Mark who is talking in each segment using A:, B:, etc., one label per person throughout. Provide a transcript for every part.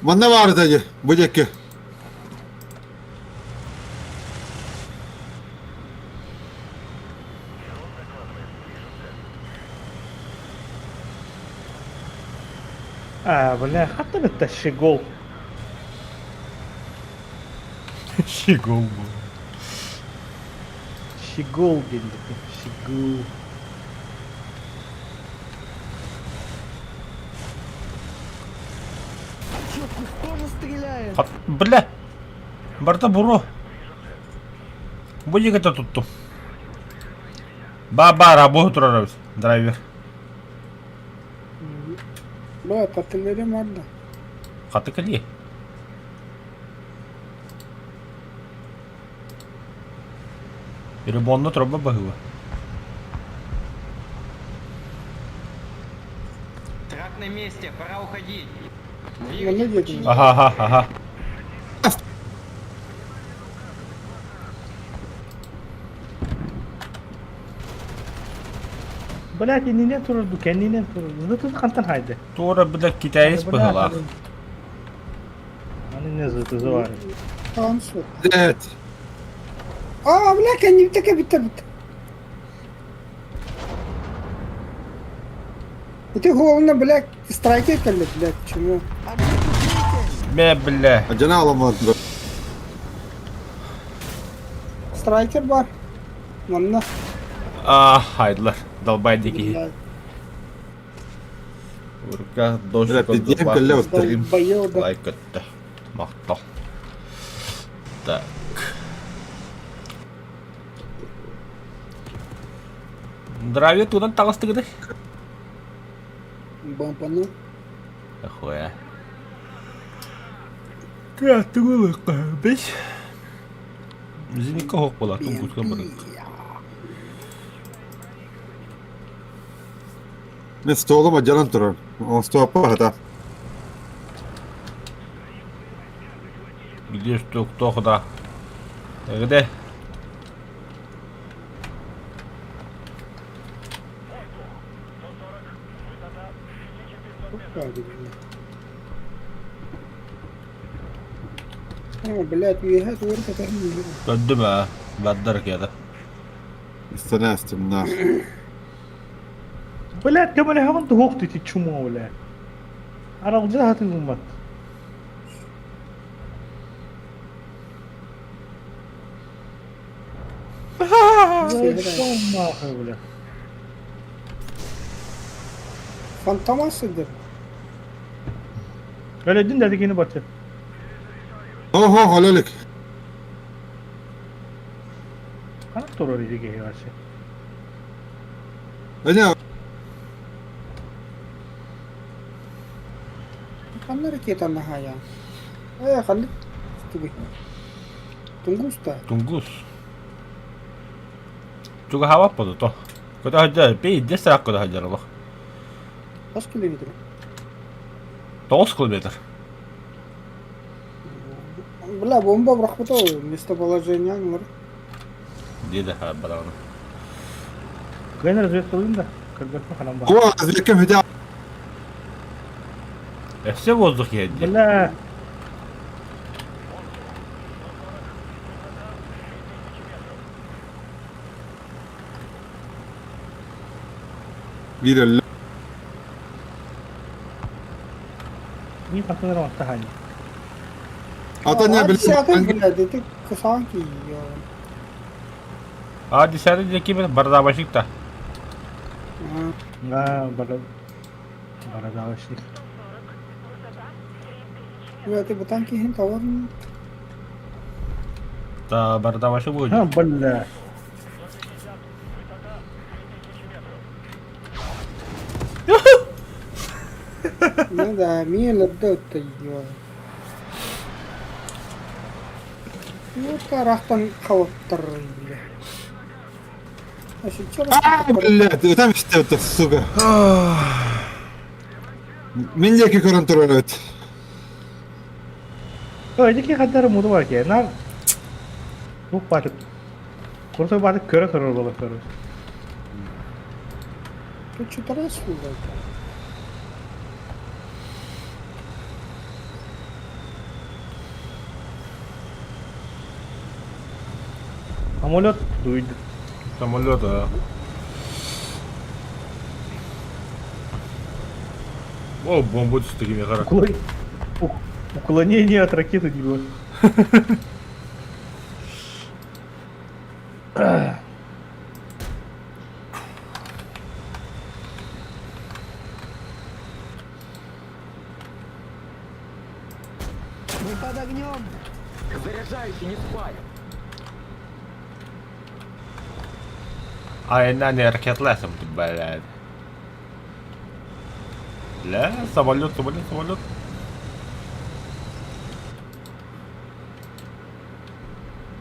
A: Манна баар этэ бу диэки.
B: А, бля, хата битта щегол.
C: Щегол был.
B: Щегол диэн Щегол.
D: Чё, куст тоже стреляет?
C: Хат, бля! Барта буро. Бу диката туттум. Ба-ба, работу турарабыз, драйвер.
E: Бля, артиллерия марда.
C: Хаты кали. Ремонтно труба баһыба.
F: Трак на месте, пора уходить.
E: Манна диэтим.
C: Аха, аха, аха.
B: Блядь, иннинэн турар ду, кэннинэн турар. Зытын хантан хайды.
C: Туора бля китаец быһылаах.
B: Аны не зытызывали.
E: Таансу.
A: Блядь.
E: А, бля, кэннибитэ кэбитэ бит. Ити головно, бля, страйкер кэллэ, блядь, чему?
C: Мэ бля.
A: Дьана аламат.
E: Страйкер бар. Манна.
C: А, хайдылар. Долбай дикий.
E: Блядь,
C: В руках дождь
A: Бля, пиздец, кэллэ оттарым.
E: долбоёб.
C: Лайк это. Махтал. Так. Драйвер тудан таҕыстыгыды.
E: Бампану.
C: Ахуя. Кыаттыгылыкка бес. Зиникка хоқ бола, тунгуска барык.
A: Мен столом адьянан турар. Оҥостуоппа хата.
C: Где что, кто куда? Где?
E: О, блядь, үөһэ тугу кэтэһин
C: Көрдүм аа, баддар киэдэ.
A: Истэнээстим нах.
B: Блядь, көмөлөһөҕүн туһуох дии чумо, бля. Аралдьа хатыылыммат. Нахуй, бля.
E: Фантомас сыдыр.
B: Өлөдүн да дегени бачы.
A: Хо-хо, хололик.
B: Хана турар иди вообще.
A: Эне,
E: Ханна ракета нахая. Э, ханна тугуй. Тунгуста.
C: Тунгус. Туга хава подото. Куда хаджар, пей, десять куда хаджар лох.
E: Хас километр.
C: 9 километр.
E: Бля, бомба бырахпыта местоположение нор.
C: Диде ха бараны.
B: Кыайан разведкалыын да, көрбөккө ханан бар.
A: О, разведкам хотя
C: Все воздух едет.
B: Бля,
A: биир
B: не хантан раматтахани.
A: Ата не
E: Десятый,
A: билим.
E: блядь, это кусанки.
C: А десятый дикий бардабашик та.
B: А, бара... Барадавашник.
E: Бля, ты ботанки хин товар.
C: Та бардабашик будет.
B: А, бля.
E: Ну да, мне лабда ё. Ну, тарахтан хаваттар, бля. А сейчас
A: А, блядь, там что-то, сука. Мен диэки көрөн турар эбит.
B: Ой, дики хаттары муду бар ке. Нар... Тух батып. Курсой батып көрө көрөр болот көрөр.
E: Тут что-то раз, блядь.
B: Самолет дуйду.
C: Самолет, а. О, бомба с такими
B: Уклон... Уклонение от ракеты не было.
D: Мы под огнем.
F: Заряжаюсь и не спать.
C: Айна ракетласом, блядь. Бля, самолет, самолет, самолет.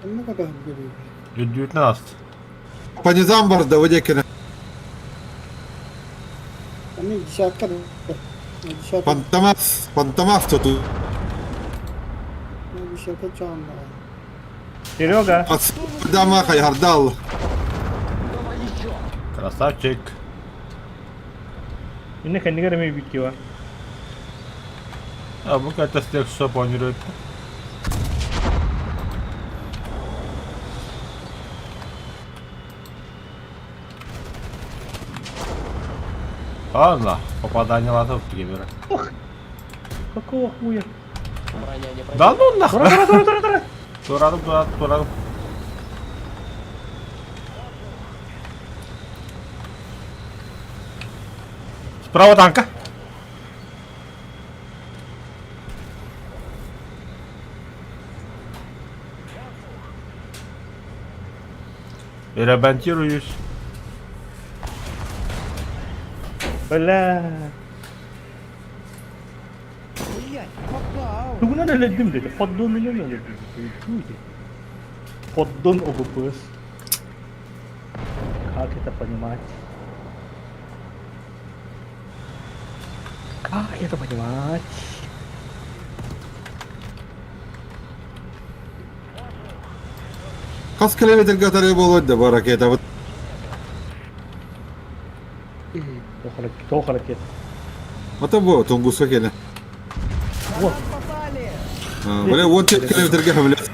E: Онно катаһын көрүү.
C: Үрдүтүнэн аст.
A: По низам барда, Водекина.
E: Аны десятка десятка
A: Фантомас, Фантомас тут.
E: десятка чааннаҕа.
B: Серега,
A: Дама хайгардал.
F: Давай еще.
C: Красавчик.
B: инне кэннигэр эмиэ бүттү
C: А бу ката стек что планирует? Ладно, попадание латов примера.
B: Ох! Какого хуя?
F: Броня не
C: Да ну нахуй!
B: Тура, тура, тура, тура!
C: Турадым, турадым, турадым. Справа танка. Ремонтируюсь.
B: Бля.
D: Блять, попал.
B: Тугунан өлөдүм деди. Поддонунан өлөдүм. Чуйте. Поддон ОБПС. Как это понимать? Как это понимать?
A: Хас километрга тары буолуо да бу ракета.
B: Тоох ракета.
A: Ата бу Тунгуска кэлэ.
B: Вот.
D: Попали.
A: Бля, вот километрга хамлет.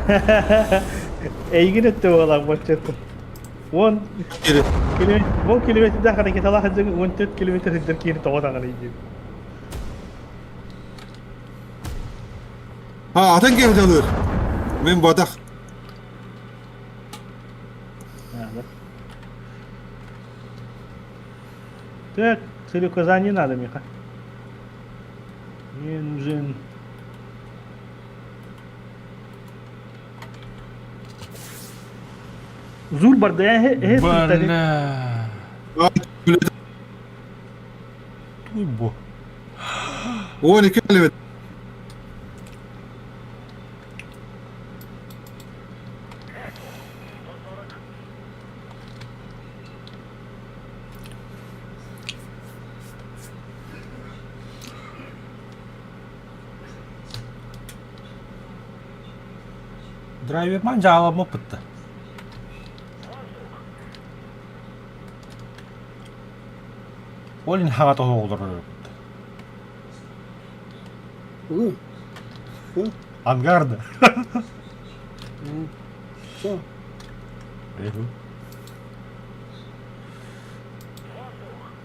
B: Эйигин өттө буолар боччеттым. Уон километр, уон километрдаах ракеталаах сылдьан 14 километр сылдьар киһини тоҕо таҥара диир.
A: А, атын киһи дылыр. Мин батах.
B: Так, целеуказание надо, Миха. Мне нужен... Зур барда
C: Бля. Туй бу.
A: Уон километр.
C: Драйверман жаалама пытты. Ол хаҥа тоһоҕолорор
E: Угу.
C: Ангарда.
E: Все.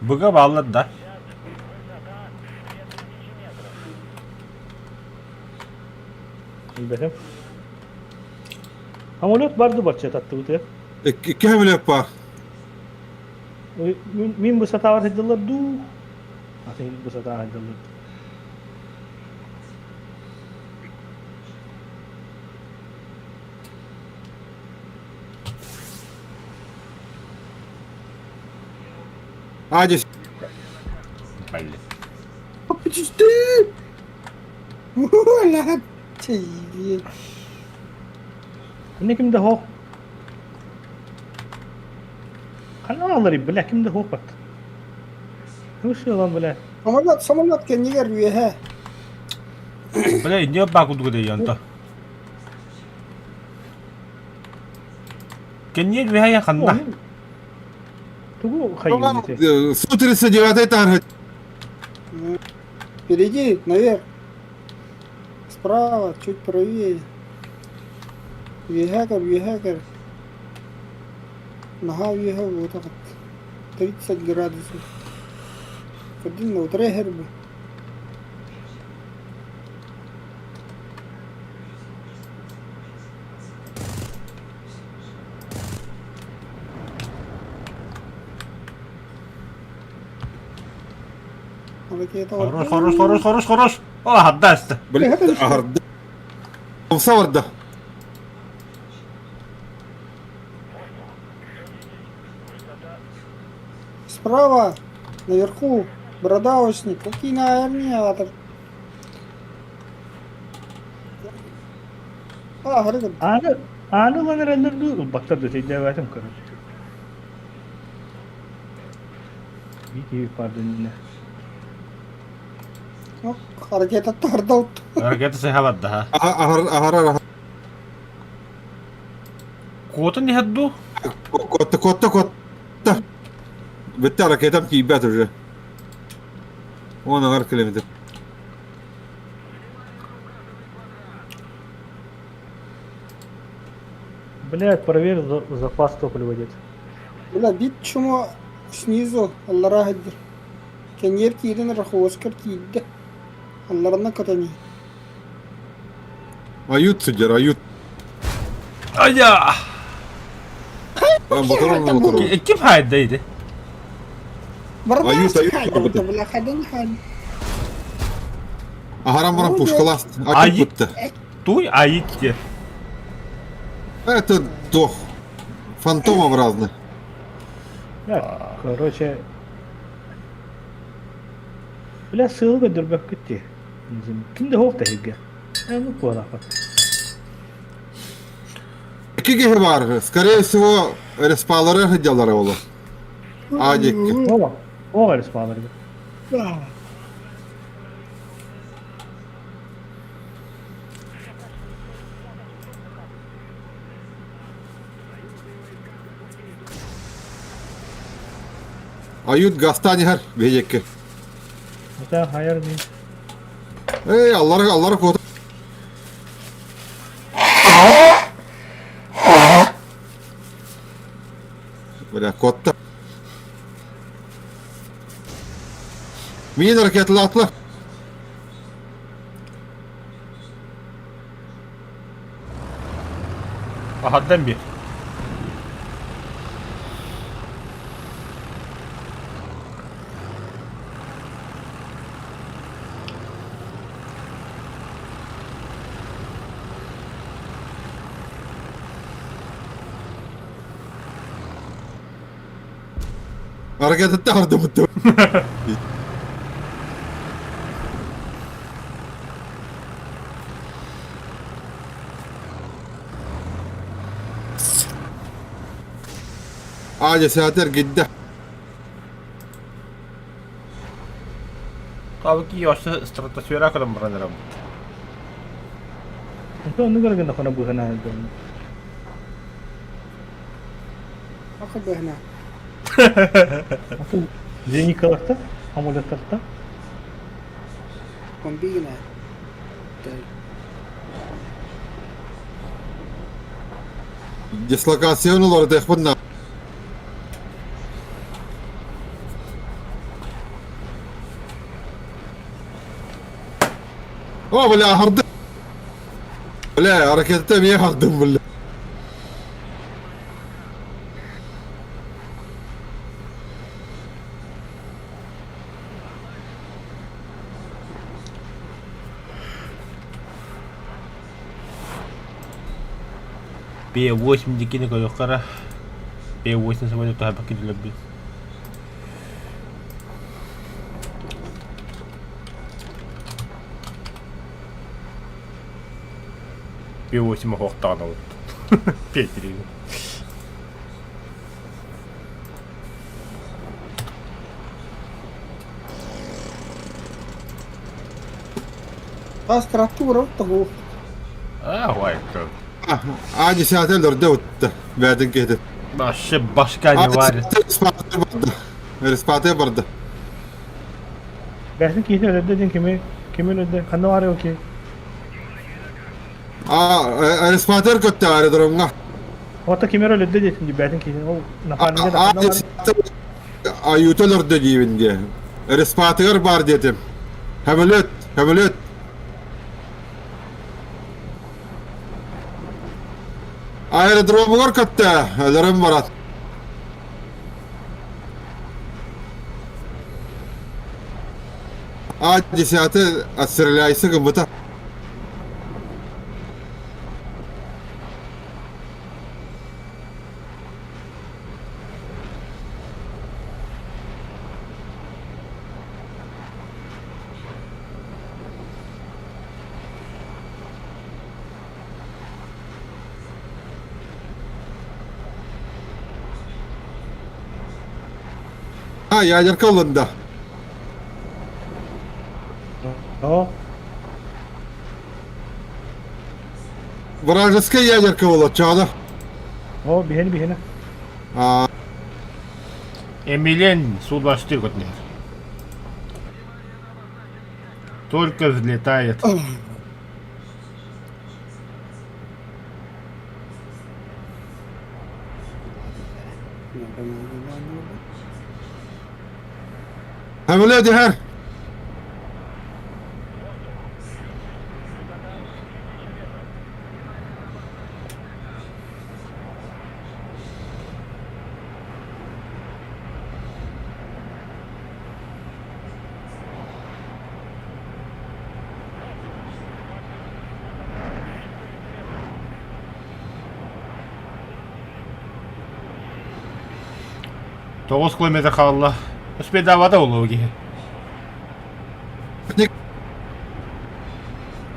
C: Быга баллар да.
B: Билбэтим. Самолет барды барча таттыбыт.
A: Икки хамлет бар.
B: Мин бу сатаабар сылдьаллар дуу? Атын бу сатаан сылдьаллар.
A: Адис.
C: Блин.
E: Ты! Оля! Ты!
B: Инне ким да хоох. Ханна аллари, бля, ким да хоох бат. Слушай, бля.
E: Самолет, самолет кэннигэр үөһэ.
C: Бля, не бакудуга да янта. Кэнниэр үһэйэн ханна?
B: Тугу хайыыбын ити?
A: Су-39 таарһыт.
E: Впереди, наверх. Справа, чуть правее. Үөһээ көр, үөһээ көр. Наһаа үөһээ буотах. 30 градусов. Көрдүн да утары иһэр бу.
C: Хорош, хорош, хорош, хорош, хорош. О, аһарда
A: Блин, аһарда. Умса барда.
E: Справа, наверху, бородавочник, какие наверное, А, горы.
B: Ааны ааны ылан эрэллэр дуу, ылбаттар дуу, өйдөөбөтүм короче. Биир пардонна.
E: Ну, ракета тардал.
C: Ракета сыһа барда ха.
A: Аһар аһар аһар.
C: Куотун иһэр дуу?
A: Куотта куотта куотта. Бүттэ ракетам тиийбэт уже. Уон аҥар километр.
B: Блядь, проверь запас топлива где-то.
E: Бля, бит чума снизу, аллара хаддыр. Кэньер киирэн Раховскар киирдэ. Алларына катани.
A: Ают сидер, ают.
C: Айа!
A: Моторон моторон.
C: Ким хайда ити?
A: Ают, ают.
E: Бля, хадан хан.
A: Аһаран баран пушкаласт.
C: Ай.
A: Ают бутта.
C: Туй айыт диэн.
A: Это дох. Фантомов разных.
B: Да, короче... Бля, сыалы көрдөрбөккүт дии. Ким да суох да иһиргэ. Ну, куолаахпат.
A: Икки киһи баар. Скорее всего, респалары сылдьаллара буолуо. А диэки.
B: Оҕо, оҕо респалары.
A: Ают гастан иһэр биһиэкки.
B: Это хайар мин.
A: Эй, аллара аллара куота. Бля, куотта. Миин ракеталаатылар.
C: Аһардан биэр.
A: Ракетаттан ардыбыт. Аа, дьэ, саатар гидда.
C: Табыки өссө стратосфера көрөн баран эрэбит.
B: Онтон оннук эрэ гыннаххына быыһана сылдьабын.
E: Быһына.
B: Зеникаларта, амулеттарта.
E: Комбигина.
A: Дислокацияны олордуохпун наада. О, бля, аһарды. Бля, ракета эмиэ аһардым, бля.
C: П8 дикини көрүөххэ П8 самолет туһайбакка киирилэрбит. П8 оһуохтаҕына Петри.
E: Тас трактура того.
C: А, лайк.
A: А десятый өлөрдө утта. Бээтин киһитин.
C: Вообще башка не варит.
A: Респаты барды. Респаты барды.
B: Бээтин киһитин өлөрдө диэн кими кими өлөрдө? Ханна баар ол киһи?
A: А респатер көттө аэродромҥа.
B: Ото кимер өлөрдө диэтин дии бээтин киһитин ол напарнига да
A: А
B: ханна баар?
A: десятый аюта өлөрдө диибин диэ. Респатыгар бар диэтим. Самолет, самолет. Аэродромугар көттө, өлөрөн барат. А десятый отстреляйся гыбыта. А, ядерка ылында.
B: О,
A: Вражеская ядерка буолар, чаҕына.
B: о, биһини биһини.
A: А,
C: Эмилен сулбаштыр көтнер. Только взлетает.
A: Самолет иһэр.
C: Тоҕус километр хаалла. Успейдаабата буолуо киһи.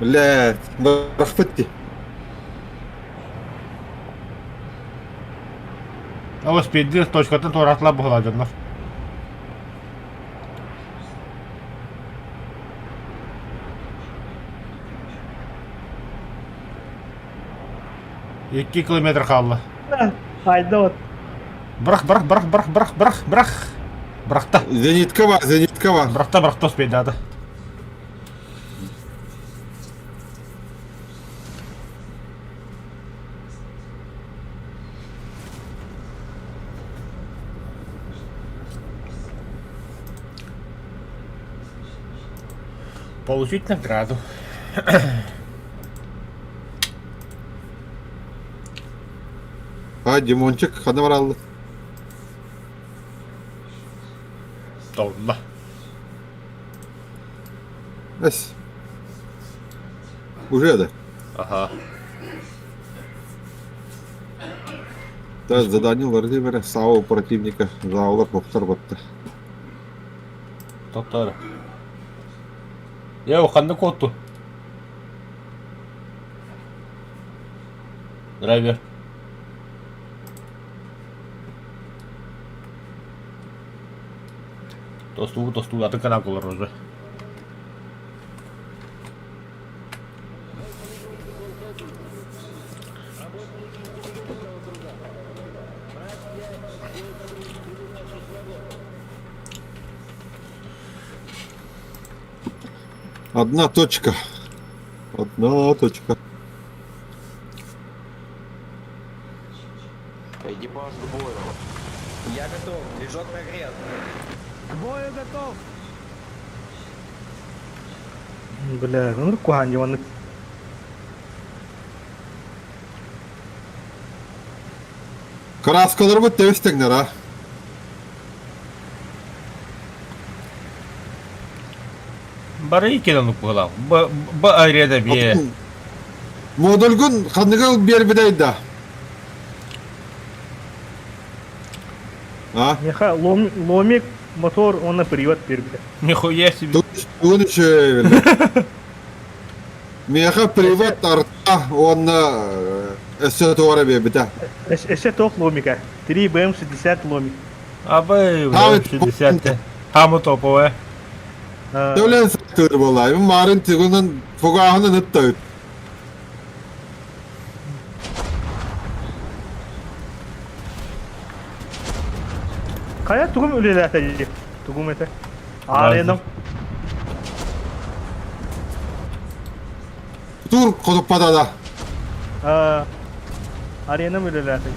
A: Блядь, бырахпыт дии.
C: Ол успейдыыр точкатын туораатылар буолар дьоннор. Икки километр хаалла.
B: Айда вот.
C: Бырах, бырах, бырах, бырах, бырах, бырах, бырах. Бырахта.
A: Зенитка бар, зенитка бар.
C: Бырахта, бырахта успейдаата. Получить награду.
A: А, Димончик, хана бараллы.
C: Толла.
A: Эс. Уже да.
C: Ага.
A: Да, задание Владимира САУ противника заулар боктор батты.
C: Тоттор. Я ханна куотту. Драйвер. Тостуу, тостуу, атын канал кулар уже.
A: Одна точка. Одна точка.
F: Экипаж к бою.
G: Я готов, движок нагрет.
D: К бою готов!
B: Бля, ну куһаан дьыбаннык.
A: Краскаларбыт тэбис тэҥнэр а.
C: Бары иккиэн оннук быһыылаах. Б б арена бие.
A: Модульгун ханныгы биэрбитэй да? А?
B: Миэхэ лом, ломик, мотор уонна привод биэрбитэ.
C: Нихуя себе.
A: Тугун үчүгэй Миэхэ привод арта уонна өссө туора биэрбитэ.
B: Өссө туох ломика? 3 БМ-60 ломик.
C: Абы, 60 Хамы топовая.
A: Төлөн сатыр буолай. Марын тигунан фугаһынан ыттабыт.
B: Хайа тугум үлэлээтэ дии? Тугум этэ? Аарыйаным.
A: Тур хотуппата да.
B: Аренам үлэлээтэ.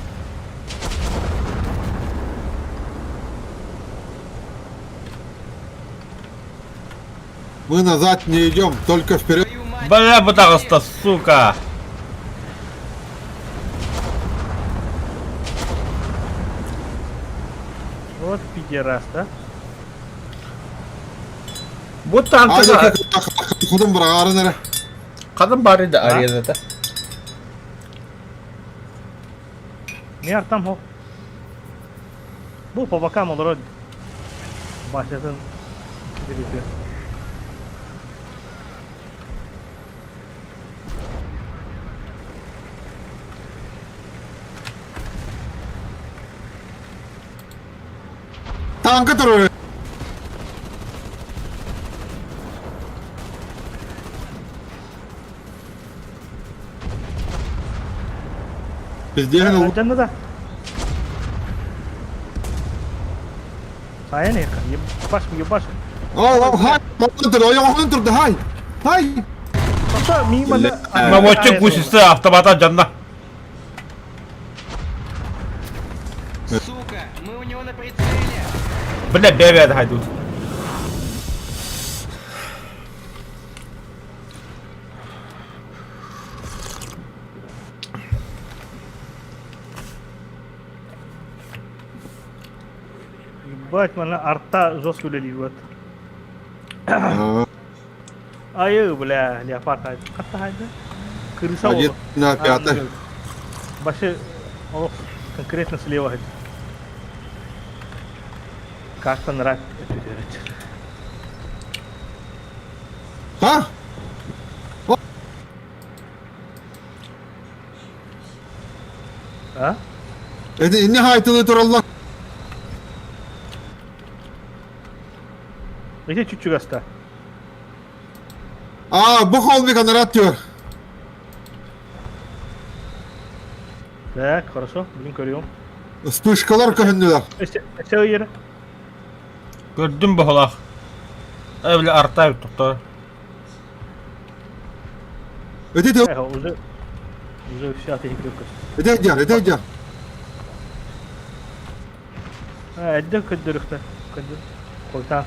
A: Мы назад не идем, только вперед.
C: Бля, бытаҕыста, сука!
B: Вот пидераст, а?
C: Бу танкыга
A: Хотун быраҕаарын эрэ.
C: Ханан баар да арената?
B: Не артам хо. Бу по бокам олорор Басятын билити.
A: Танка турар. Пиздец.
B: Дьанна да. Сайын эка, ебаш, ебаш.
A: О, хай, турду, ойоҕоһун турду, хай. Хай.
B: Тоқта, мимо да.
C: Наводчик гусеницы автомата дьанна.
G: Сука, мы у него на прицеле!
C: Бля, бэбэ хайдут.
B: Ебать, манна арта жестко үлэлиир вот. Айы, бля, леопард хайда. Хатта хайда? Крыса
A: Один
B: ол.
A: на пятый.
B: Вообще, ол конкретно слева хайда. Как-то нравится.
A: А?
B: А?
A: Это не хайтылы туралла.
B: Ити чуть-чуть
A: А, бу холмик анарат diyor.
B: Так, хорошо, блин, көрүөм.
A: Вспышкалар көһүннүлэр.
B: Өссө ыйыр.
C: Көрдүм баһылаах. Э, бля, арта тохтоо.
A: Эти
B: Уже уже все от этих
A: Эти дьар, эти дьар.
B: Эдде көддөрүхтэ. Көддөр. Койтан.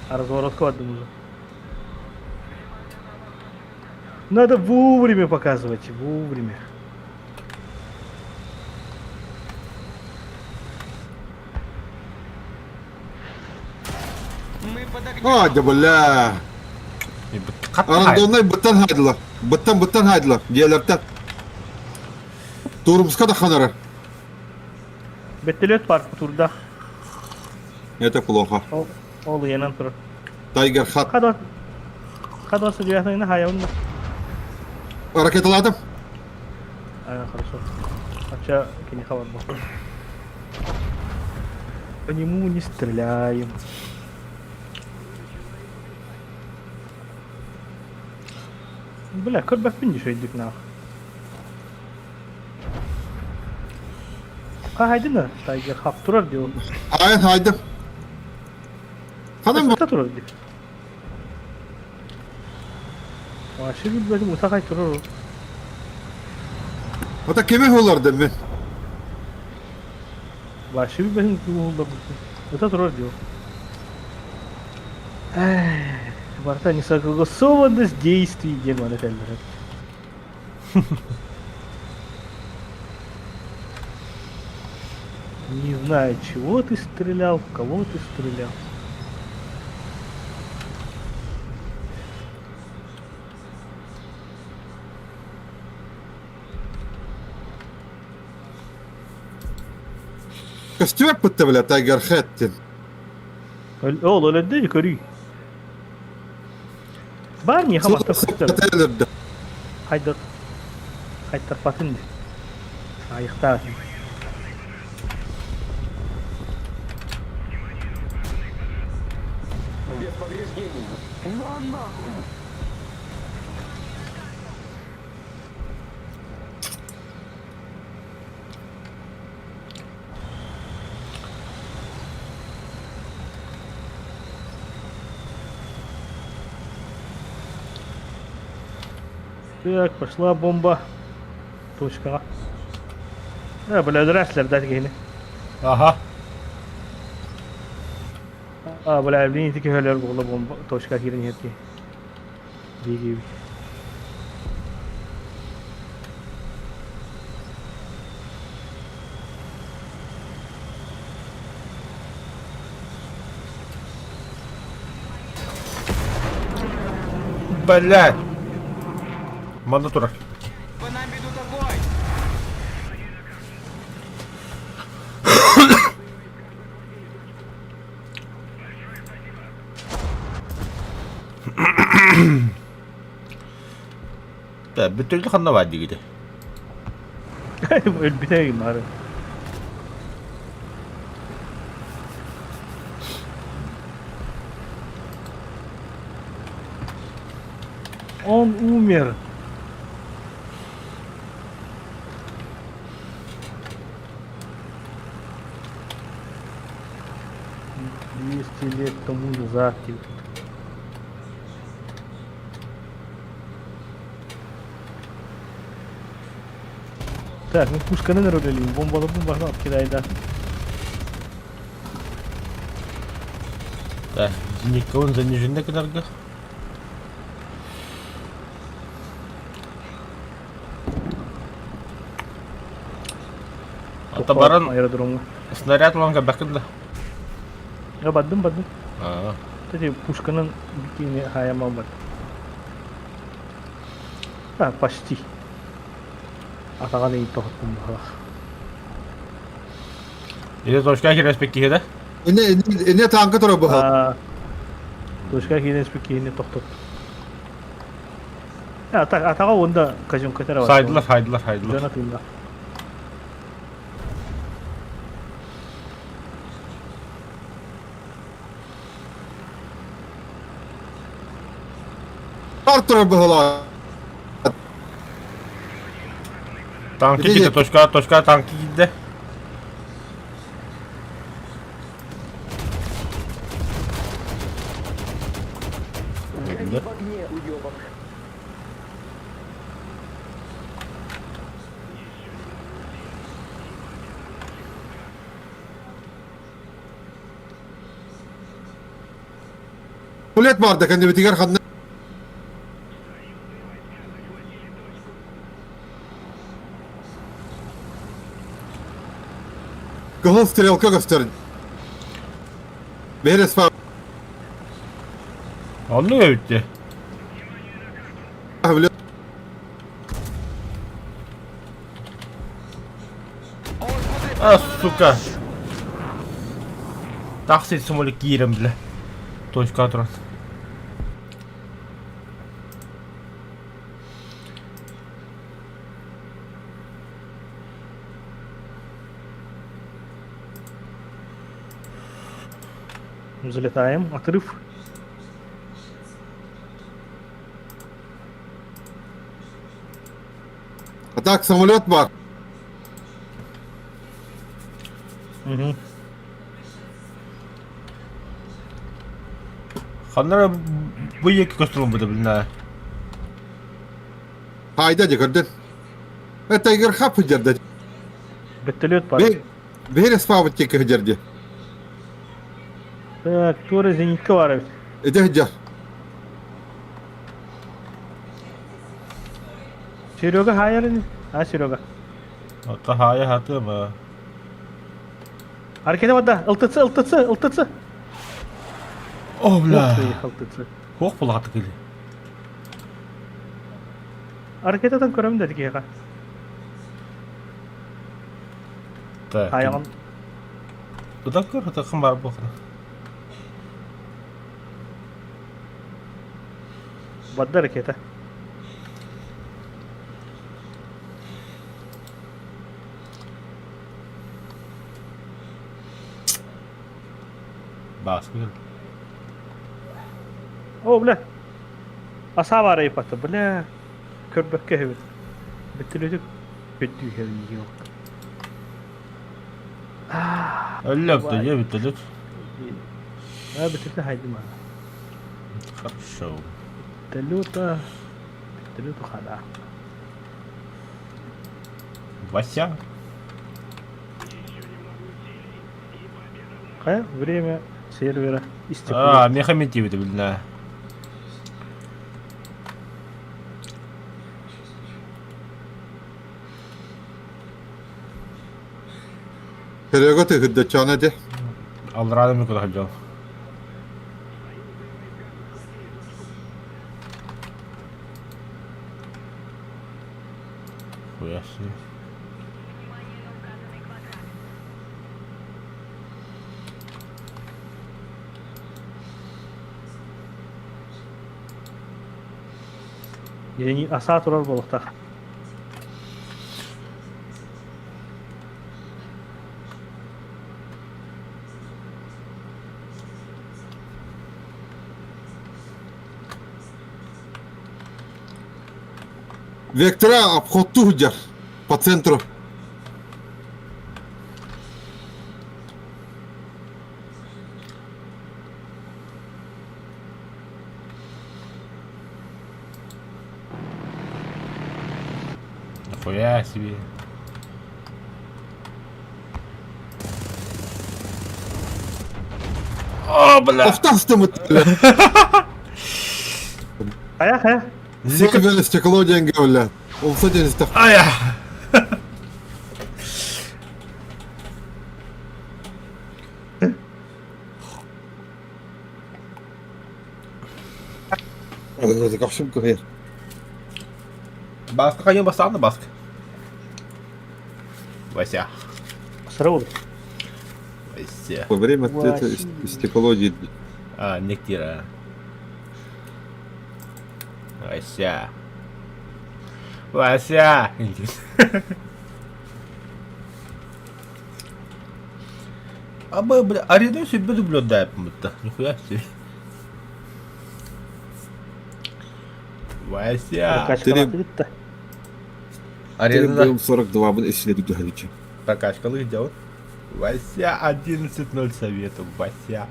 B: Разворотка бардым уже. Надо вовремя показывать, вовремя.
G: Мы под огнем!
A: А, да бля. Арандоннай быттан хайдылар. Быттан быттан хайдылар. Диэлэртэн. Турумска да ханара.
B: Беттелет бар турда.
A: Это плохо.
B: Ол ол янан турар.
A: Тайгер хат.
B: Хадо Хадо судьяны хайа
A: Ракеталадым.
B: А, хорошо. Хотя не хавар был. По нему не стреляем. Бля, көрбөппүн дешейдик нах. Хайдына, тайгер хап турар дио.
A: Айын хайдым. Ханам
B: Хата турар ди. Вообще билбедим, утакай турар.
A: Ата кеме холар мен.
B: Вообще билбедим ким Ута турар дио. Барта несогласованность действий диэн маны этэллэр. Не знаю, чего ты стрелял, в кого ты стрелял.
A: Костюм бытта бля Тайгер Хэттин.
B: Ол өлөдө көрүй. Бар не хамаста көстөр. Хайдыр. Хайттарпатын ди. Айыктаа.
F: Без повреждений. На нахуй!
B: Так, пошла бомба. Точкаҕа. Э, бля, өлөрөөслөр да киһини.
C: Аха.
B: А, бля, блин, ити киһи өлөр буолла бомба точка киирэн иһэр киһи. Дии
C: Блядь. Манна турар.
G: По нам ведут огонь!
C: Бүтүрдү ханна бар дигите.
B: Өлбүтэ мары. Он умер. 200 лет тому назад. Так, ну пушканы нөрөлөлүүм, бомбалабын баһын алып кидайда.
C: Так, никого заниженный кыдарга. Ата баран
B: аэродромҥа.
C: Снаряд ылан көрбөккүн да?
B: Бардым, бардым. Кстати, пушканан бикини хаайаман бардым. А, почти. Атаҕан ыйын тоһуттум баһылах.
C: Или точка кириэспит киһи да?
A: Эне эне танка турар быһа.
B: Точка кириэспит киһини тохтот. Атаҕа уонда казюнка тара
C: Сайдылар, сайдылар, сайдылар.
B: Дьоно тыынна.
A: Бар турар быһылаа.
C: Танки киирдэ, точка, точка танки киирдэ.
F: Гори в огне, уёбок.
A: Пулет баар да кэннибитигэр ханна Кыһыл стрелка көстөр. Берес бар.
C: Оннук эбит дии. А, сука. Тахсы самолет киирэн бile. Точка туран.
B: Залетаем. Отрыв.
A: А так самолет бар.
B: Угу.
C: Ханна бу екі көстүрүн бу билнэ.
A: Хайда дии көрдүн. Это Игорь Хап сылдьар
B: Вертолет бар.
A: Бэйэр спаабыт диэки сылдьар дии.
B: Так, туора зенитка бар эбит.
A: Ити сылдьар.
B: Серега хаайар ини. А, Серега.
C: Ота хаайа хатыма.
B: Аркеде барда. ЛТЦ, ЛТЦ, ЛТЦ.
C: О, бля.
B: ЛТЦ.
C: Хуох булаатык или.
B: Ракетатан көрөм да киһиэхэ.
C: Так.
B: Айаҕын
C: Ыта көр, ытаххын баар буолхана.
B: Барда ракета.
C: Бааскы
B: О, бля. Аса баар ыйыппата, бля. Көрбөккө эһэбит. Бөттөлөтүк көттүү иһэбин
C: Өллөк дьэ бүттөлүт.
B: А, бүтүтэ хайдым аа.
C: Хорошо.
B: Вертолета. Вертолету хана.
C: Вася.
B: Хайа, время сервера истекло.
C: А, меха метивит, блин.
A: Серега тыһырдаччаана этэ.
C: Аллараа да куда сылдьал. Хуя себе.
B: Дьэни асаа турар буолуохтаах.
A: Вектора обходтуу сылдьар по центру.
C: Нихуя себе. О, бля!
A: Автастымыт, бля.
B: Хайа, хайа.
A: Зика стекло деньги, бля. Олса ден
C: Ая!
A: Көхсүм көһөр.
C: Баска хайын бастаан да баска. Вася.
B: Сыра olur.
C: Вася.
A: Во время ответа стекло диир.
C: А, нектира. Вася. Вася. А бы, бля, аренду себе дублю дай, будто. Нихуя себе. Вася.
B: Прокачкалааты кытта.
C: Аренда.
A: 42 бын исилеdik düһәличи.
C: Прокачкалых дел. Вася 11-0 советов, Вася.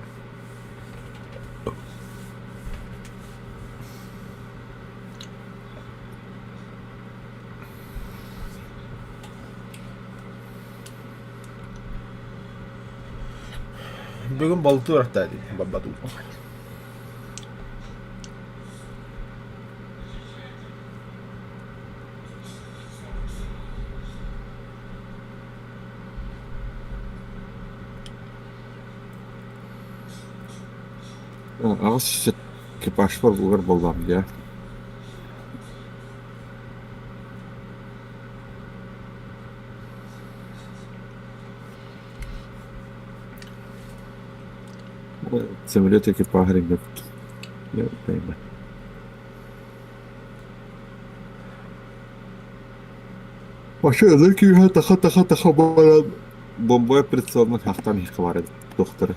C: Бүгүн балтыы ырахта дии, бабатуу.
A: Аҕыс экипаж бар булар буоллаҕым дии. Самолет экипажа ребят. Я понимаю. Вообще, күүһэ таха-таха-таха баран бомба прицелынан хахтан иһиккэ баар эбит докторы.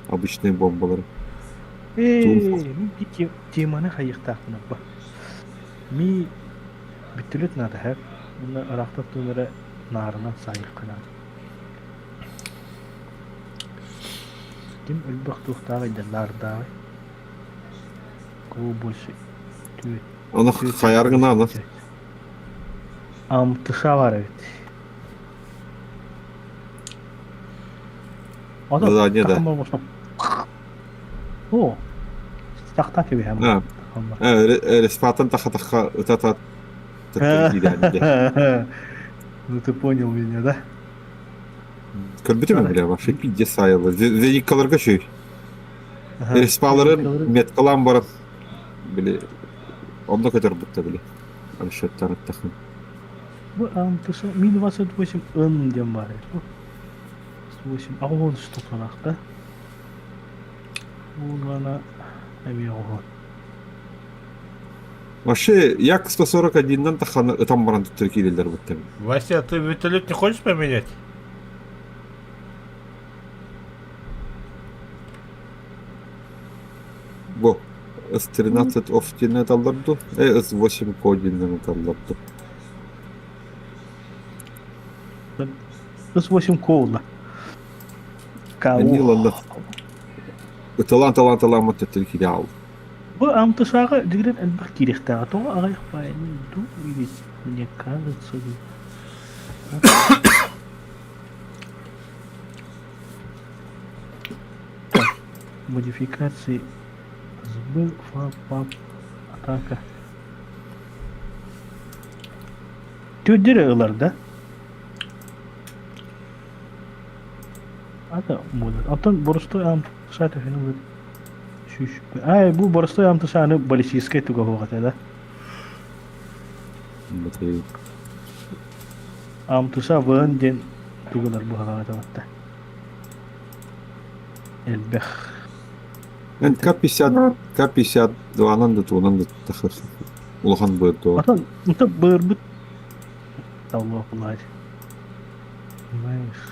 A: Обычные бомбалары.
B: Ээ, мин биир теманы хайыахтаахпын аппа. Ми бүттүлүт наада һэ. Уонна ыраахтан тугун эрэ наарынан саайыахха наада. Ким элбэх туохтааҕый да наардааҕый? Кого больше түөт
A: Аны хайар гына аны.
B: Амтыша бар эбит. Ото
A: Задание да.
B: О, тахта кэбиһэн
A: А, Респатын таха-таха ыта
B: Ну ты понял меня, да?
A: Көрбүтүм бля, вообще пиздец сайылы. Зениккаларга шүй. Респаларын меткалаан баран били онно көтөр бутта били. Расчеттан ыттахын.
B: Бу антыша мин 28 ын диэн баар 8 аҕыс штукалаах да. Уонна эмиэ оҕо.
A: Вообще, Як 141-нан таханы ытан баран туттар киирэллэр бутта.
C: Вася, ты вертолет не хочешь поменять?
A: Бу С-13 оф диэн талларду, С-8 ко диэн талларду.
B: С-8 коула.
A: Ыланна. Ыталаан талаан талааммат төттөрү киирэ хаалла.
B: Бу АМТШ-ҕа дьигирэн элбэх киириэхтээҕэ. Тоҕо аҕыйах баайыный дуу или мне кажется дуу. Так, модификации СБ, ФАП, ПАП, атака. Түөрдэрэ ылар да? Ата буолар. Оттон боростуой АМТШ төһөнү ылар? Ай, бу боростуой АМТШ-аны баллистическай туга суох этэ да? АМТШ ВН диэн тугулар быһалаҕа этэ Элбэх.
A: К-50, К-52-нан да тугунан да тахсар. Улахан быар дуо?
B: Атын, это быарбыт таллоо кулаать. Понимаешь?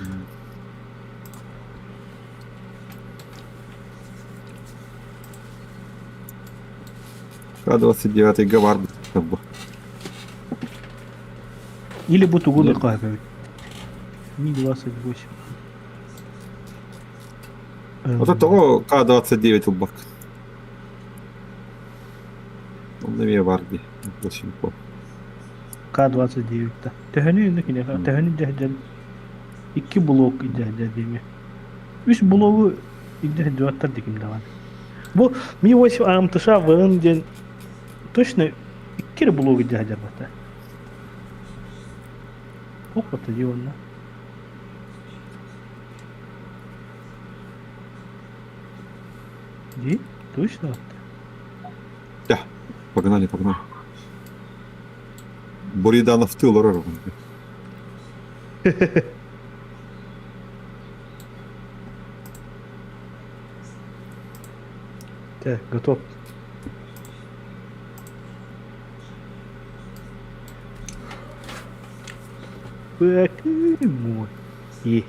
A: К-29 гавар бу.
B: Или бу тугу да каһабыт. Ми-28.
A: Вот того К-29 ылбак. Онно эмиэ бар дии. Лосинко.
B: К-29 да. Төһөнү инде киниэхэ төһөнү дьэһдьэн икки блок дьэһдьэ диэми. Үс блогу илдьэ сылдьыбаттар диким даҕаны. Бу Ми-8 АМТШ ВН диэн точно икки эрэ блогу илдьэ сылдьарбата. Туох дии уонна? Дии? Точно?
A: Да, погнали, погнали. Буриданов тыл олорор.
B: Так, готов. Ты мой. Е.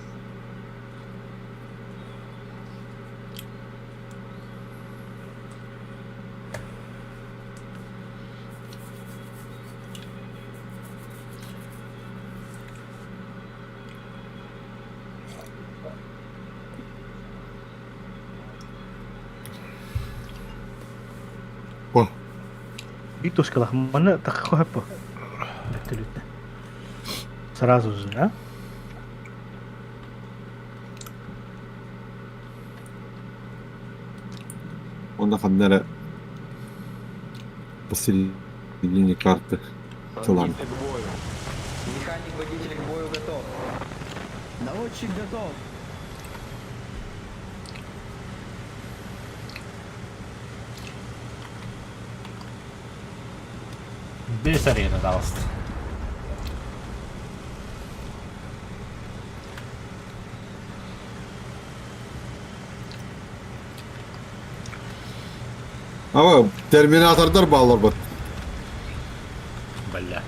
A: О.
B: Биир тоскалаах манна таххоһаппа. Бөттөлүттэ. Сразу же, а?
A: Онно ханна эрэ посередине карты тылан.
G: Танкисты к бою. Механик-водитель к бою готов.
D: Наводчик готов.
C: Бес арена даҕыста.
A: Ама терминатордар бааллар бат.
C: Бля.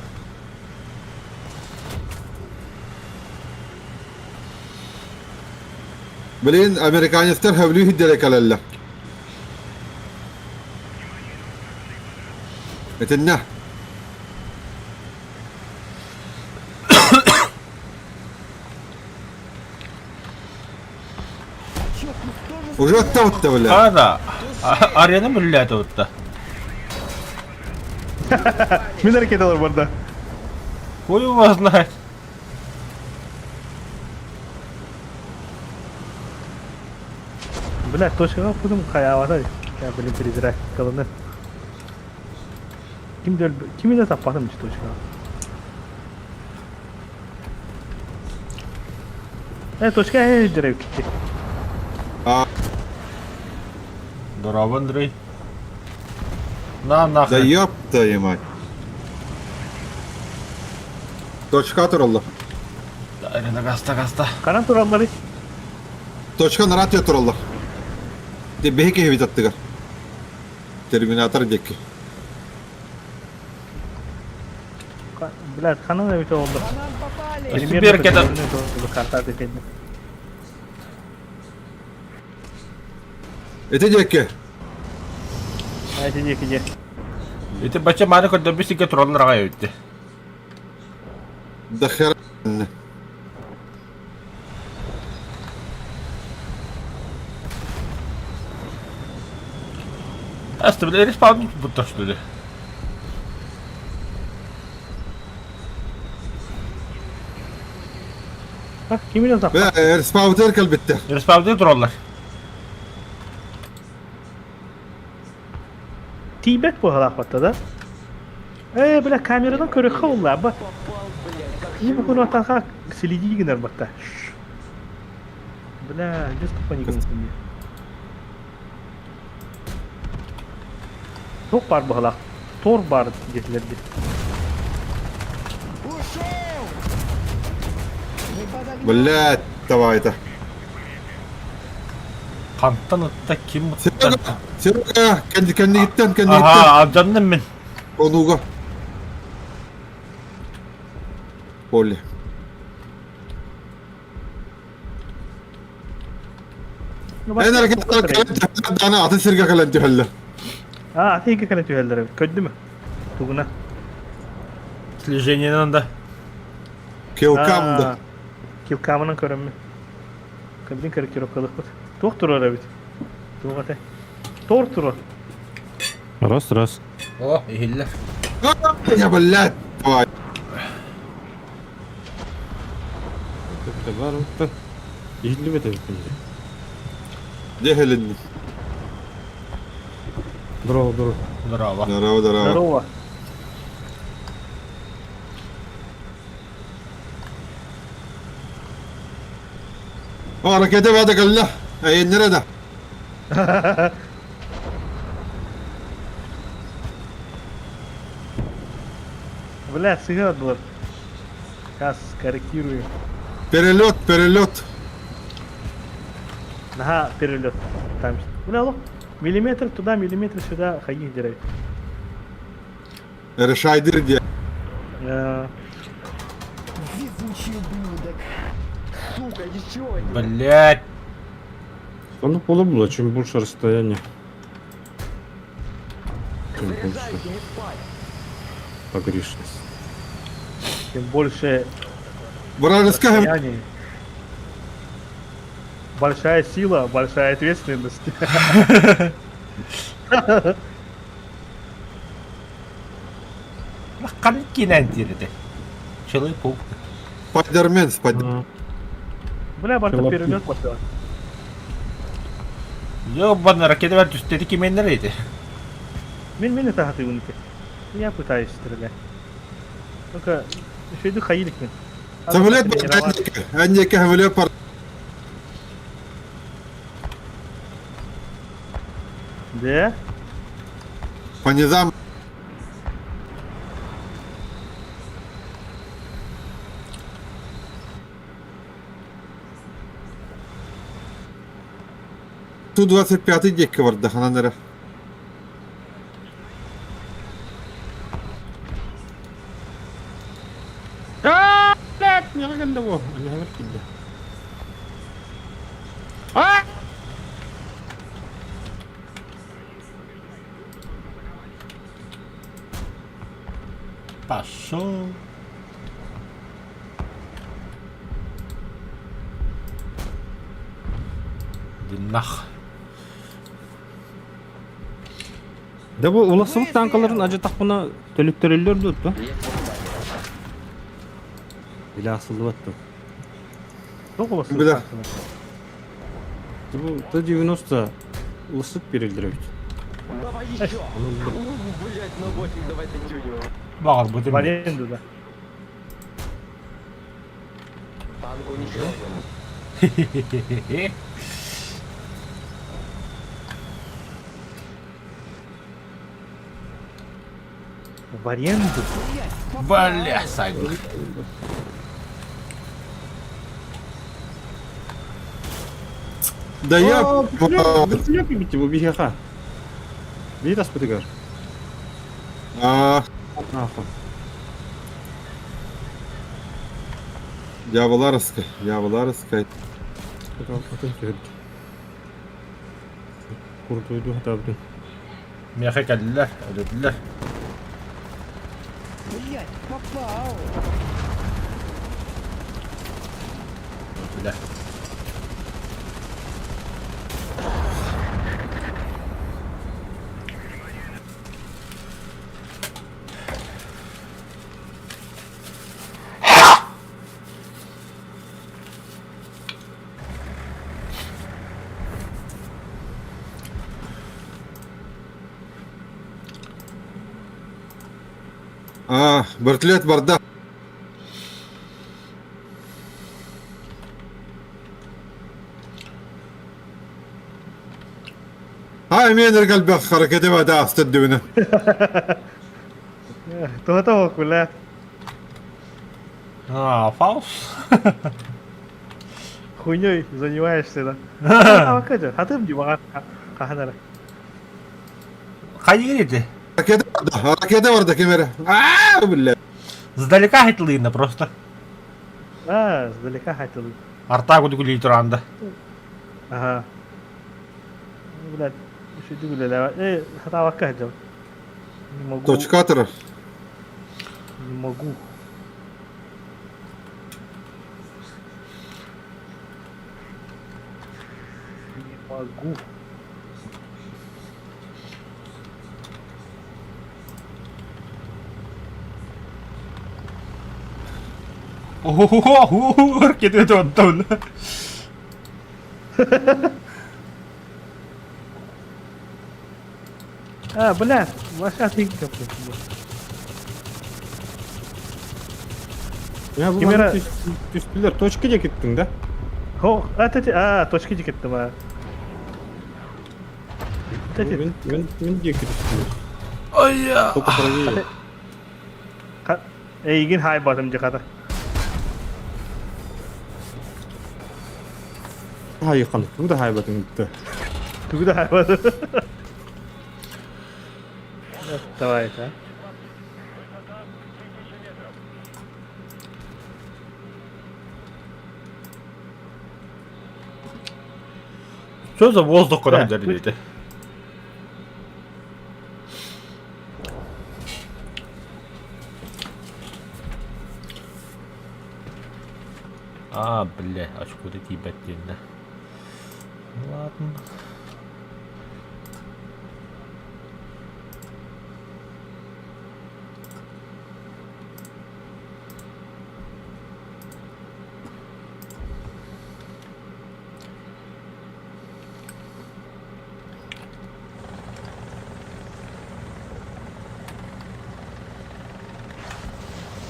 A: Блин, американецтар хөвлүү хиддere кэлэллэр. Этиннэ. Уже оттабытта бля.
C: А, да. Арена мүлләтэ утта.
B: Мин ракеталар барда.
C: Хуй его знает.
B: Бля, точкаҕа оппутум хайаабата. Я, блин, призрак каланы. Ким да кими да таппатым точкаҕа. Э, точка э дерев китти.
C: Здорово, Андрей. На
A: Да
C: нахрен.
A: ёб твою мать. Точка тураллар.
C: Арена гаста гаста.
B: Ханан тураллары.
A: Точка наратия тураллар. Те биһи киһибит аттыгар. Терминатор диэки.
B: Блядь, ханан эбитэ олду.
D: По нам попали!
C: Супер кета.
B: Карта декенде.
A: Ити диэки.
B: Эти диэки дьэ.
C: Ити бача маны көрдөрбүт сиргэ тураллар аҕай эбитти.
A: Да хера.
C: Астыбыт респаун туппуттар что ли?
B: Кимин
A: Бе, респаунтер кэлбиттэр.
C: Респаунтер тураллар.
B: Тиийбэт буолалаахпатта да? Ээ, бля, камеранан көрүөххэ буолла, ба. Ийм кунуаттанха следи гынар батта. Бля, без тупа не Туох баар быһалаах? Тор баар диэтилэр дии.
D: Ушел! Не подогнал!
A: Блядь, давай это.
C: Хантан ытта ким ытта?
A: Серега, Серега, кэннигиттэн, кэннигиттэн.
C: Аха, алдьанным мин.
A: Онуга. Поле. Эн эрэ атын сиргэ кэлэн түһэллэр.
B: Аа, атын сиргэ кэлэн түһэллэр эбит. Көрдүм. Тугуна?
C: Слежениенан да.
A: Килкам да.
B: Килкамынан көрөммүн. Кырдын корректировкалыхпыт. Туох турар эбит? Туох этэй? Тор турар.
H: Раз, раз.
C: О, иһиллэр.
A: Я, блядь, давай.
H: Бар Иһиллибэт эбит
A: Дьэ иһилинни.
H: Здорово, здорово.
C: Здорово.
A: Здорово, здорово.
B: Здорово.
A: О, ракета баата кэллэ. Эйэннэрэ да.
B: Бля, сыһыат булар. Сейчас корректируем.
A: Перелет, перелет.
B: Наһаа перелет. Там. Бля, алло. Миллиметр туда, миллиметр сюда, хайих деревья.
A: Решайдыр диye.
F: Везучий ублюдок. Сука, еще один.
C: Блять.
H: Оно полубло, чем больше расстояние, тем больше
F: Заряжайте, не спать.
H: погрешность.
B: Тем больше
A: Вражеская
B: расстояние. Большая сила, большая ответственность.
C: Ханнык киинэн диир этэ? Человек-паук.
A: Спайдермен, Спайдермен.
B: Бля, барта
H: Челопук.
B: перелет пошла.
C: Ёбаный ракета бар түстэти кимиэннэр эти.
B: Мин мин это хатыгунки. Я пытаюсь стрелять. Только еще иду хаилик мин.
A: Самолет бар, әнеке самолет бар.
B: Да?
A: По низам. Ту-25 диэки барда, ханан эрэ.
H: Блядь, не ганда во. Не кидде.
C: Пошел. Нах.
H: Да бу уласыбыт танкаларын ажатахпына төлүттөрөллөр дуо да? Или асылдыбат да.
B: Туох уласын
A: Бля.
H: Бу Т-90 уласып берилдер эбит.
F: Давай еще. Блять, ну 8, давай дотюнем.
C: Баҕар бу
B: В аренду, да.
F: Танк уничтожен.
B: В аренду?
C: Бля, сайдык.
A: Да я...
H: Бөтүлөк бити бу биһиэхэ. Биир аспытыгар.
A: А,
H: Нахуй.
A: дьяволарскай, дьяволарскай.
H: Атын түһэрдим. Курдуйду хатаабытын.
C: Миэхэ кэллилэр, өлөрдүлэр.
D: Блять, попал!
C: Бля.
A: А, вертолет барда. Ай, мен эргэлбэх харакете бата астыр дүбүнэ.
B: Туһата ок, бля.
C: А, фаус.
B: Хуйней занимаешься, да? А, каже, хатым ди бага хаханара.
C: Хайы ити?
A: Ракета барда, ракета барда кемере. Аа, бля.
C: Сдалека хитлыйна просто.
B: А, сдалека хатылы.
C: Арта кудугулей туранда.
B: Ага. Блядь, еще дүгүлеле. Э, хатабакка хадьам. Не могу.
A: Точкатор.
B: Не могу. Не могу.
C: О-хо-хо-хо, ракета оттон.
B: А, бля, лошадка, блядь.
H: Я бу
B: Кимера-
H: манна түстүлэр точка диэки киттиҥ да?
B: Хо, а, тати, а, точки дикетти ба. Тати,
H: Мин мин мин диэки түстүлэр.
C: Ой,
H: Только правее.
B: эйигин хай батым дьахата.
H: Хайхан, тугу да хайбатын да.
B: Тугу да хай батым. Давай, да.
C: Что за воздух куда
B: Да,
C: дарили? А, бля, аж куда ебать да. Ладно.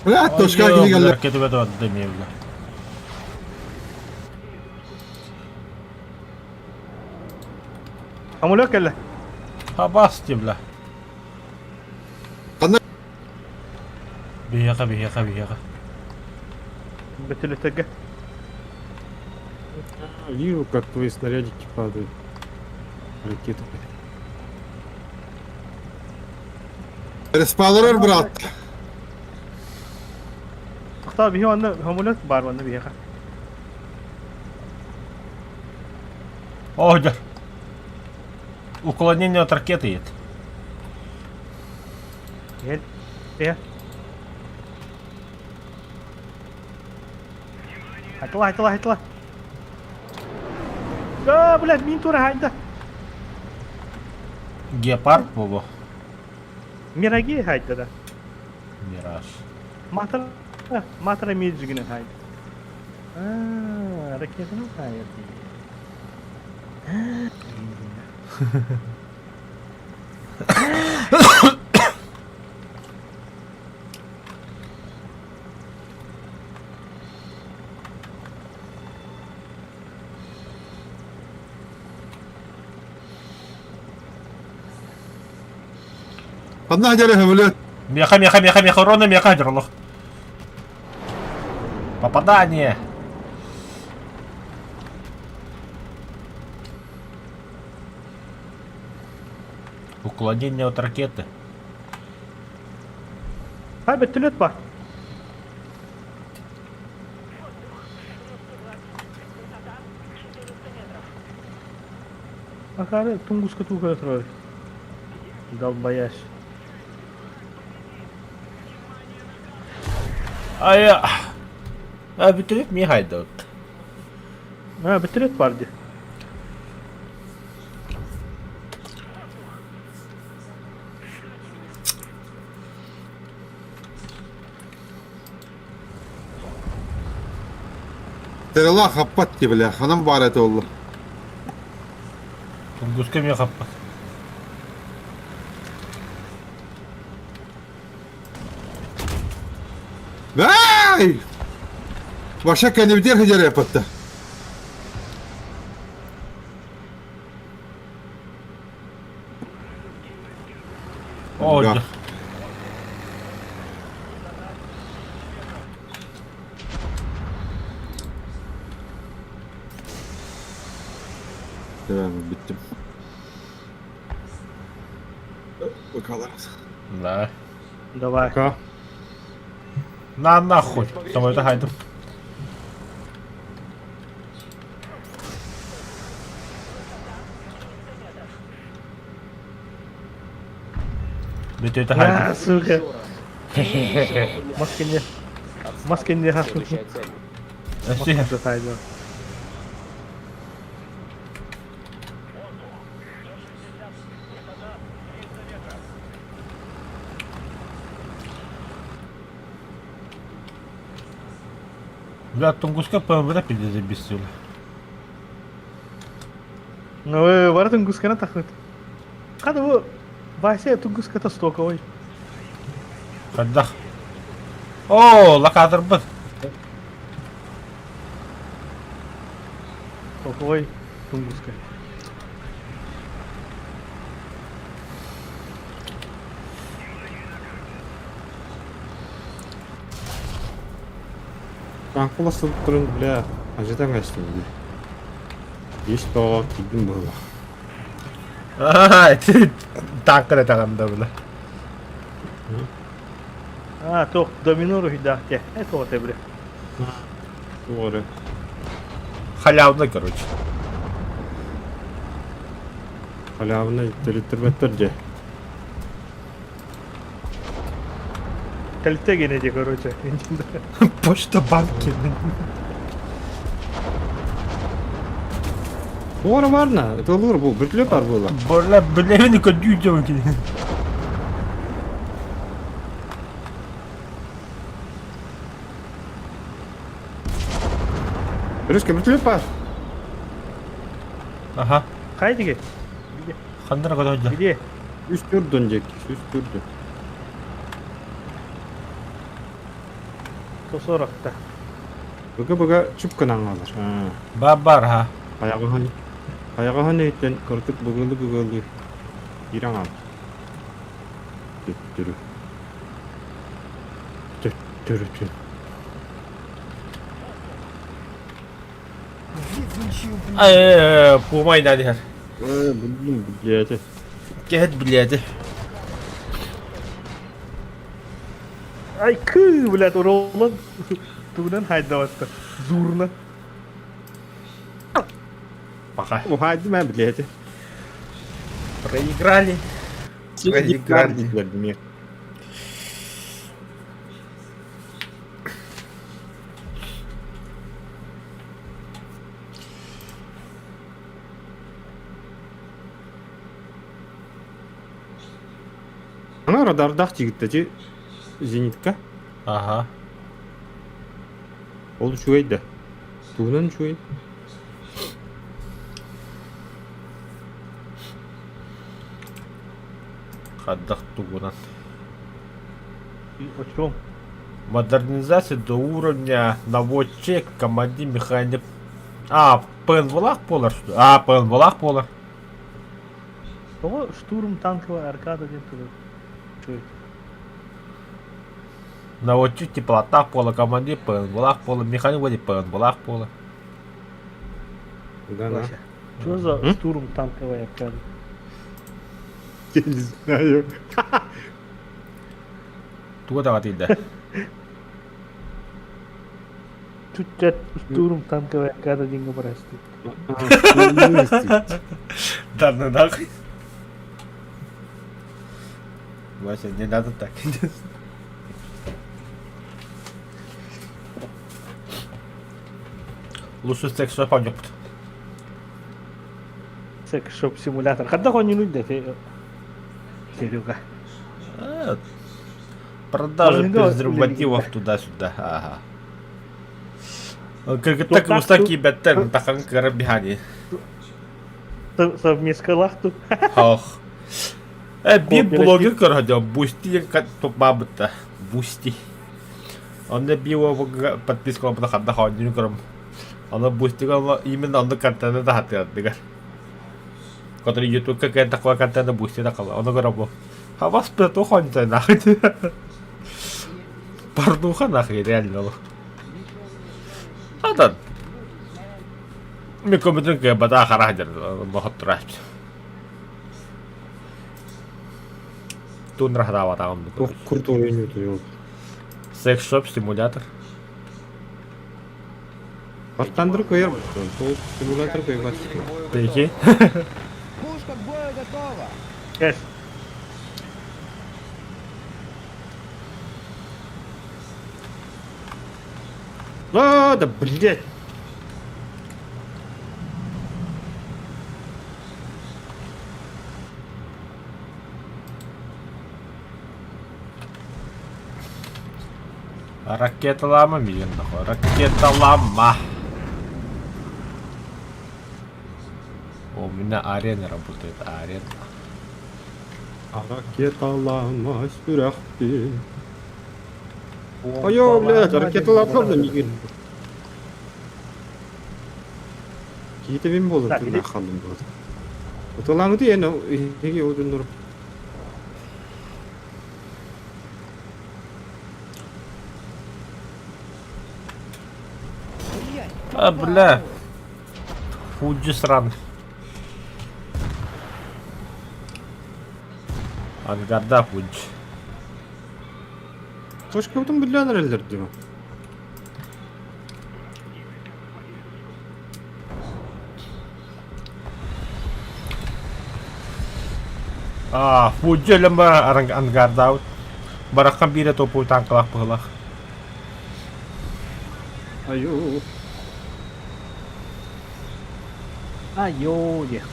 A: Бля, точка кини кэллэ.
C: Ракета в эту отдаме, бля.
B: Амулек кэллэ.
C: Хабасти, бля.
A: Ханна
C: Биһиэхэ, биһиэхэ, биһиэхэ.
B: Бөтөлөтөргө.
H: Вижу, как твои снарядики падают. Ракеты.
A: Респаларар брат.
B: Тохтоо биһи онно самолет баар онно биһиэхэ.
C: О, да. Уклонение от ракеты ет.
B: Иһэн. Иһэ. Айтыла, айтыла, айтыла. А, блядь, мин тура хайда.
C: Гепард буолуо.
B: Мираги хайда да.
C: Мираж.
B: Матра, матра миджигин хайда. А, ракетаны хайда.
A: Ханна дьэрэ самолет.
C: Меха, меха, меха, меха, рона, меха, дерлох. Попадание. Уклонение от ракеты.
B: Хай бөтөлөт бар. Акары Тунгуска туга турар. Долбоясь.
C: А я... А бөтөлөт михайда.
B: А, бөтөлөт бар ди.
A: Стрела хаппат ти бля. Ханам бар это олла.
C: Тунгуска меха.
A: Ай! Ваша кэннибитигэр сылдьар эппэтта.
C: О,
A: Да. Бүттүм. Бакалар.
C: Да.
B: Давай.
H: Пока.
C: На нахуй. Самолета хайдым. Бүтүтэ хайдым.
B: А, сука. Маски не... Маски не
G: Следующая цель.
C: Өссө
B: хайдым.
C: Бля, Тунгуска ПМВ пиздец бесил.
B: Ну, бары Тунгусканы тахыт. Када бу Вася Тунгуската стоковой.
C: Хайдах. О, локаторбыт.
B: Стоковой Тунгуска.
H: Танк уласып туран, бля, ажытан качтым дии. Есть тоҕо киирдим быһыылаах.
C: Аа, танкыр этаҕында бля.
B: А, туох домино руһуйдаах дии. Э, тоҕо бля.
H: Туох эрэ.
C: Халявный, короче.
H: Халявнай төлөттөрбөттөр дьэ.
B: Калите гене дии, короче.
C: Почта банки.
H: Туох эрэ баарына, ытыллыыр бу, бүрүлүө баар буолла.
C: Бля, билэбин көдүү кини.
H: Өрүскэ бүрүлүө баар.
C: Аха.
B: Хайа диги?
C: Ханнара көтөдө.
B: Где?
H: Үс түрдөн диэки, үс түрдөн.
B: 140-та.
H: Быга-быга чуп гынан хаалар.
C: Бар бар ха.
H: Хайаҕаһын хайаҕаһын өйтөн кырдык быгылы-быгылы киирэн хаалар. Төттөрү. Төттөрүтүн.
C: Ай, пумай да дихер.
H: Э, булдум билиэти.
C: Кэт билиэти.
B: Ай, кы, блядь, уролан. Тугунан хайдаватта. Зурна.
C: Пока.
H: Ухайдым ээ билиэти.
C: Проиграли. Проиграли.
H: Ана радардаах тигиттэчи зенитка.
C: Ага.
H: Ол үчүгэй да. Тугунан үчүгэй?
C: Хайдах тугунан.
B: О чем?
C: Модернизация до уровня наводчик, командир, механик. А, ПНВлах полар что? А, ПНВлах полар.
B: Того штурм танковая аркада диэн тугу. Что это?
C: Наводчик теплота пола, командир ПНВлах пола, механик вроде ПНВлах пола.
H: Да, да.
B: Вася. Что за
H: М?
B: штурм танковая аркада?
H: Я не знаю.
C: Туга даҕа
B: Чуть-чуть штурм танковая аркада диэҥҥэ барастыы.
C: Да, ну нахуй. Вася, не надо так. Лучше секс-шоп ёпт.
B: Секс-шоп симулятор. Хайдах оонньуунуй да Серега.
C: Продажа
B: Маленького
C: презервативов туда-сюда. Ага. Как так устаки беттен тахан карабихани.
B: Совмескалахту.
C: Ох. Э, би блогер көрөдө, бусти бабыта. Бусти. Онно био подписка оҥорбута ханна оонньуурун көрөм. Ону бустига именно оннук контены таһаттыгар. Который ютубка кэлэн такого контента бусти такала. Ону көрөм. А вас туох оонньута нахуй. Порнуха нахуй реально. Адан. Мен көмөтүн кыайбата хараах дьэр бохоттурач. Тундра хадаабатаҕым.
H: Туох крутой ойнуутуй ол.
C: Секс-шоп симулятор.
H: Артандыр кыайар Сол симулятор кыайбат.
C: Пeki.
D: Пушка к бою готова!
B: Yes.
H: А, да блять!
C: Ракеталама миигин нахуй. Ракеталама. У меня арена работает, арена.
H: Ракеталама сүрэхпин. Айо, блядь, ракеталаппын да миигин. Киитэ мин буолар
B: Так,
H: тыыннаах хааллым буолар. Отолааҥыты эн иһиги одуннур.
D: Блять!
C: А, бля. Фуджи сраный. Ангарда Фуджи.
H: Точкабытын биллэн эрэллэр дии.
C: А, Фуджи өлөн бар ангардаабыт. Бараххан биирэ топу танкалаах быһылаах.
H: Айуу.
B: Айоо диэх.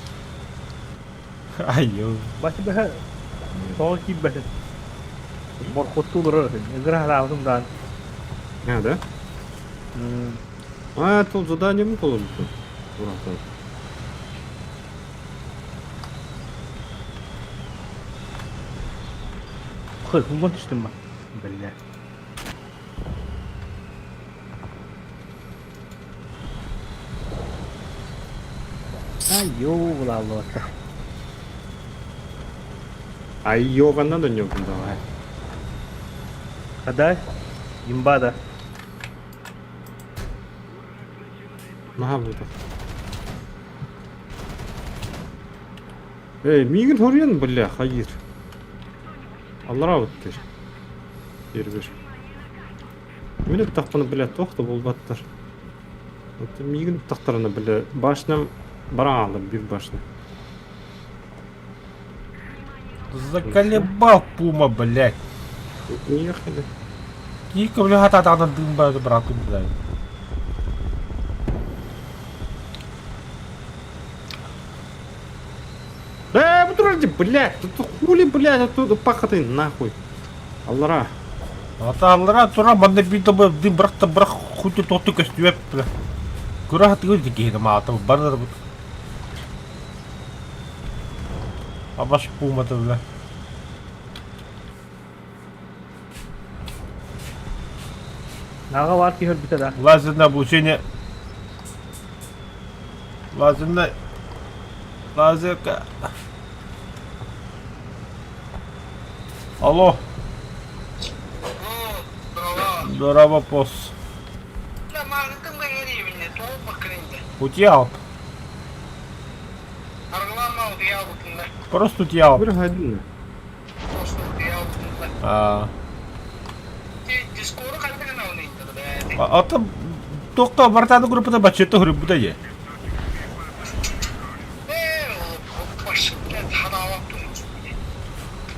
C: Айуу.
B: Бачы бэһэ тоҕо киирбэтин. Борхуттуу олорор этим. Ыгыра хараабытым даҕаны.
H: А, да? А, тут задание выполнено. Ура,
B: Хы, түстүм ба. Бля. Айоо, булааллыбатта.
H: Айёганнан дөньёбун давай.
B: Хадай, имба да.
H: Наһаа буолбат. Эй, миигин хоруйан, бля, хайыр. Аллара быттыр. Бир-бир. Мин ыттахпына, бля, туох да булбаттар. Вот миигин ыттахтарына, бля, башням баран аалар, бир башня.
C: Заколебал пума, блядь.
H: Уехали.
C: Кийка, бля, хатаатаҕына дыым бары быраатым, блядь.
H: Э, подожди, блядь, тут хули, блядь, оттуда пахоты, нахуй. Аллара.
C: Ата аллара тура манна биир да дым бырах да бырах хуту тоту көстүбэт бля. Кура хатыгы киһини маата бардар бут. Абаш пумата бля.
B: Наҕа баар киһи өлбүтэ да.
C: Лазерное облучение. Лазерное. Лазерка. Алло. Здорово, босс. Утиалп. Просто утиалп.
H: Бір хайдын.
C: А. Ата тоқта бартаны группада бачетті хүрүбүтэ дии.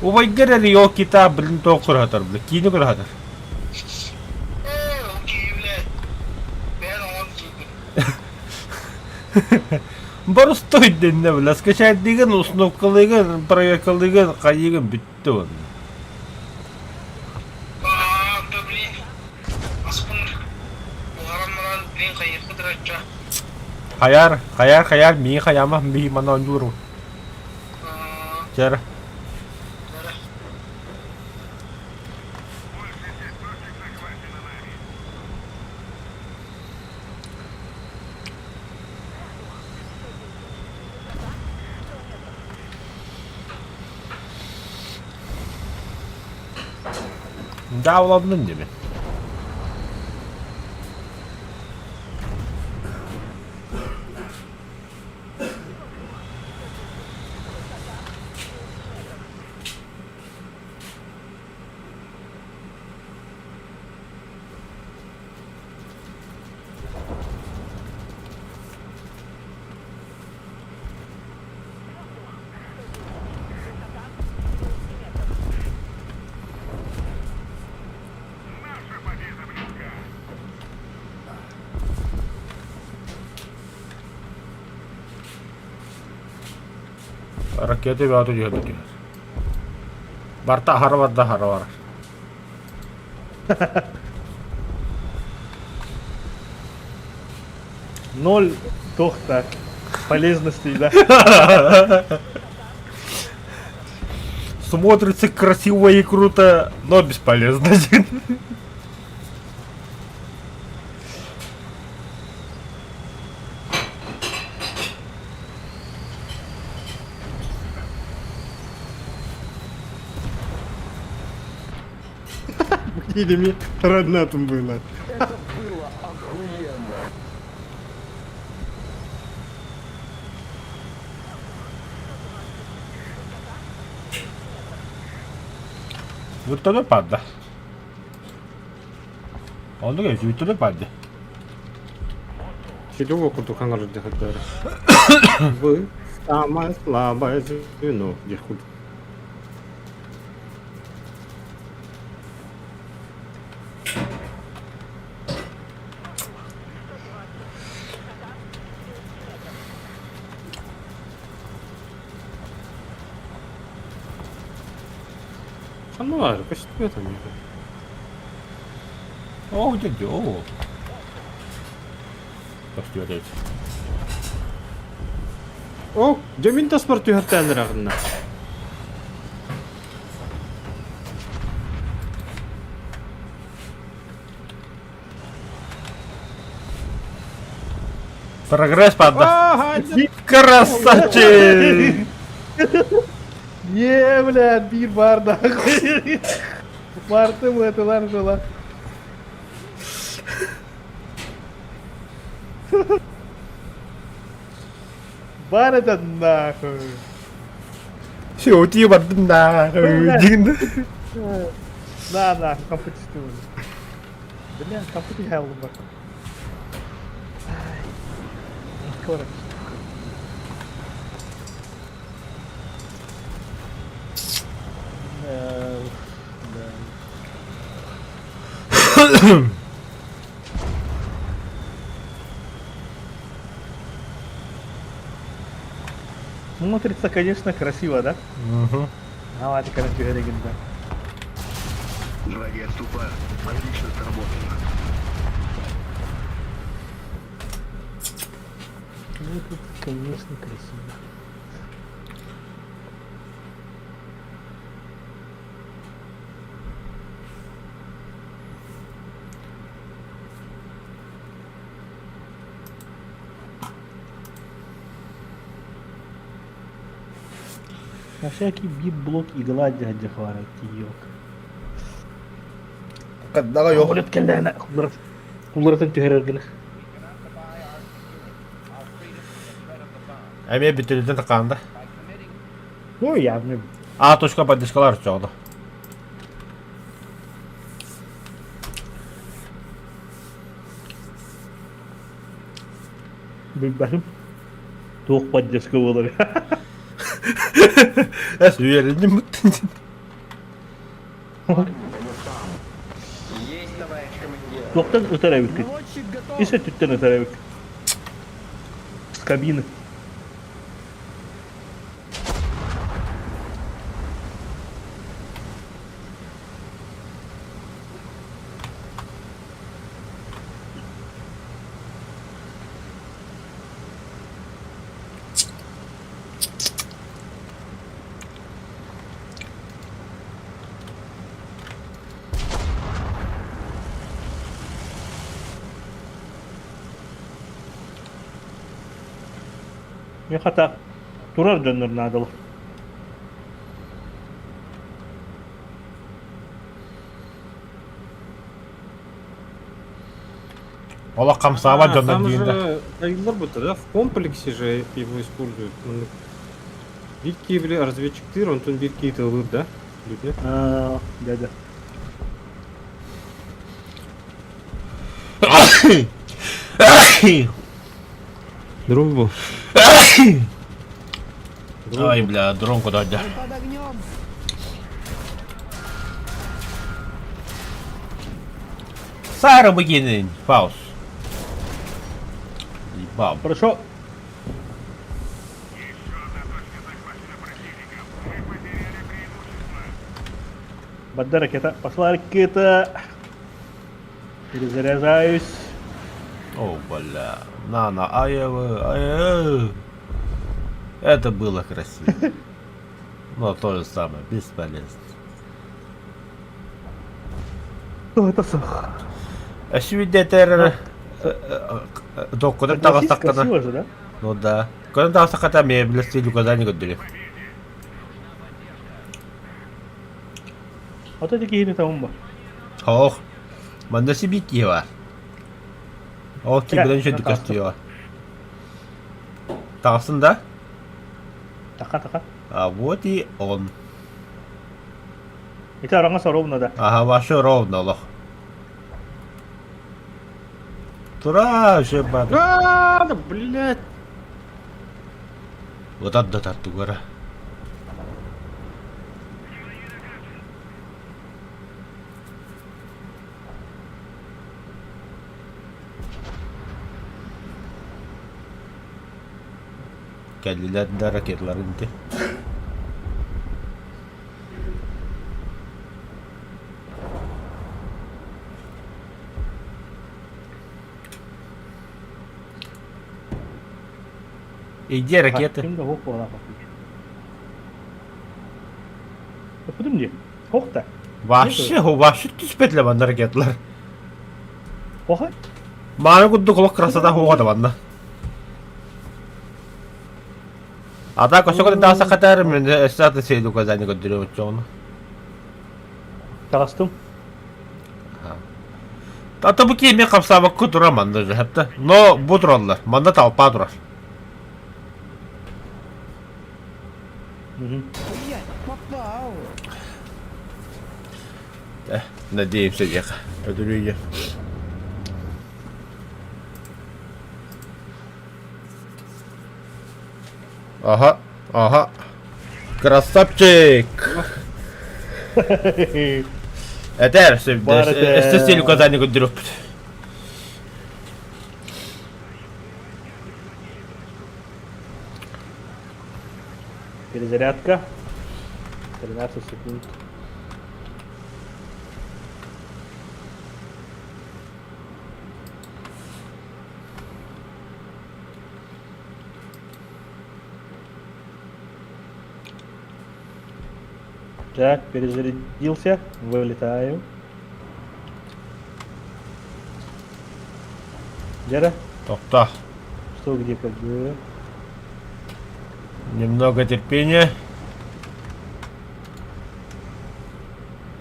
C: Убайгар эрэ кита блин тоқ көрөтөр бile киини көрөтөр. Боростой дэннэ бile скачайдыгын, установкалыгын, проверкалыгын, хайыгын бүттү онно. Хайар, хайар, хайар, мии хайама, мии мана оонньууру. Чэр. Даавланнын дими. Ракеты бөҕөтө түһэ түһэр. Барта аһара барда аһара барар.
B: Ноль тохта полезностей, да?
C: Смотрится красиво и круто, но бесполезно.
H: Или роднатым было.
F: Это было охуенно.
C: Вертолет падла. Оннук эбит, вертолет падла.
H: Серега курдук хаҥар дьахтар. Вы самое слабое звено, дехуд. Ханна көстүбэт эмиэ.
C: Оо, дьэ, оо. Көстүбэт эбит.
H: О, дьэ мин таспар түһэртээн эрэҕиннэ.
C: Прогресс падла. Красавчик!
B: Не, бля, биир баар нахуй. Мартым этылар жила. Бар это нахуй.
C: Все, утии бардым да.
B: На, на, компетитивный. Бля, компетитивный бар. Короче. Да. Смотрится, конечно, красиво, да?
C: Угу.
B: Давайте, короче, легенда.
I: Враги отступают. Отлично сработано.
B: Смотрится, конечно, красиво. На всякий бип-блок и гладь хварат ёк.
C: Каддага yok.
B: Олет келлээнэ кулларатын түһэрэргинэ.
C: Эмиэ бүтүрүтэн такаанда.
B: Ну, явно.
C: А точка поддержкалар чоҕду.
B: Билбэтим. Туох поддержка буолар.
C: Эс үөрэнним буттун.
G: Есть, товарищ командир.
B: Туохтан ытар эбиккит.
D: Наводчик готов.
B: Ис өттүттэн ытар эбик. С кабины. Мен хата турар дьоннор наадалар.
C: Олох хамсаабат
H: А,
C: дьоннор
H: там
C: диин да.
H: же айыллар будто, да? В комплексе же его используют. Маннык биир киһи разведчиктыыр, онтон биир киһи тыллыыр, да? Бүтүнэ.
B: А, дядя.
H: Дрон был.
C: Ай, бля, дрон куда
D: Мы под огнем!
C: Сара богинин, пауз. Ебал.
B: Хорошо. Бадда ракета. Пошла ракета. Перезаряжаюсь.
C: О, бля. На, на, ай, ай, ай. Это было красиво. Но то же самое, бесполезно.
B: Что это сох?
C: Өсүдэтэр доккудан
B: Согласись,
C: таҕыстаххына.
B: красиво же, да?
C: Ну да. Көрөн таҕыстаххата мебель стиль указание көрдөрү.
B: Вот эти киһини табын ба.
C: Ох. Манна сибики бар. Ол киберен
B: Бля,
C: үчүгэй көстүө. Таҕыстын да?
B: Така, така.
C: А вот и он.
B: Ити араҥас ровно да.
C: Ага, вообще ровно олох. Тура, еще бада.
H: А, да, блядь.
C: Вот отда тартугара. Кэллилэр да ракеталарын ити. И где ракеты?
B: Ким да хоп буолла Өпүдүм дии. Хох да.
C: Вообще, вообще түспэтилэр манна ракеталар.
B: Хоха?
C: Мааны курдук олох красота хуоҕа манна. А так өссө көрөн таҕыса хатар мен өссө аты сиэли указание көрдөрүөм оччоҕуна.
B: Таҕыстым.
C: Ата бу киһи эмиэ хамсаабакка турар манна уже хапта. Но бу тураллар. Манна толпа турар.
D: Блять, попал!
C: Э, надеемся диэхэ. Өтүрүйэ. Ага, ага. Красавчик! Этэр,
B: Бар этэ.
C: өссө стиль указание көрдөрүөхпүт.
B: Перезарядка. 13 секунд. Так, перезарядился. Вылетаю. Лера,
C: Тохто.
B: что, где, как бы.
C: Немного терпения.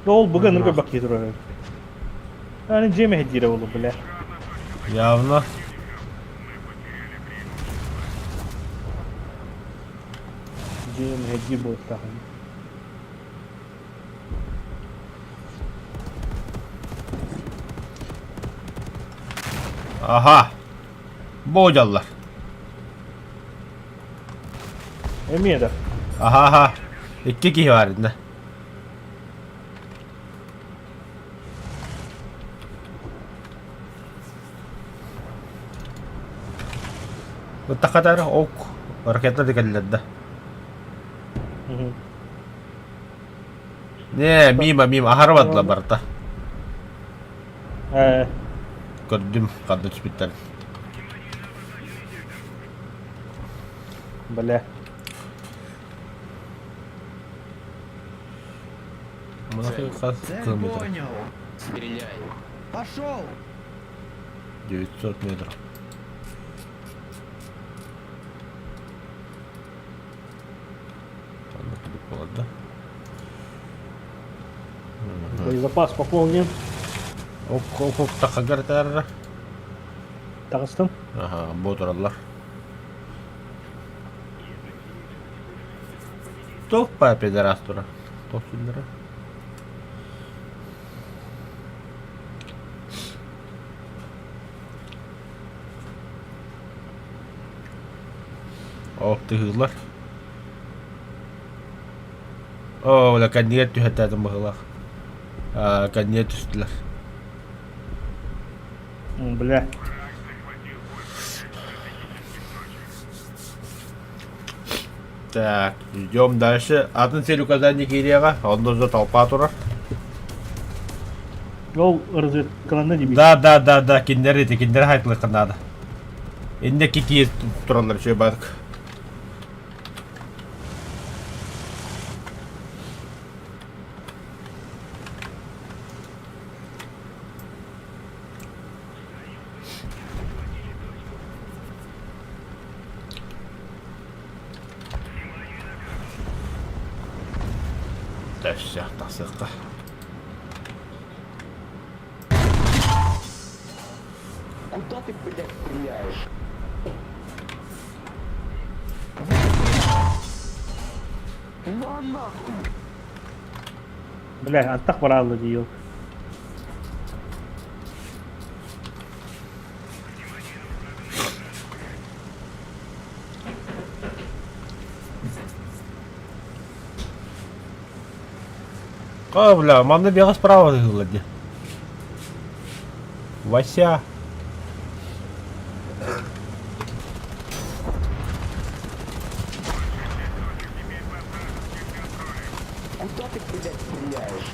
B: Ол бүгін нұрға бак кетір Аны жеме хедире олу, бля.
C: Явно.
B: Жеме хедир болып тағын.
C: Ага. Бодяллар.
B: Эмиэ да.
C: Ага, ага. Икки киһи бар иннэ. Ыттаххатар ок ракета да кэллэр да. Не, мимо, мимо, аһара бардылар барыта.
B: Э,
C: Көрдүм, ханна түспүттэр.
B: бля.
C: Хас
D: Цель
C: километр.
D: понял!
F: Стреляй.
D: Пошел!
C: 900 метров. Ладно, кудук да?
B: Боезапас пополним.
C: Ок, ок, ок, тахагар тар.
B: Таҕыстым.
C: Аха, бу тураллар. Туох баа пидорас турар? Туох сүллэрэ? Ол тыһыылар. Оо, бля, кэннигэр түһэртээтим быһыылаах. Аа, кэннигэр түстүлэр.
B: Бля.
C: Так, идем дальше. Атын цель указания киириэҕэ, онно уже толпа турар.
B: Ол разведкаланна дии.
C: Да, да, да, да, кинилэр ити, кинилэр хайтлыахха наада. Инники киир тураллар үчүгэй баатык. Тэссэх тахсыахха.
F: Куда ты, блядь, стреляешь? На нахуй!
B: Бля, антах бараалла дии ол.
C: О, бля, манна бега справа ыһыллар дии. Вася.
F: Куда ты, блядь, стреляешь?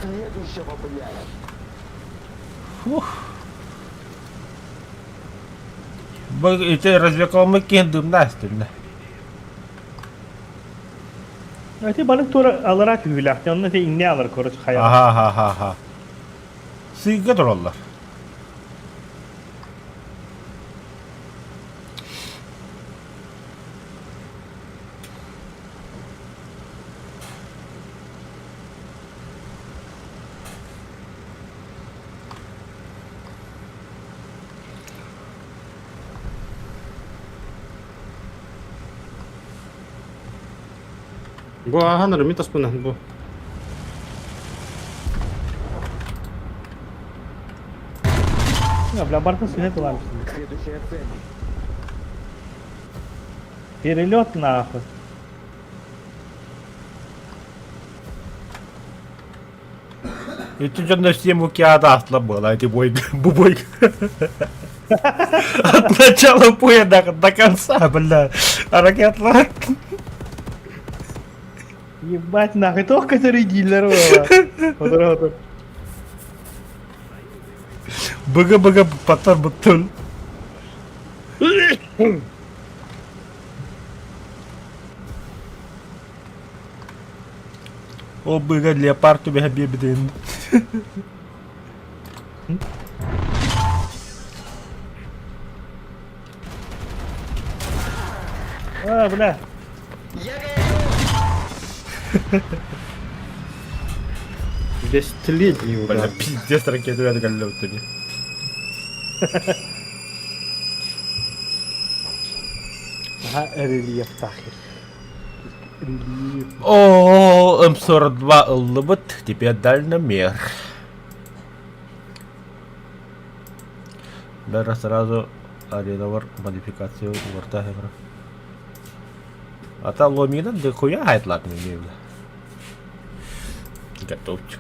F: Следующего, блядь!
C: Фух. Бу ити развлекомы киһин дымна истиннэ.
B: Эти балык туора алара түһүүлээх, онно ити иҥнэ алар короче хайаҕа.
C: Аха аха аха аха. Сыыга тураллар.
H: Бу ааһан эрэ мин таспынан бу.
B: Я, бля, барытын сыһа тылаабыт.
F: Следующая цель.
B: Перелет нахуй.
C: Ити дьонно всем океана асла была, эти бой, бубой. От начала боя до, до конца, бля. Ракетла.
B: Ебать нахуй, только зарядили, Отыр, отыр.
C: Быга-быга потом бутыл. Ол быга леопард түбэһэ биэрбитин.
B: А, бля.
G: Я горю!
H: Бестилетний
C: Бля,
H: удар.
C: пиздец ракету я галлеутами.
B: Ага, рельеф тахер. Рельеф.
C: О, М42 ыллыбыт, теперь дальномер. Бәрі сразу ареналар модификация уорта хемра. А та ломина да хуя хайтлак не бля. Готовчик.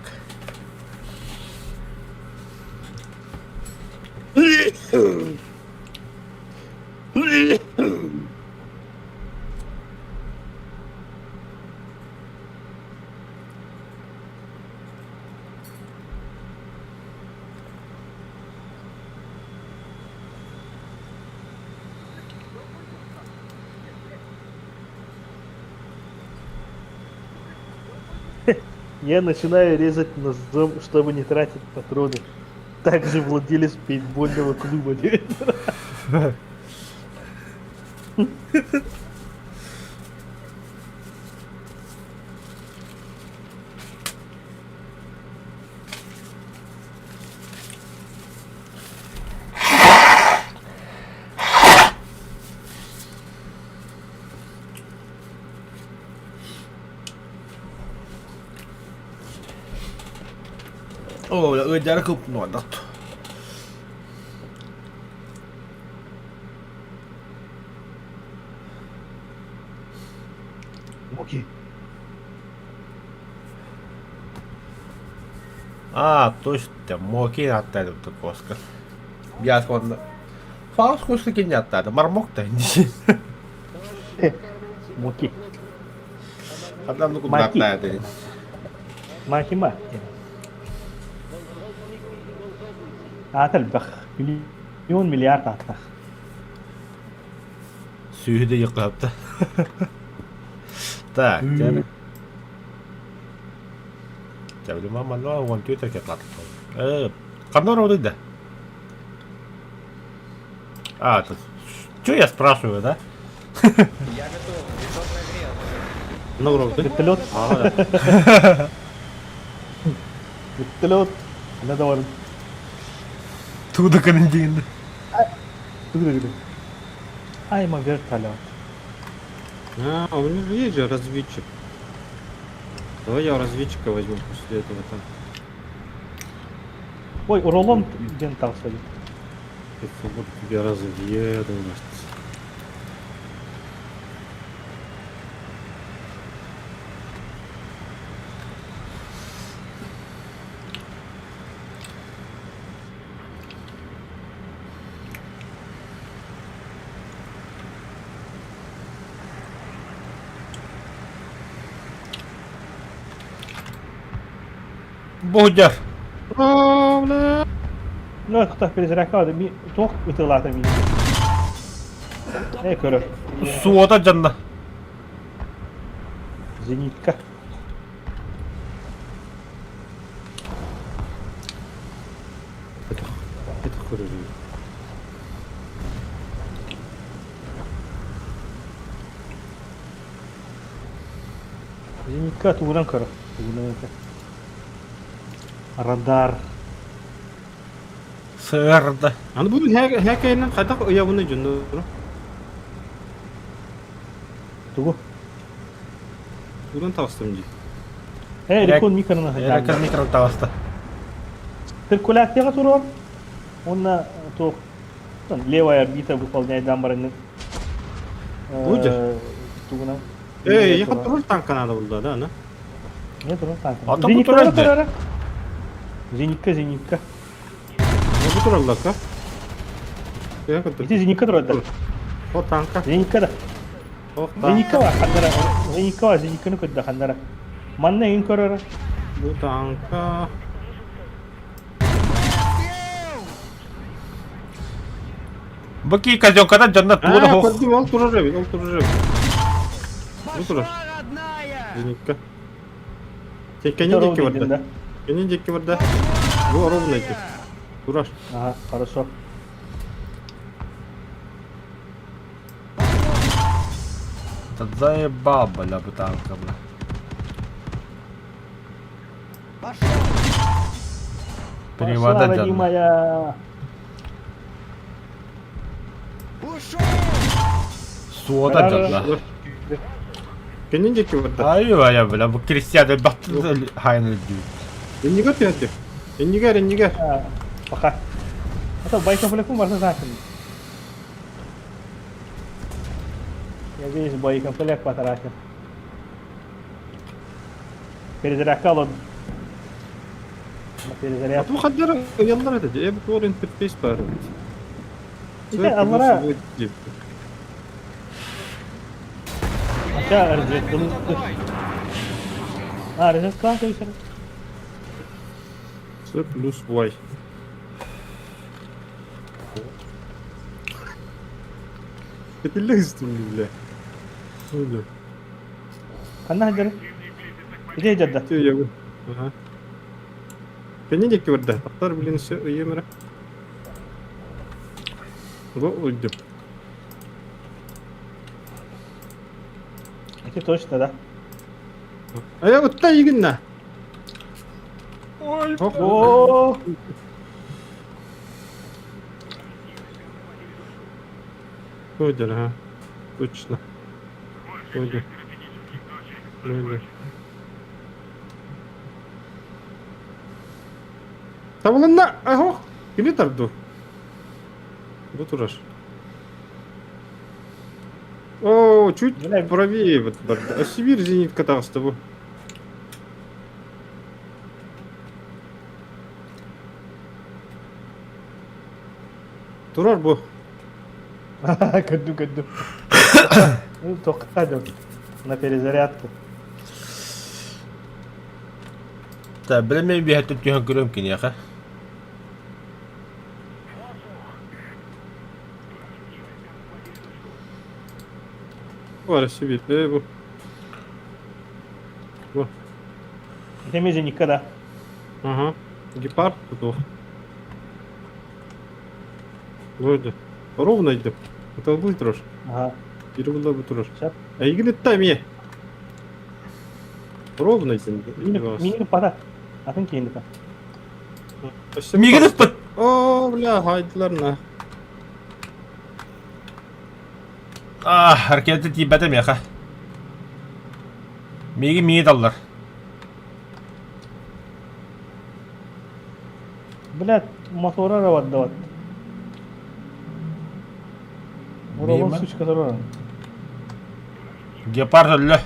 B: Я начинаю резать ножом, чтобы не тратить патроны. Также владелец пейнтбольного клуба.
C: Оо, ыалдьаары кылпынуордах.
B: Окей.
C: А, точно, Моки аттаады коска. Биас онно. Фаус коска кине аттаады, мармок та.
B: Моки.
C: Хандан ну
B: Маки.
C: аттаады.
B: Маки ма. Аата элбэх. Миллион миллиард ааттаах.
C: Сүүһү да йыккапта. Так, дьэ. Чабылыма манна 14 ракет Э, ханна роды да? А, тут... Что я спрашиваю, да?
G: Я готов. Движок нагрелся.
H: На уровне.
B: Вертолет. Вертолет. Надо варить.
C: Туда комендин.
B: I'm a вертолет.
H: А, у меня же есть же разведчик. Давай я разведчика возьму после этого там.
B: Ой, Роланд диэн тахсар.
H: Это вот тебе разведывать.
C: Будя.
H: О, бля!
B: Ну, кто перезарядка, ми туох ытылата ми. Э, көрөр.
C: Суота жанна.
B: Зенитка.
H: Это, это хорошо.
B: Зенитка тугунан көрөр. Тугунан это. Радар.
C: Сырда.
H: Аны бу хәкәйнең кайда уябыны жөндөр.
B: Тугу.
H: Бүгін табыстым ди.
B: Э, рекон микроны
C: Эрекон микро табыста.
B: Циркуляцияга турар. Онна то левая орбита выполняет дамбараны.
H: Будет?
B: Тугунан.
H: Эй, я турар танка надо булды, да, на?
B: Не турар танк.
C: А то
B: Зенитка
C: турар
B: турар. Зенитка, зенитка.
H: Ну, турар ка? Я
B: Ити зенитка турар да.
H: О, танка.
B: Зенитка да.
H: О, танка.
B: Зенитка бар, хандара. Зенитка бар, зенитканы көдді хандара. Манна ең көрөр.
H: Бу танка.
C: Бу ки казёнкада дьонно тугу да
H: А,
C: суох.
H: көрдүм, ол турар эбит, ол турар эбит. Бу турар.
D: Пошла, родная!
H: Зенитка. Кенин диэки барда.
B: Да.
H: Кенин диэки барда. Бу ровно эти. Турар.
B: Ага, хорошо.
C: Да заебал, бля, бу танка, бля.
D: Пошел!
C: Перевода
B: Пошла,
C: дьонно.
B: родимая.
D: Ушел!
C: Суота дьонно.
H: Кенин диэки барда.
C: Ай, бля, бу крестьяне бахты хайны дүү.
H: Эннигер түһәтти. Эннигер, эннигер.
B: А, Пока. А то боекомплектым барса знаком. Я весь боекомплект потратил. Перезарядка лод. Перезаряд.
H: Бу хаддара яллар это. Э, бу интерфейс бар.
B: Ите, аллара. Ача разведка. А, разведка то
H: С плюс Y. Это легстым, бля. Бля.
B: Ханна хаддара. Ите жадда.
H: Ты я. Ага. Кенин диэки барда. Аттар, блин, все уемера. Бу уйдем.
B: Ите точно, да.
H: А я вот та игна.
C: Ой,
B: О,
H: Ходер, ага. Точно. Ходер. Ходер. Табылынна! Ах, кини тарду. Бу турар. О, чуть правее вот барда. Сибирь зенитка таҕыста бу. Турар бу.
B: Көрдүм, көрдүм. Ну, только на перезарядку.
C: Та билэмин биһэттэн түһэн көрөм киниэхэ.
H: Бар Сибирь. Э, бу. Бу.
B: Это зенитка, да.
H: Ага. Гепард тут. Вроде. Ровно идем. Это будет турар.
B: Ага.
H: Бир бу турар.
B: Сөп.
H: Эйигин ытта эмиэ. Ровно идем.
B: Миигин ыппата. Атын киһини ыта.
C: Миигин ыппыт!
H: О, бля, хайдылар на.
C: А, ракета тиийбэтэ миэхэ. Миигин миигин таллар.
B: Блядь, мотора эрэ бардыбат. Уровень сучка турар.
C: Гепард өллө.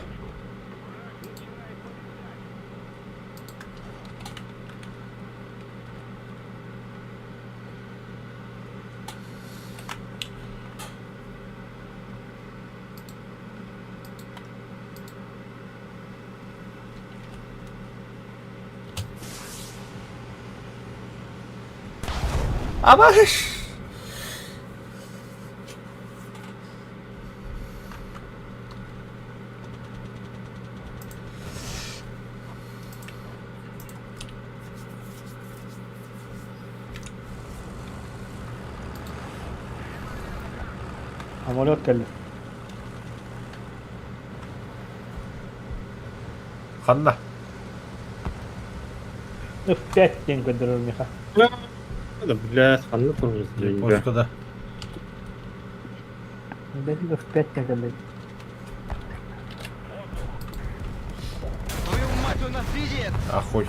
C: Абаш!
B: Самолет кэллэ.
C: Ханна?
B: F5 диэн көрдөрөр миэхэ.
H: Да, блядь, ханна турбут
C: Пушкада.
B: Бэти F5 диэн кэллэ.
D: Твою мать, он нас видит!
C: Ахуй.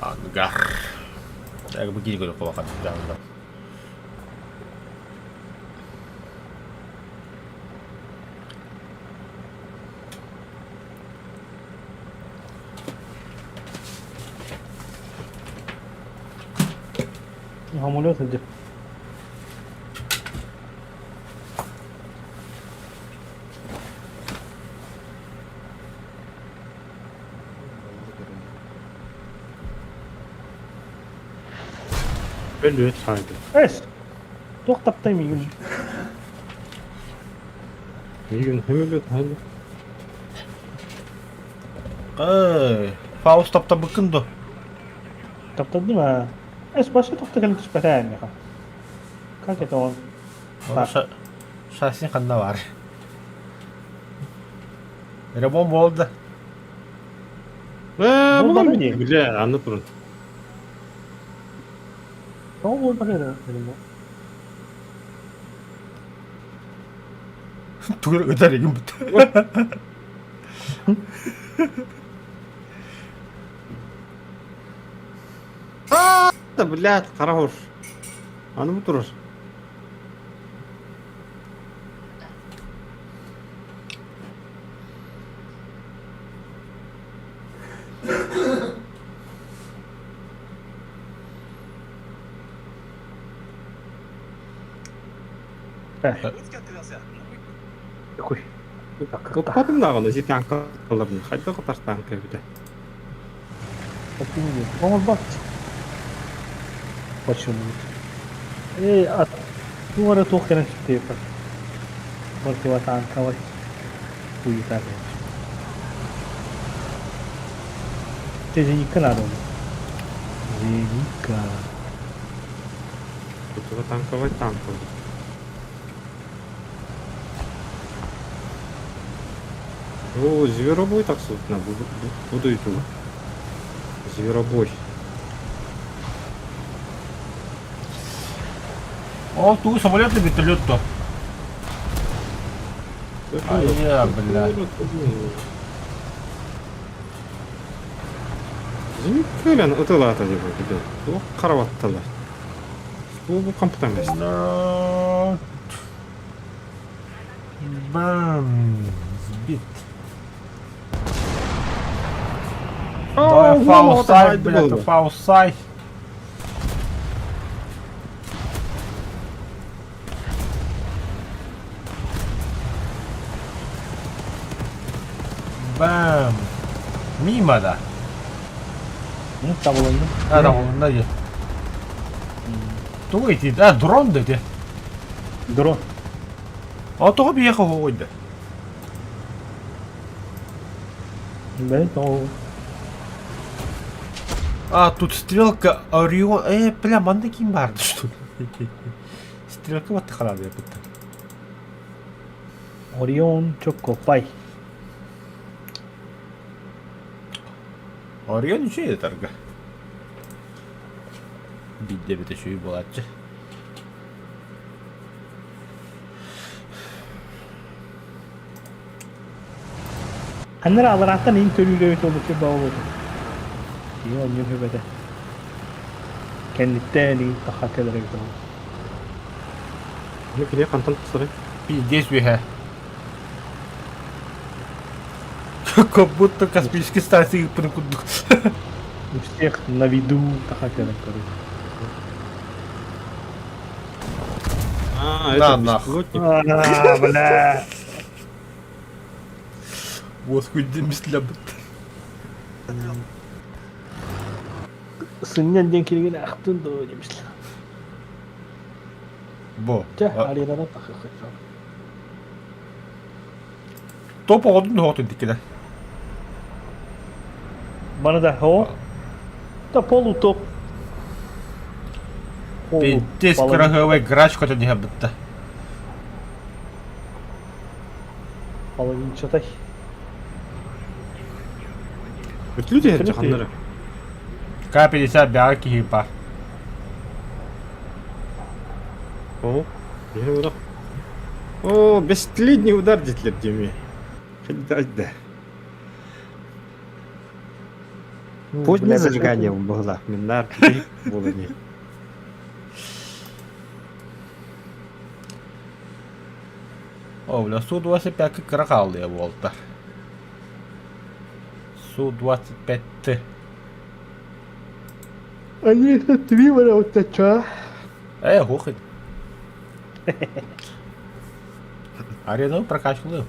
C: Ангар. Так, бу киһи көрө кулахан дьаҥда.
B: Самолет сылдьар.
H: Өлүөт хаайда.
B: Эс! Туох таптай миигин?
H: Миигин хөмөлүөт хаайда.
C: Эй, Фауст таптабыккын дуо?
B: Таптадым аа. Эс, башы тохто кэлэн түспэтэ ээ миэхэ. Как это он?
C: Шасси ханна бар? Ремонт буолда.
H: Ээ,
B: Буолбата
H: булан
B: дии.
H: бля, аны туран.
B: Тоҕо буолбата эрэ ремонт?
C: Тугу ытар игин бут.
H: Да, блядь, хара хор. Аны бу турар.
B: Такой.
H: Ыппатым даҕаны ити тааҥкаларын хайдах ытар тааҥка эбитэ.
B: Оҥорбот. Почему? Эй, а туох эрэ туох кэлэн сүттэ Противотанковый. Хуета, конечно. Тебе зенитка надо. Зенитка.
H: Противотанковай танковый. О, зверобой так собственно, буду иду. Зверобой.
C: Ол тугу самолет да вертолет то? Айя, бля.
H: Зениккэлэн ытылаата диye бу. Туох карабатталар. Бу компьютер
C: Но... Бам! Сбит. Давай фаусай, блядь, фаусай. Бам! Мимо, да.
B: Табылынным.
C: А, табылынна дии. Тугу ити? А, дрон да ити.
B: Дрон.
C: А тоҕо биһиэхэ оһоҕуйда?
B: Бэйэ тоҕо.
C: А, тут стрелка Орион... бля, манна ким баар что ли? Стрелка вот халады бытта.
B: Орион Чокопай.
C: Орион үчүгэй ытарга. Бидде бите үчүгэй буолааччы.
B: Ханнара аларааттан иин төрүүрэ эбит олуччу баҕа Киһи онньук үбэтэ. Кэнниттэн иин таха кэлэр эбит ол.
H: Кини хантан тахсарый?
C: Пиздец үөһэ. Как будто космический станция ыыппытын курдук.
B: У всех на виду таха кэлэн көрөр.
H: А,
C: На,
H: это
C: нахуй.
H: беспилотник.
B: А, бля.
C: Уоскуйдым слябыт.
B: Сынньан диэн кинигини ахтын дуо диэбислэ.
C: Бо.
B: Чэ, аренанан тахыахха
C: Топ оҕотун оҕотун тиккинэ.
B: Маны да о. Да полутоп.
C: Пиздец кыраһыабай грач көтөн иһэ бытта.
B: Половинчатай.
H: Люди ханнары.
C: К-50 бяга киһи бар.
H: О, О, бестледний удар дитлер деме. Да. Позднее зажигание было. Минар было не.
C: О, бля, Су-25 кыра хааллыа буолта. Су-25Т.
B: Они это три варианта, чё?
C: Ухать. Арену прокачиваю.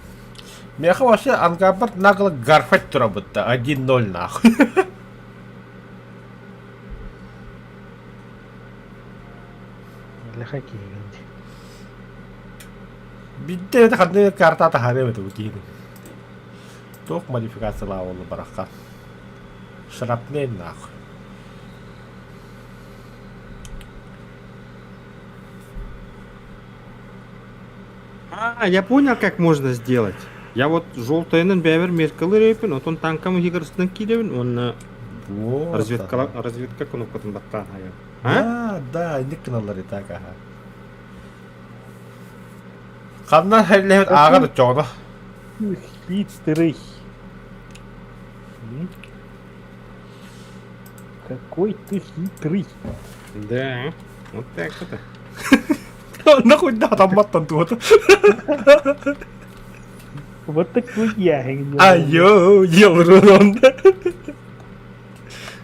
C: Меха вообще ангабар нагло гарфать турабытта. 1-0 нахуй.
B: Леха киһигин
C: Бидде это ханны карта тахары это киһини. Туох модификациялаа буолла барахха. Шрапнель нахуй.
H: А, я понял, как можно сделать. Я вот желтыйынан бэйбэр меркалы рейпин, отон танкам игрыстын кииребин, уонна
C: Вот.
H: разведка разведка кнопкатын баттаан хайа. А?
C: Да, да, инник гыналлар и так, аха. Ханна хэллэһит ааҕар оччоҕуна.
B: Хитрый. Какой ты хитрый.
H: Да, вот так вот.
C: Нахуй да, там маттан туота.
B: Вот такой я.
C: Айо, елрон.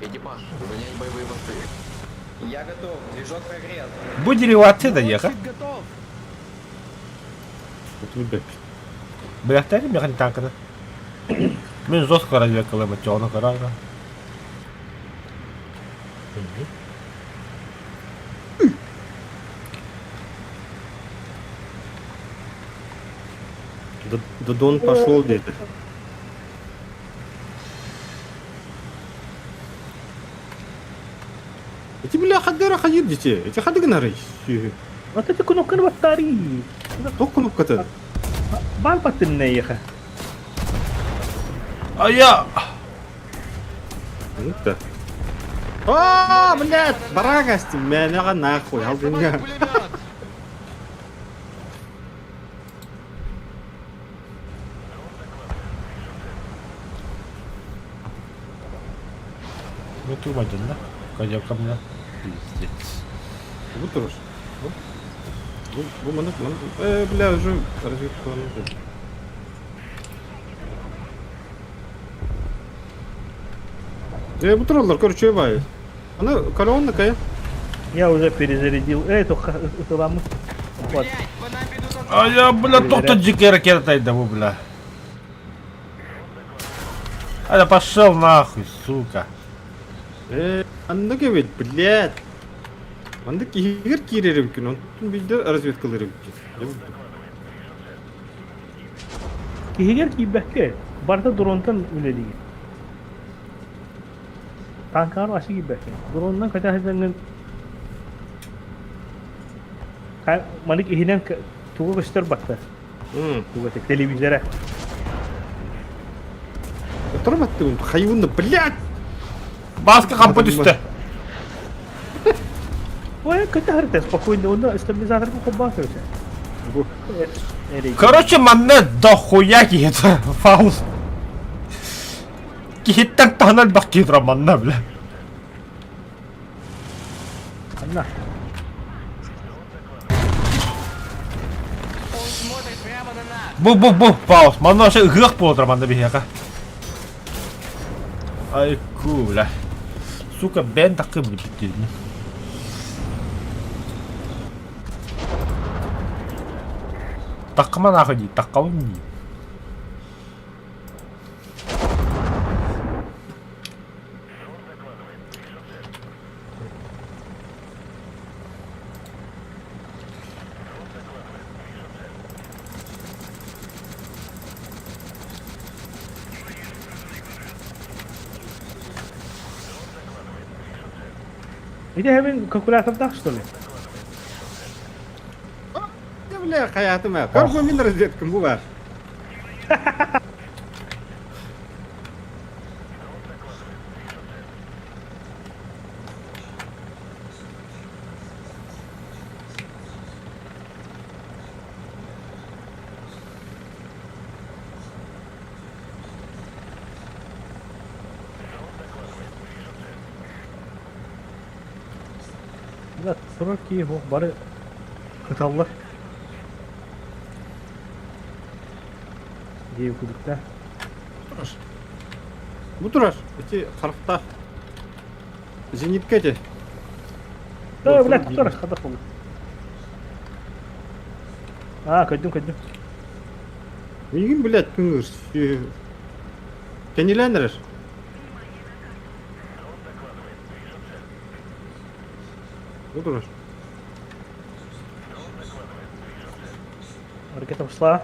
G: Экипаж, занять боевые посты.
F: Я готов, движок прогрет.
C: Бу деривация да еха.
D: Готов!
H: Вот любят.
C: Бэхтэри механик танканы. Мин жестко разведкалым оччоҕуна көрөр.
H: Додон пошел где-то. Эти бля хаддара ходит детей. Эти хады гнары.
B: Вот эти кнопканы баттари.
H: Туох кнопката?
B: Бал баттынна
C: Ая!
H: Ну-то. О, блядь, барагасти, меня нахуй, алдыня.
G: Пулемет!
C: Тумадьынна. Козявка мне. Пиздец.
H: Бу турар. Бу. Бу, бу маннык, маннык. Э, бля, уже разведка. Э, бу тураллар, короче, бай. Аны колонна кая?
B: Я уже перезарядил. Эй, только ытыламмыт. Вот.
D: Блять, по нам ведут
C: А я, бля, тоқта дикая ракета тайда, бу, бля. А я пошел нахуй, сука.
H: Э, аннык эбит, блядь. Маннык иһигэр киирэр эбиккин, онтун биирдэ разведкалыыр эбиккин.
B: Иһигэр киирбэккэ, барыта дронтан үлэлиир. Танкаҕар вообще киирбэккэ. Дронунан көтө сылдьаҥҥын маннык иһинэн тугу көстөр батта. Тугу этэ телевизора.
H: Турбаттыбын, хайуунна, блядь!
C: Бааска хампа түстэ.
B: Ой, көтө сырытта спокойно, онно стабилизаторга холбоон көрүсэ.
C: Короче, манна дохуя киһи Фаус. Киһиттэн таһынан элбэх киһи турар манна, бля.
B: Анна.
D: Он смотрит прямо на нас.
C: Бу бу бу паус. Манна вообще ыһыах буола турар манна биһиэхэ. Ай ку, бля. Сука, бэн такы бүттүн. Таккама нахуй дии, таккабын дии.
B: Ити эбин калькулятордаах что ли?
H: Бля, хайатым ээ. Көр мин разведкам бу бар.
B: Бля, турар киһи суох бары кыталлар. Дии кудукта.
H: Бу турар. Ити харахтаах. Зенитка эти.
B: Да, блядь, турар, хата болду. А, көрдүм, көрдүм.
H: Миигин, блядь, кыҥыр. Кэнилээн эрэр. Бу турар.
B: Ракета ушла.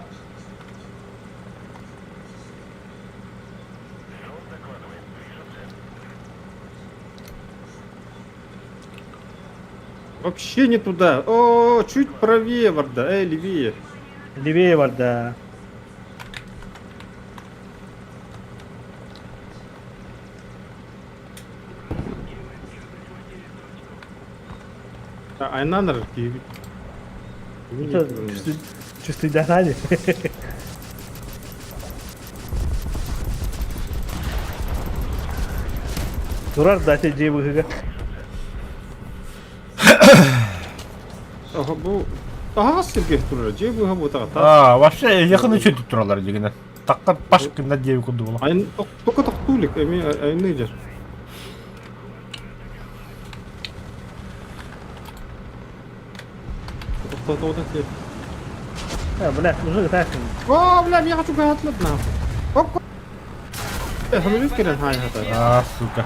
H: Вообще не туда. О, чуть правее, Варда. Эй, левее.
B: Левее, Варда.
H: Айнанар
B: Чувствуй догнали. Турар дате дьиэ быһыга.
H: Аха бу аһаҕас сиргэ турар дьиэ быһа буотаҕа
C: А, вообще якын үчүгэй тураллар дигинэ. Такка паш гына диэби курдук була.
H: Айн только тохтуу илик эмиэ айны дьэр. Тохтоотоҕуна сиэ.
B: А, блядь, уже ытаасың.
H: О, бля, миэхэ чугаһаатылар наа. Оп. Самолет кэлэн хаайхата.
C: А, сука.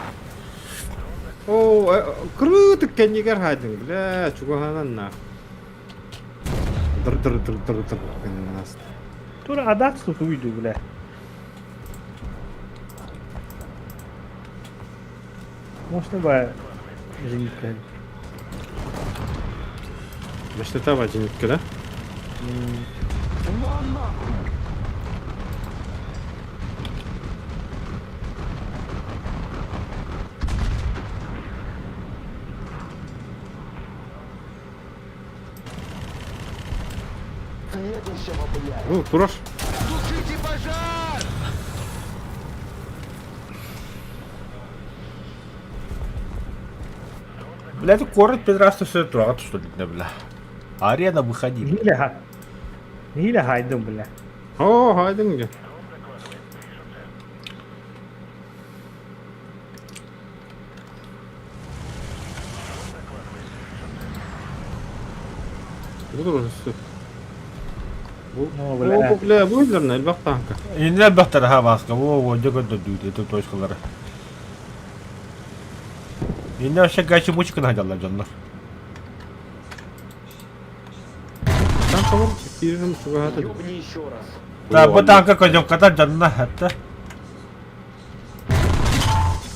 H: О, кырыытык кэннигэр хаайдыҥ, бля, чугаһаанан наа. Дыр дыр дыр дыр дыр гынан ааста.
B: Тура адак сутуйду, бля. Можно бы зенитка?
H: Баштата зенитка, да?
G: Следующего, блядь!
H: Ну, турар.
D: Тушите пожар!
C: Блядь, куорат пидорасты все тураҕа тустуллунна, бля. Арена, выходи.
B: Нэһиилэ ха. Нэһиилэ хаайдым, бля.
H: О, хайдың дьэ. Буду уже
B: О,
H: Бу
B: бля.
H: бля, бу иллэрнэ элбэх таанка.
C: Иннэ элбэхтэр аха бааска. Во, во, дьэ көрдөрдүүтэ это точкалары. Иннэ вообще гачи мучка находялар дьоннор.
H: Танка бар, киирим чугаһата.
F: Ёбни еще раз.
C: Да, бу танка козёмката дьонно это.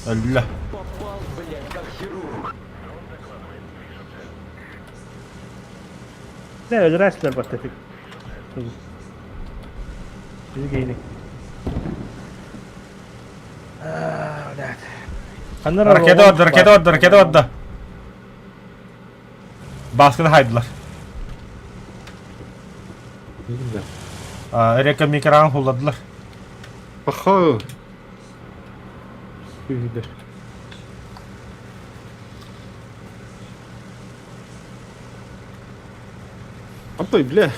C: Өллө.
F: Попал, блядь, как хирург.
B: Дэ, өлөрөөччүлэр баттатык. Биһиги Блядь. Ханна
C: Ракета орда, ракета орда, ракета орда. Баасканы хайдылар. Река микран хулладылар.
H: Паха. Күүһүлэр. Апай, бля.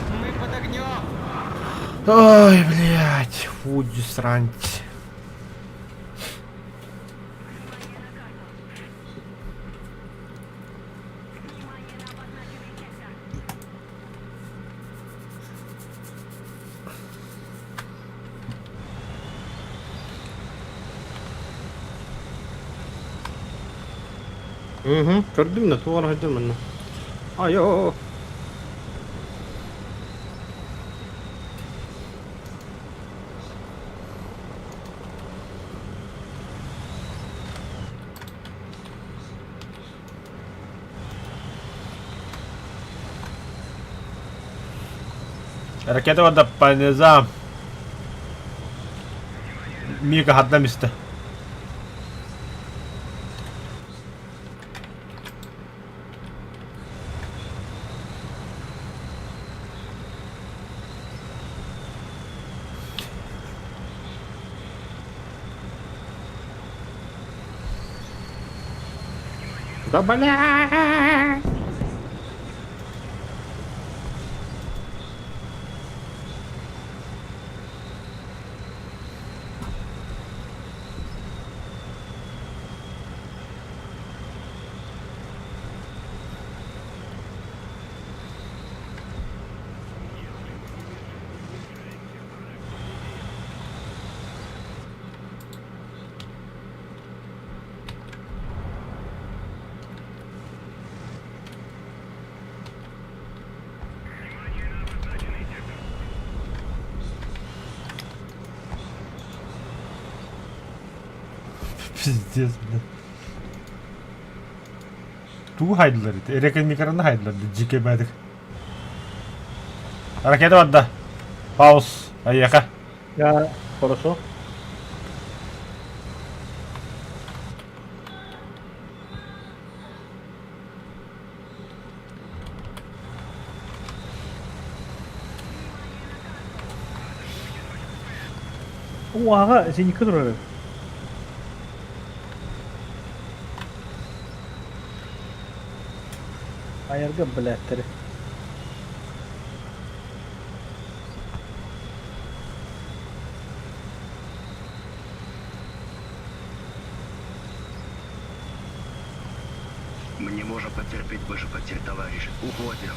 D: Мы под огнем!
C: Ой, блядь, фу, срань.
H: Угу, көрдүм да, туох эрэ манна. Айо.
C: Ракета барда по низам. Мига хадда мисте.
H: Да бля!
C: Пиздец, бля. Тугу хайдылар ити? Эрэкэн микроны хайдылар дьикэ бэдик. Ракета барда. Пауз. Айыаха.
B: Я хорошо. Уаҕа зенитка турар. Айарга блядтары.
I: Мы не можем потерпеть больше потерь, товарищ. Уходим.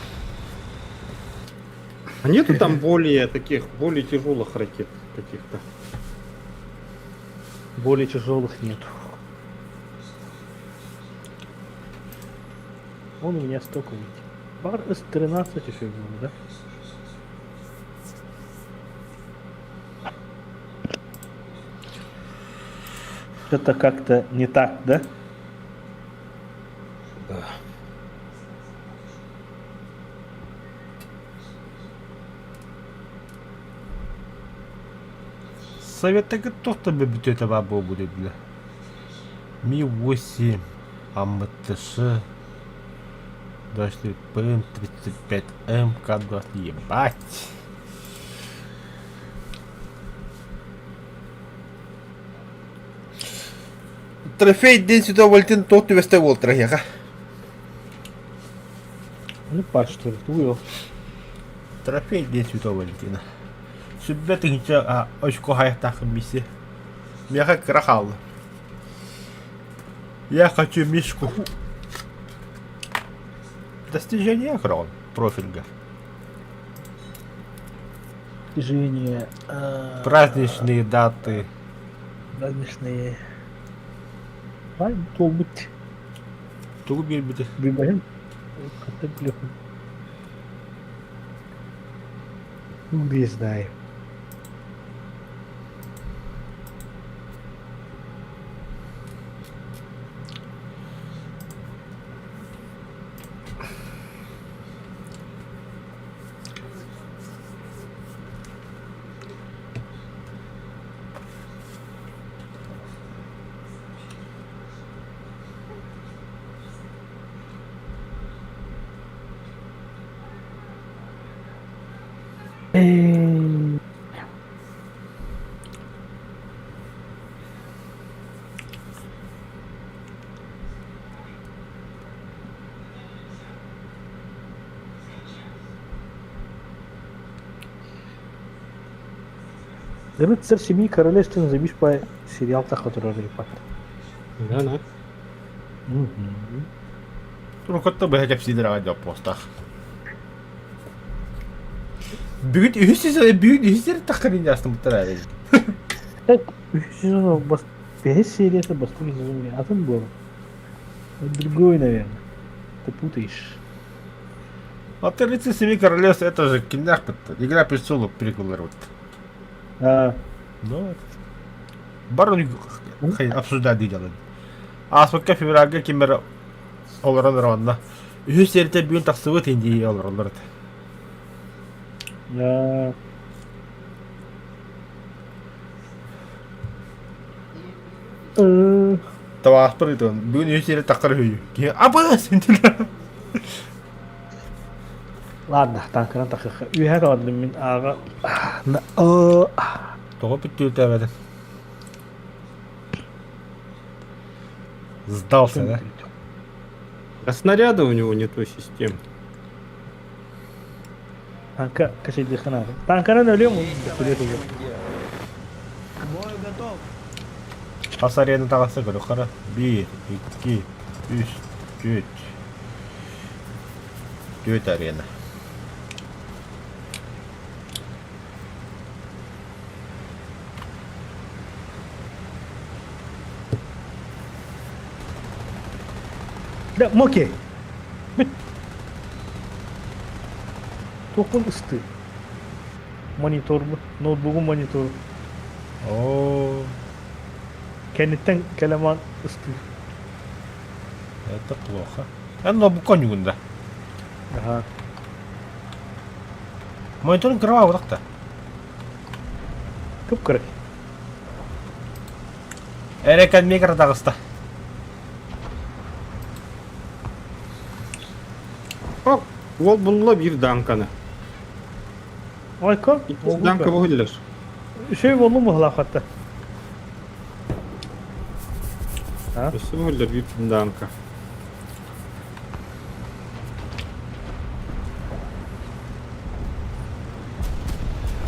H: А нету там более таких, более тяжелых ракет каких-то?
B: Более тяжелых нету. Он у меня столько ведь. Бар С-13 еще был, да? Что-то как-то не так, да?
H: Да.
C: Советтарга туох да бүтүөтэ баар буолбут бля. Ми-8, АМТШ, 24 ПМ-35М, К-20, ебать. Трофей День Святого Валентина туох түбэстэ буолтара эһиэхэ?
B: Ну, пар, что ли, тугуй ол?
C: Трофей День Святого Валентина. Сүбэ тыһыынча очко хайахтаах миссия. Миэхэ кыра хаалла. Я хочу мишку. Достижение көрөҕүн профильга.
B: Движение.
C: Праздничные даты.
B: Праздничные. Бай, туолбут.
C: Тугу биэрбити?
B: Билбэһин. Хатта билиэхпин. Не знаю. Рыцарь Семи Королевств забишь по сериал который репат.
H: Да, да.
C: Турукотто быһа кэпсиилэр аҕай дьоппуостаах. Бүгүн үһүс сезон, бүгүн үһүс серия таххарын астымыттар ээ.
B: Үһүс сезон бас бэһис серията бастакы сезон атын буолар. Другой, наверное. Ты путаешь.
C: А ты рыцарь семи королевств, это же кинях Игра престолов приколлар вот.
B: А,
C: Ну, Барон обсуждать делали. Ааспыкка февральга ким эрэ олорон оронно. Үһүс сиэртэ бүгүн тахсыбыт индии олороллор этэ. Табаахпар ыытан бүгүн үһүс сиэрэ таххар үһү. Киһи абыс
B: Ладно, танкынан тахыха. Үөһэ таҕардым мин ааҕа.
C: Тоҕо бүттүүтээбэтин? Сдался, да?
H: А снаряда у него не той системы.
B: Танка кашайдыхана. Танканан өлүөм бөтүлүөт ылыа.
D: К бою готов.
C: Хас арена таҕыста көрүөххэ Биир, икки, үс, түөрт. Түөрт арена.
B: Да, Моки. Бүт. Туохпун ыстыы. Мониторбун, ноутбугум монитору.
C: Оо,
B: Кэнниттэн кэлэман ыстыы.
C: это плохо. Эн ноутбукка онньугун да?
B: Аха.
C: Мониторун кыра да.
B: Кып-кыра.
C: Эрэ микро таҕыста.
H: О, уол булла биир данканы.
B: Ойко?
H: Иккис данка бу иһиллэр.
B: Үчүгэй буоллум быһылаах хатта. А?
H: Өссө бу иһиллэр биир данка.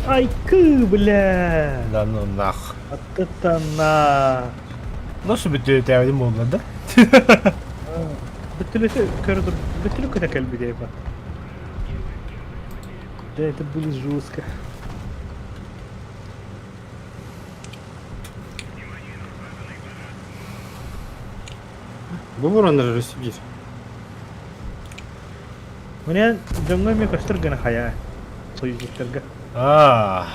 B: Айкы, бля!
C: Да ну нах.
B: Вот это на!
C: Ну, сүбүттүөтээбитим буолла да?
B: Бүттүлү көрдүм. Бүттүлү көтө кэлбит Да, это было жестко.
H: Бу бураннар өссө биир.
B: Мне дьоҥҥо эмиэ көстөр гына хайа союзниктарга.
C: А,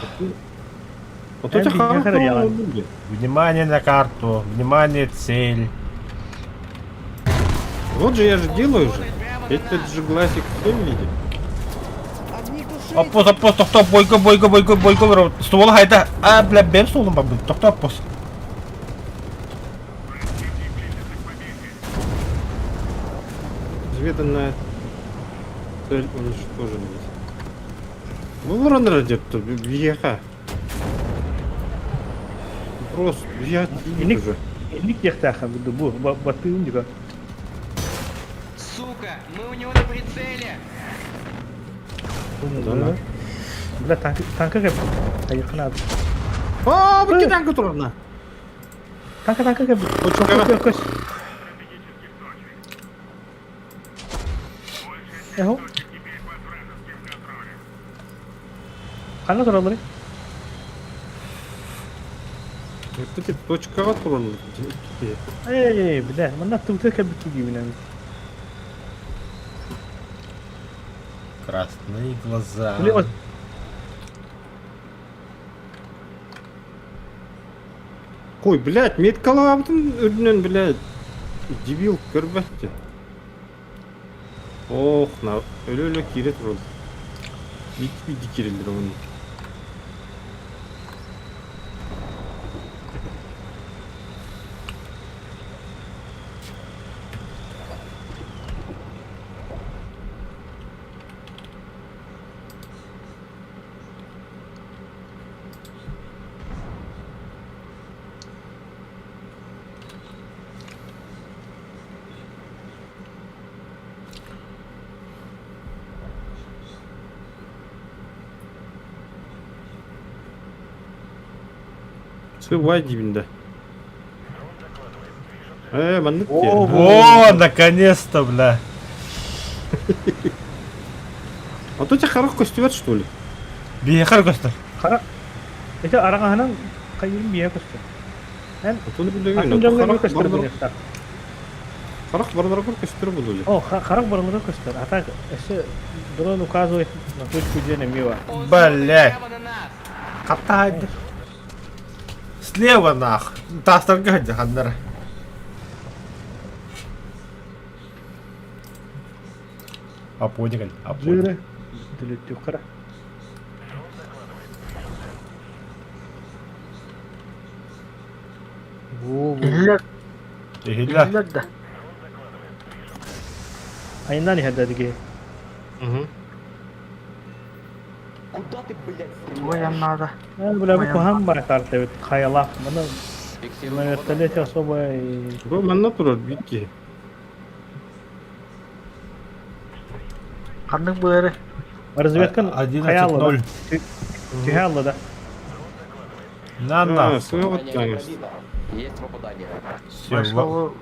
H: Вот это хорошо.
C: Внимание на карту, внимание цель.
H: Вот же я же делаю же. Этот же глазик всем видит.
C: Оппос, оппос, тохтоо, бойго, бойго, бойго, бойго, ствол хайда. А, бля, бэм суолун барбыт. Тохтоо, оппос.
H: Разведанная цель уничтожена. Бу бураннар деп биэхэ. Вопрос, я
B: Инник инник диэхтээххин бу баттыым дика.
G: Сука, мы у него на прицеле!
H: Да.
B: Бля, танка танка кэп. Айыкына.
H: А, бу танка турарна.
B: Танка танка кэп.
H: Точка.
B: Көс. Эхо. Ханна туралларый?
H: Это точкаҕа туран
B: Эй, бля, манна тымтыы кэлбит киһибинэн.
C: Красные глаза.
B: Били, вот
H: Ой, блядь, меткалаабытын үрдүнэн, блядь, дебил көрбөттө. Ох, на өлө-өлө киирэ турар. Биир-биирдии киирэллэр уонна. Сыбай диибин да. Э, маннык диэн.
C: О, наконец-то, бля.
H: А то тебе харах көстүбэт, что ли?
C: Биһиэхэ көстөр.
B: Хара ити араҥаһынан хайыырын биһиэхэ көстөр. Эн
H: Отону билэбин,
B: атын дьоҥҥо эмиэ
H: харах
B: көстөр
H: барылар
B: буолуохтаах.
H: харах барыларыгар көстөр буолуо.
B: О, харах барыларыгар көстөр. А так, өссө дрон указывает на точку диэн эмиэ бар.
G: Он смотрит
C: Блядь.
G: прямо на нас!
C: Хаттаайды. Слева нах. Таастарга сылдьаханнара. Апоня кэл, апоня.
B: Жиры. Түлүттүк хара. Во, во.
J: Иһиллэр,
C: Иһиллэ.
J: иһиллэр да.
B: Айынан иһэрдэ диги.
H: Угу.
F: Куда ты, блядь,
J: Ой,
F: стреляешь?
J: надо.
B: Бля, бу
J: Ой,
B: куһаҕан баар карта эбит. Хайалаах. Маны
G: Фиксирую
B: на
G: попадание.
B: вертолете особо и...
H: Бу манна турар биир киһи.
J: Ханнык быары?
B: Разведка хайа алла да.
C: 11-0.
B: Түһэ алла да.
C: На
H: А,
C: нахуй.
H: своего
G: Попадание
H: тянешь.
G: пробито. Есть попадание.
C: Все,
J: Башкалы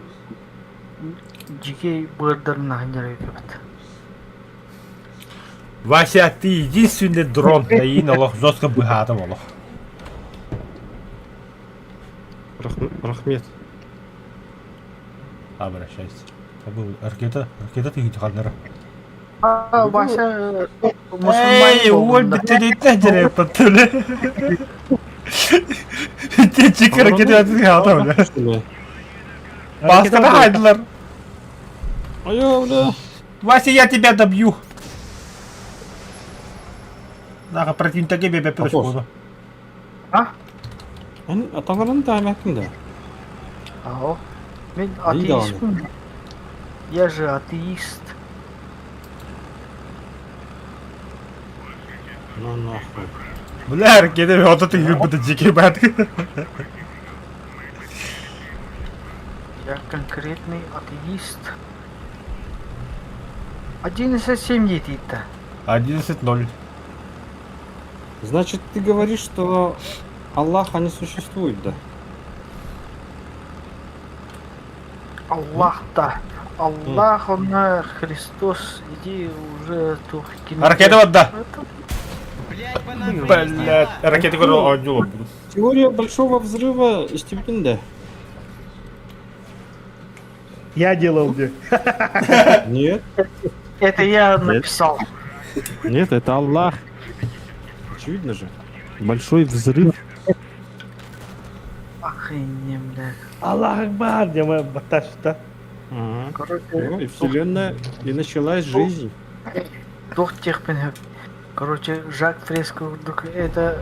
J: дьикэй быардарын аһынньар эбит.
C: Вася, ты единственный дрон. Наин олох жестко быһаатым олох.
H: Рахмет.
C: Обращайся. Забыл, ракета, ракета ты ханнара.
J: А, Вася
C: Эй,
J: мусульманин
C: уоль
J: буолбун да.
C: биттериттен жере паттылы. Течик ракета ты хата бля. Баскада хайдылар.
H: Айо, бля.
C: Вася, я тебя добью. Наха противник бебе пешкода.
J: А?
H: Эн атаҕарын таамаккын да.
J: Ао. Мин
H: Ий даҕаны.
J: атеистпын. Я же атеист.
H: Ну нахуй.
C: Бля, ракета вот это юбка дикий бат.
J: Я конкретный атеист. 11.7 диэтиитэ.
C: 11-0.
H: Значит, ты говоришь, что Аллаха не существует, да?
J: Аллах да. Аллах, он Христос, иди уже тух
C: Ракета вода.
G: Блядь, по нам
C: Блядь, ракета говорю, одну.
H: Теория большого взрыва истибитин да?
B: Я делал где.
H: Нет.
J: Это я написал.
H: Нет, это Аллах. Очевидно же. Большой взрыв.
J: Охренеть, бля.
B: Аллах Акбар, где мы баташта.
H: Ага.
J: Короче,
H: Ну, и вселенная, и началась жизнь.
J: туох техпин Короче, Жак Фреско курдук это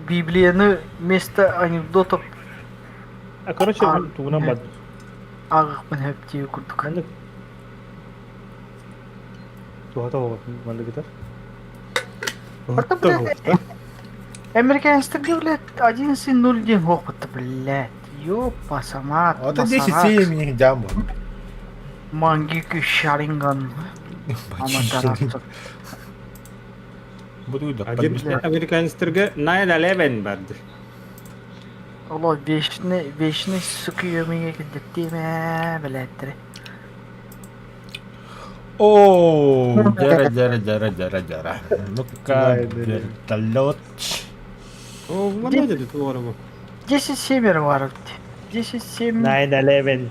J: Библияны вместо анекдотов
B: А короче,
J: А,
B: тугунан бар.
J: ааҕыахпын сөп курдук.
B: Маннык туһата буолбат манныгытар.
J: Это, блядь, Американецтарга, блядь, 11-0 диэн суохпут блядь. Ёпа, самат,
C: Ото 10 7 миних жам бол.
J: Мангики Шаринган. Аматерасу.
C: Буду да.
H: Один американецтерге 9-11 барды.
J: Оло вечный, вечный, сука, ёмиге килдеттиме, блядь.
C: О, дяра, дяра, дяра, дяра, дяра. Ну-ка, вертолет.
H: О, манна деді туары бу.
J: 10-7 бар. 10-7.
B: 9-11.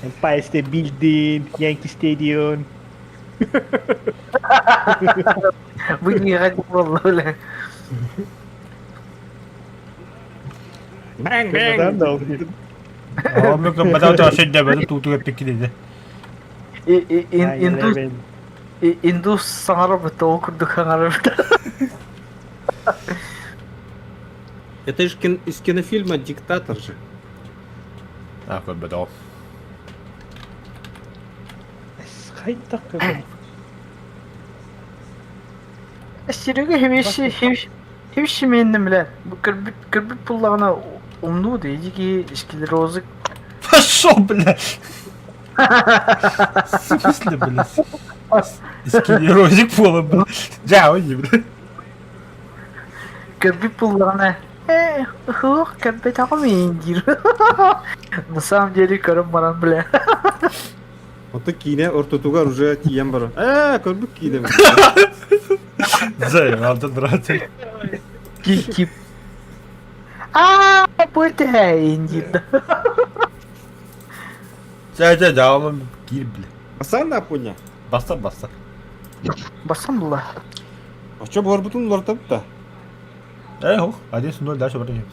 B: Empire State Building, Yankee Stadium.
J: Вы не буолла
H: Bang bang.
C: О, ну-ка, бадау сөйдө бәді туутуга пиккиде.
J: Индус индус саҥарар ол курдук саҥарар
H: Это же из кинофильма «Диктатор» же.
C: А, көрбөдө.
B: Хайдах
J: Серега хевиши хевиши менним биле. Бу көрбүт көрбүт буллагына умнуу дейди склерозы.
C: Пошел, бля. В смысле, бля? Склерозик пола, бля. Жа, ой, бля.
J: Көрбүт буллагына э хух көрбүт агым диир. На самом деле көрөн баран бля.
H: Ото киинэ ортотугар уже тиийэн баран. Ээ, көрбүт киинэ.
C: Зай, алтын брат.
J: Тип. А, бу диир.
C: Жа, жа, жа, ону киир, бля.
H: Басан да пуня.
C: Баста, баста.
J: Басан була.
H: А чё барбытын улартап да?
C: Эй, ох, 1-0, дальше вроде.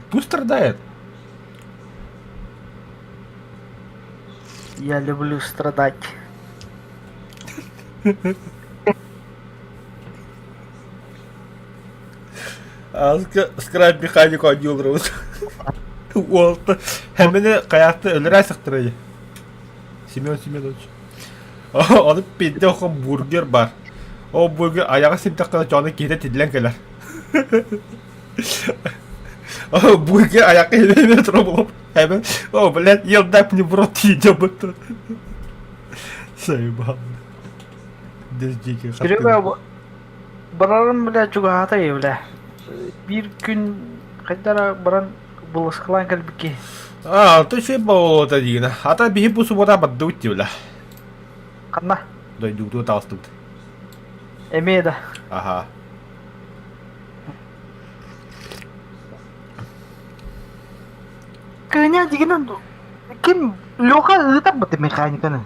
C: Пусть страдает.
J: Я люблю страдать.
C: А скрайп механику одел рус. Уолта. Хэмини каякты өлөрө сыктыры. Семен Семенович. Оны пидде охон бургер бар. О бургер аяга симтакка чоны киһите тиллен келер. О бургер аякка хеме тура болуп. Хеме, о, блядь, ел дай мне в рот идет. Заебал. Деждики.
J: Серега барарым бля чугаата бля. Бир күн хайдара баран буласкалаан кэлбикки.
C: А, ты че болота дигина. Ата биһи бу суббота баддыбыт дибила.
J: Ханна
C: Дойдугтуу таҕыстыбыт.
J: эмиэ да.
C: Аха.
J: Кыня дигинен ким Леха ыытар механиканы.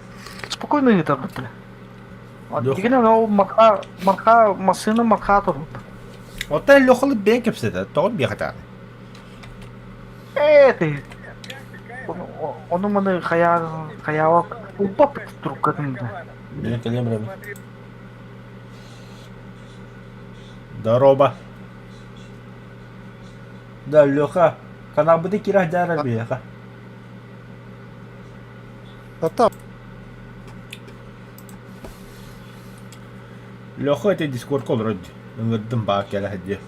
J: Спокойно ыытар быты.
C: Леха.
J: Дигинен ол марка марка машина марка турбут.
C: Оттон Лехалы бэйэн кэпсэтэ, тоҕо биэхэтэ.
J: Э ты. Ону маны хая хаява упап трубкатын.
C: Мен кэлиэм рэмэ. Здорово. Да, Леха, каналбыты кирах дьаарар биэхэ. Леха это дискорд олорор дии. Ыҥырдым баа кэлэ сылдьыа.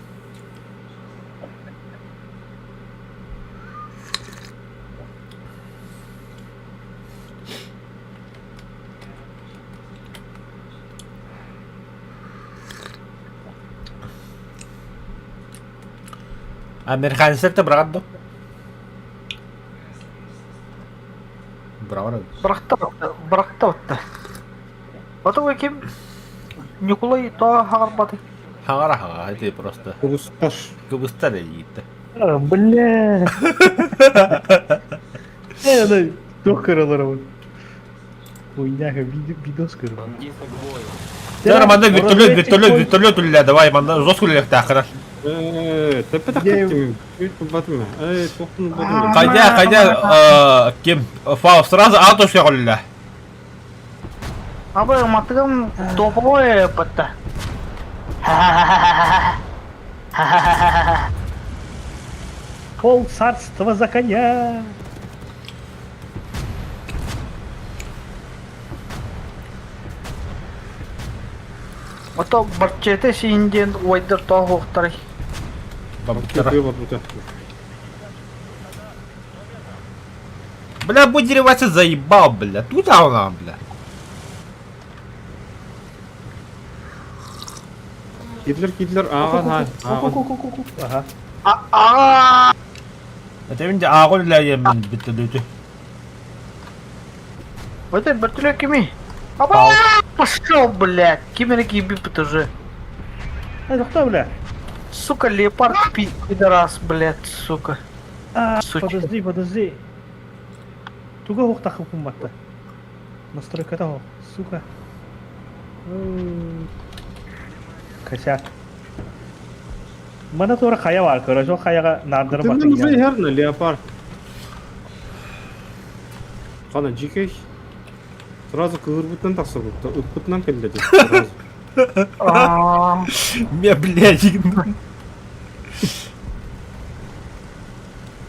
C: Американецтэр да быраҕар дуо? Быраҕар
J: Бырахта бырахта отта. Ото ким Николай то хагарбаты.
C: Хаҥара хаҥара, это просто
H: Кыбыстар.
C: кыбыстар иитте.
B: А, бля. Э, туох кыралар Хуйняха, видос кыралар.
G: Бандиты к бою.
C: Дьэ, манна вертолет, вертолет, вертолет үллээ, давай, манна жестко үлэлиэхтээххинэ.
H: Ээ, тэппэ тахтым. Үт батым. Ээ, тохтун батым.
C: Хайда, хайда, ким, Фау, сразу алтошка үллээ.
J: Абы матыгым топовой бытта.
B: Пол царства за коня.
J: Ото барчета сиин диэн уойдар тоохуохтарай.
C: Бабыктара.
H: Тыа барбыта.
C: Бля, бу дереваться заебал, бля. Тут она, бля.
H: Кидлер, кидлер, ааҕан, ааҕан.
B: Ага.
J: Аҕаа!
C: Это мин ааҕын үлэйэммин бүттүлүтү.
J: Вот это вертолет кими? Аба! Пошел, блядь! Ким эрэ киирбиппит уже.
B: Эй, тохтоо, бля.
J: Сука, леопард пидорас, блядь, сука.
B: А,
J: Сучка.
B: подожди, подожди. Туга хуохтахы кумматта. Настройката хо, сука. Косяк. Мана туора хайа бар, короче, ол хаяга наардары
H: Ты
B: батын
H: уже ярно, леопард. Қана жикей. Сразу кыырбытынан тахсыбытта, ыппытынан кэллэ дии. Сразу.
J: Аа.
C: Ме, блядь.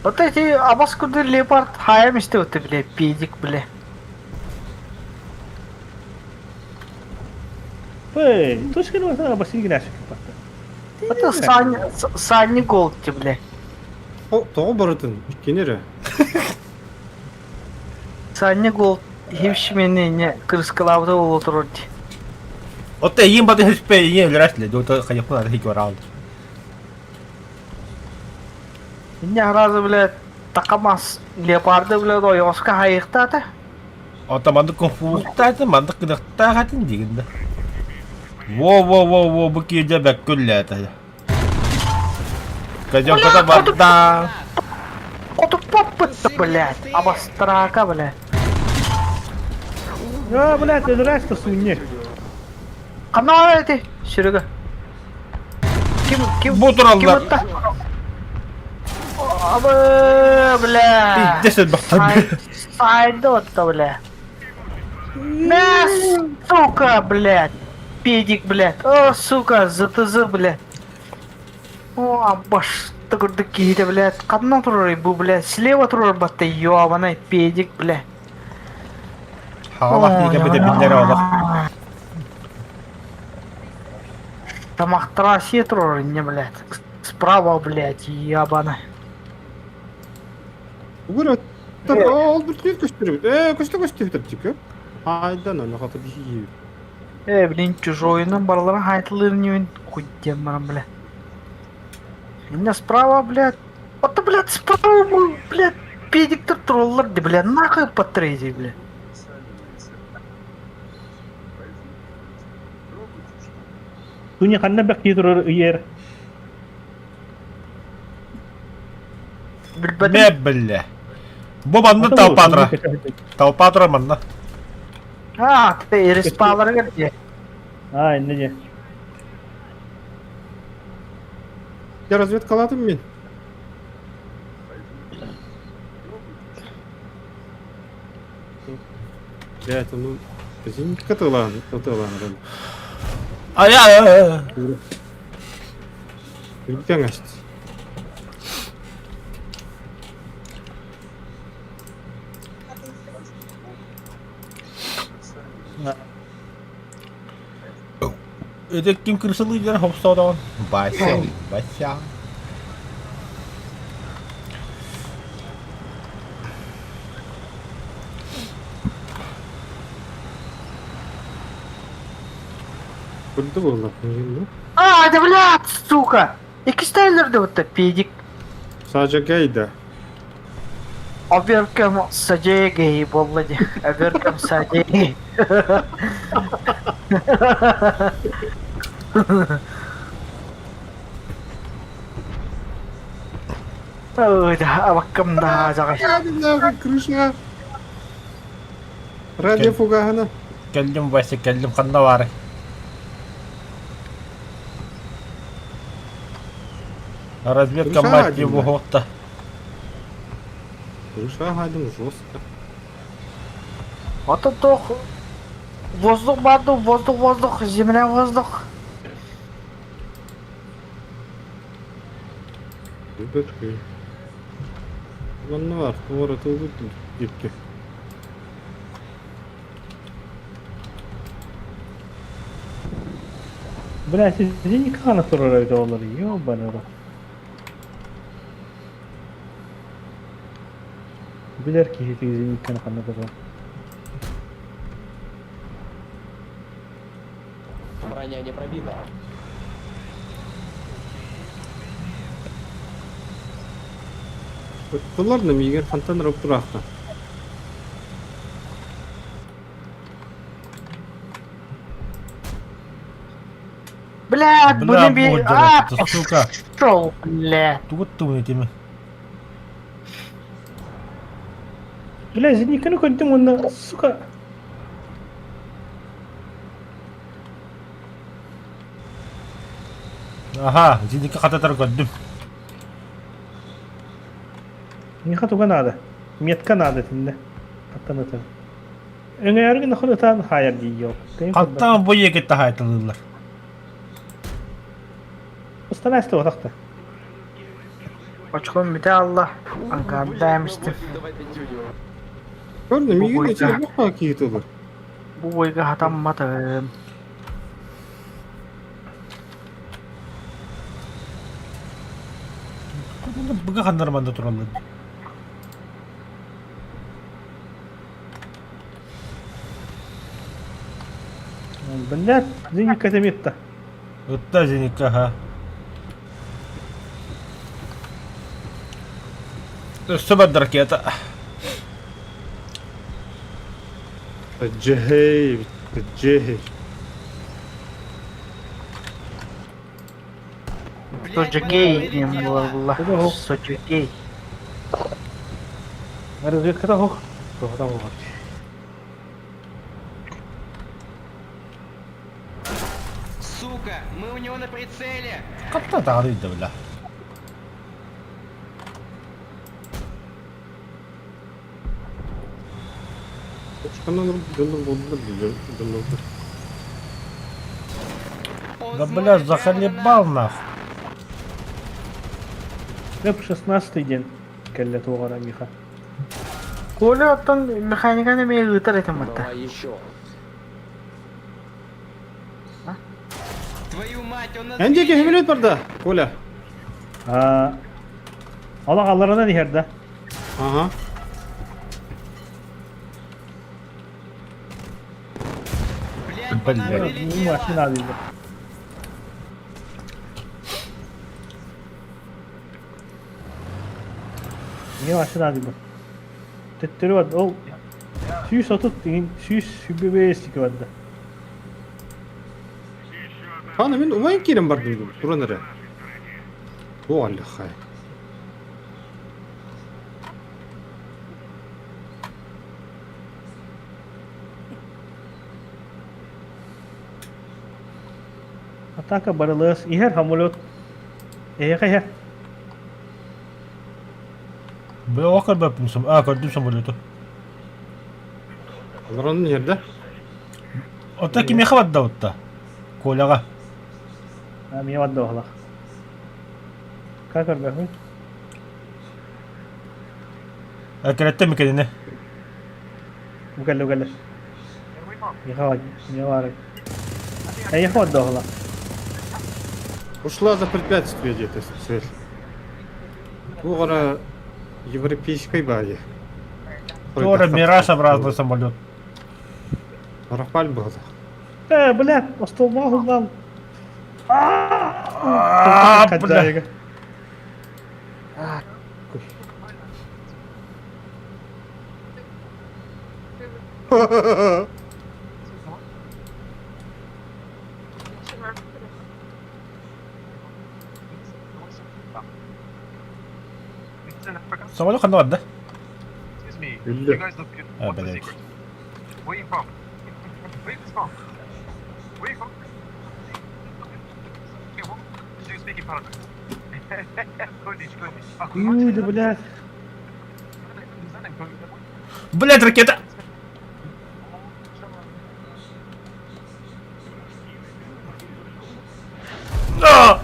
J: Вот эти абас курдук леопард хайа истэ вот бля, педик, бля.
B: Эй, точка ну это бассейн гнашек батта.
J: Это Саня, Саня Голд, бля.
H: О, тоҕо барытын? Кини эрэ.
J: Саня Голд хевшмени не крыскалабыта буолуо турар дии.
C: Отто эйиин баты хэспэ эйиин өлөрөөс ле, дото хайаппын ары хикорал.
J: Инне аразы, блядь, такамас леопарды, блядь, ойоҕоско хайыахтаата.
C: Ото маннык кунфуухтаатын, маннык кынахтаахатын диигин да. Во-во-во-во, бу киирдэ бэккэ үллээтэ. Козёнката барда.
J: Хотуппаппыт, блядь, абастрака, блядь.
B: А, блядь, өлөрөөс суне.
J: Ханна эти, Серега? Ким, ким,
C: Бу
J: ким
C: тураллар.
J: ытта? Абы, бля.
C: Пиздец элбэхтэр.
J: Сайда отта, бля. Мя, сука, блядь. Педик, блядь. О, сука, ЗТЗ, блядь. О, абаш, курдук киһитэ, блядь. Ханна турар бу, блядь. Слева турар батта, ёбаный педик, блядь.
C: Хаалах диэки бите биллэр олох.
J: Тамахтара сие турар, не, блядь. Справа, блядь, ебаный.
H: Угар ол бір көстүрүбүт. Ээ, көстө көстү бүтэр Айдан аны хата бии.
J: Э, блин, чужойынан барыларын хайтылырын небин хуй диэн баран, бля. Меня справа, блядь. Вот, блядь, справа, блядь, педиктер троллар, бля, нахуй потрейди, бля.
B: Туня ханна бэк турар ыйар.
J: Билбэтим.
C: Мэ, бля. Бу манна толпа турар. Толпа турар манна.
J: А, ты респаларыгар дии.
B: А, инне дии.
H: Я разведкаладым мин. Блядь, ну зенитка тылан, тылан.
C: Ай-ай-ай.
H: Үлгән ашты.
C: Это ким крысылыйдер хопсодон. Вася, Вася.
H: Күлді болды.
J: А, да, блядь, сука! Икки вот педик.
H: Сажа гайда.
J: Оверкам садегей буолла дии. Оверкам садегей. Ой, да, абаккам да, заҕай.
H: Крыша. Радио фугахана.
C: Кэллим, Вася, кэллим, ханна баарый? Разведка
H: Крыша
C: мать
H: один,
C: его
H: да.
C: гота.
H: Крыша гадым жестко.
J: Ото тох воздух баду, воздух, воздух, земля, воздух.
H: Ребятки. Ванна бар, туара тылбыт депке.
B: Бля, зенитка турар эбит оҕолор, ёбаный рот. Билэр киһитин зенитканы ханна турар.
G: Броня не пробита.
H: Ыттылар да миигин хантан эрэ тураахтан.
J: Блядь,
C: Бля,
J: буну би...
C: будет
J: А,
C: это, сука.
J: пошел, блядь.
C: Тугут тугун этими.
B: Бля, зенитканы көрдүм уонна, сука.
C: Аха, зенитка хататар көрдүм.
B: Миэхэ туга наада? Метка наада итиннэ. Хаттан ытан. Өҥөйөргүн охун ытан хаайар дии ол.
C: Хаттан бу иэки таһаайталыыллар.
B: Устанайс туотахта.
J: Очком бүтэ алла. Ангардаемыстым.
G: Давай пятюню.
H: Көрдүм, миигин
J: Бу
H: эчи букка киһи
J: Бу бойга хатамматым.
C: Быга ханнарманда тураллар.
B: Блядь, зенитка метта.
C: Ытта зенитка, ха. Өссө бар ракета.
H: Дьэһэй, дьэһэй.
G: Блядь,
J: Соджигей
G: по
J: диэн
G: нам
J: буолар
G: прилетело.
J: булла.
B: Ого.
J: Соджигей.
B: Разведката хох. Тоҕо буолар.
G: Сука, мы у него на прицеле.
C: Хатта тағары да бля.
H: Ханан дьоннор буолдулар дьоннор.
G: Он
C: Да бля,
G: смотрит прямо на
C: захалебал
G: нас.
C: нахуй.
B: Деп 16 день кэллэ туоҕара Миха.
J: Коля оттон механиканы эмиэ ыытар этим атта.
F: Давай еще.
G: Твою мать, он нас
H: Эн диэки
G: видит.
H: хөмөлөт барда, Коля.
B: Аа, Олох алларынан иһэр да.
H: Ага.
G: Блядь, по нам
C: Блядь.
G: прилетело.
B: Машина дииллэр. Не машина дииллэр. Төттөрү барда. Ол 130 деген 125 тики барда.
H: Хана мин умайын киирэн бардым туран эрэ. О, аллахай.
B: Атака барылыас. Иһэр самолет. Эйэхэ иһэр.
C: Бля, о көрбөппүн сам. А, көрдүм самолету.
H: Аларанын иһэрдэ.
C: Ота кимиэхэ барда утта? Коляҕа.
B: А, миэ барда оһолох. Ка көрбөппүн.
C: Кэлэттэ микэнини.
B: Бу кэллэ, бу кэллэ. Миэхэ бар, миэ бар. Эйэхэ барда оһолох.
H: Ушла за препятствие где-то цель. Бу гара европейской баайы.
C: Тора мираж образный самолет.
H: Рафаль был.
B: Э, блядь, остолбаах улаан.
C: А, бля.
B: Хаддайга.
C: Самолет ханна барда?
H: Үллэ.
C: А, блядь.
B: Үй, да, блядь.
C: Блядь, ракета! А!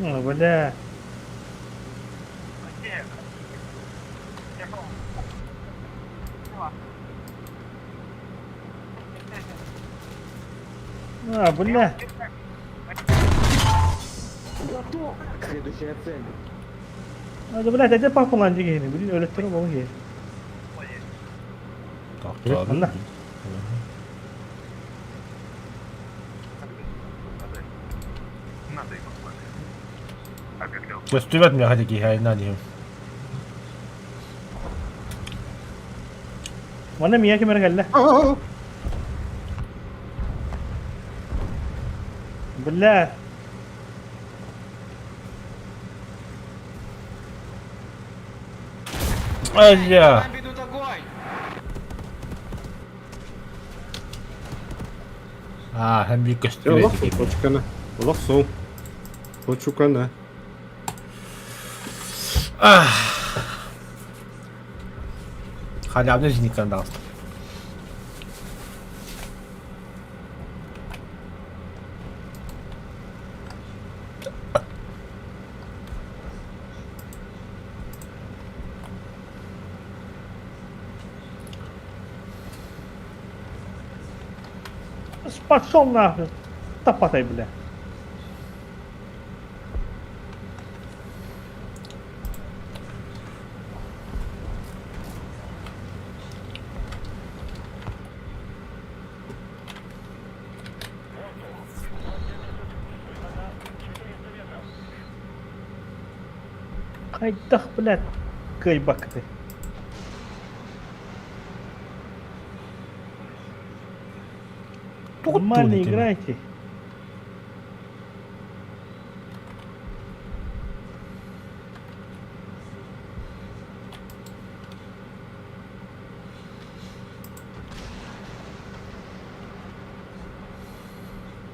B: Ну, бля. А, бля.
F: Готов! Следующая цель.
B: А, да, блядь, это папа дигени, блин, өлөттөрө болу ке. Анна.
C: Көстүбэт миэхэ дии киһи айна диим.
B: Манна мия ким эрэ кэллэ. Бля.
C: Айя!
G: Нам ведут огонь!
C: Аа, һәм биир көстүбэт
H: Олох
C: киһи.
H: точканы. Олох сол. Точканы.
C: Халявный зенитканы даҕаста.
B: Пошел нахуй. Топатай, бля. Хайдах, блядь, кыайбаккытай. Нормально играйте.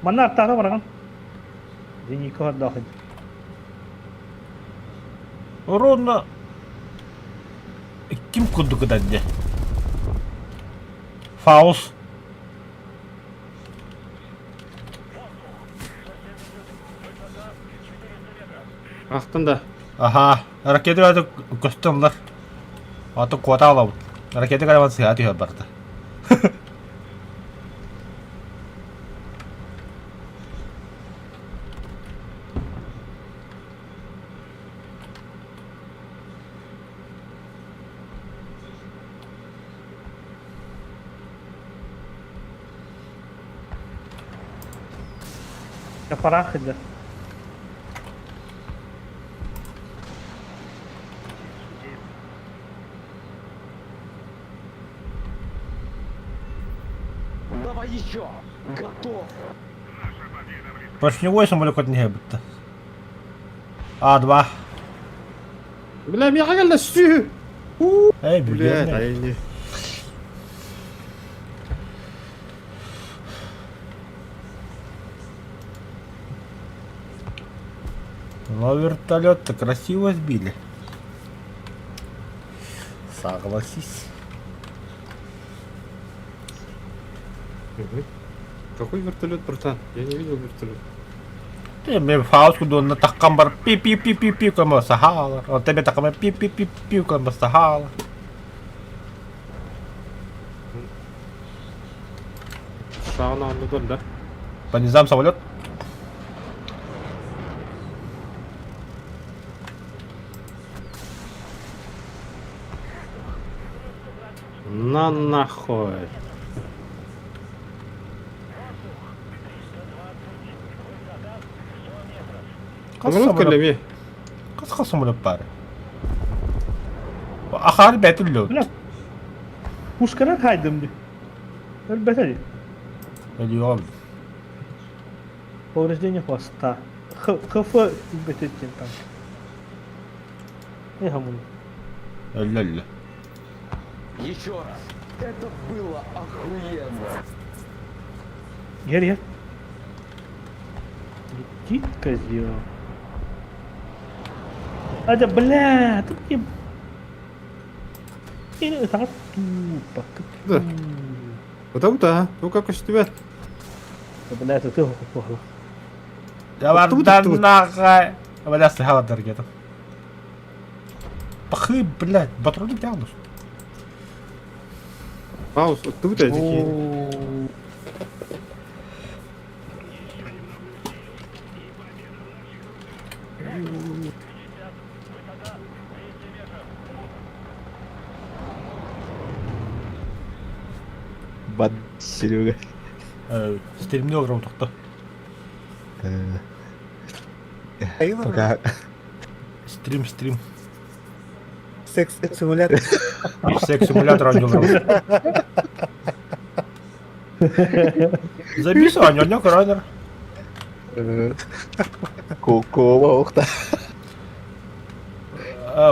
B: Манна аттаата бараҕын. Зенитка отдохнуть.
C: Ровно ким курдук ытар дии. Фаус.
H: Ахтан да.
C: Аха, ракета баата көстөн ылар. Аты куота алабыт. Ракета карабан сыһа түһэр барда.
B: Парах сылдьар.
F: Давай еще! Готов!
C: Поршневой самолет не бытта. А2.
H: Бля, миэхэ кэллэ сү.
C: Эй,
H: Бля,
C: бүлүөнэ.
H: айни.
C: Но вертолет-то красиво сбили. Согласись.
H: Мгм. Какой вертолет, братан? Я не видел вертолет.
C: Ты мне фауску донна таккам бар пи пи пи пи пи кама сахала. Он тебе таккам пи пи пи пи кама сахала.
H: Шағына онда да.
C: По низам самолет.
H: На нахуй. Самолет кэллэ
C: Хас самолет бар. Ахар бәтүллө.
B: Бля. Пушканан хайдым ди. Өлбөтө ди.
C: Өлүөм.
B: Повреждение хвоста. Х, ХФ өлбөтө диэн танк. Эх, амун.
C: Өллө өллө.
F: Еще раз! Это было охуенно!
B: Гер, гер. Иди, козел. А да, бля, тут мне... Это тупо,
H: Да. Потому да, ну как көстүбэт.
B: Бля, это ты плохо.
C: Давардан нахай. Бля, сыхалдар где-то. Пахы, блядь, патроны тянут.
H: Пауз, оттубут эти.
A: Бат Серега.
C: Стримни олорон тохто.
A: Пока.
C: Стрим, стрим.
D: Секс-симулятор.
C: Секс-симулятор оонньуулар. Забис оонньоонньо көрөөнөр.
A: Кола охта.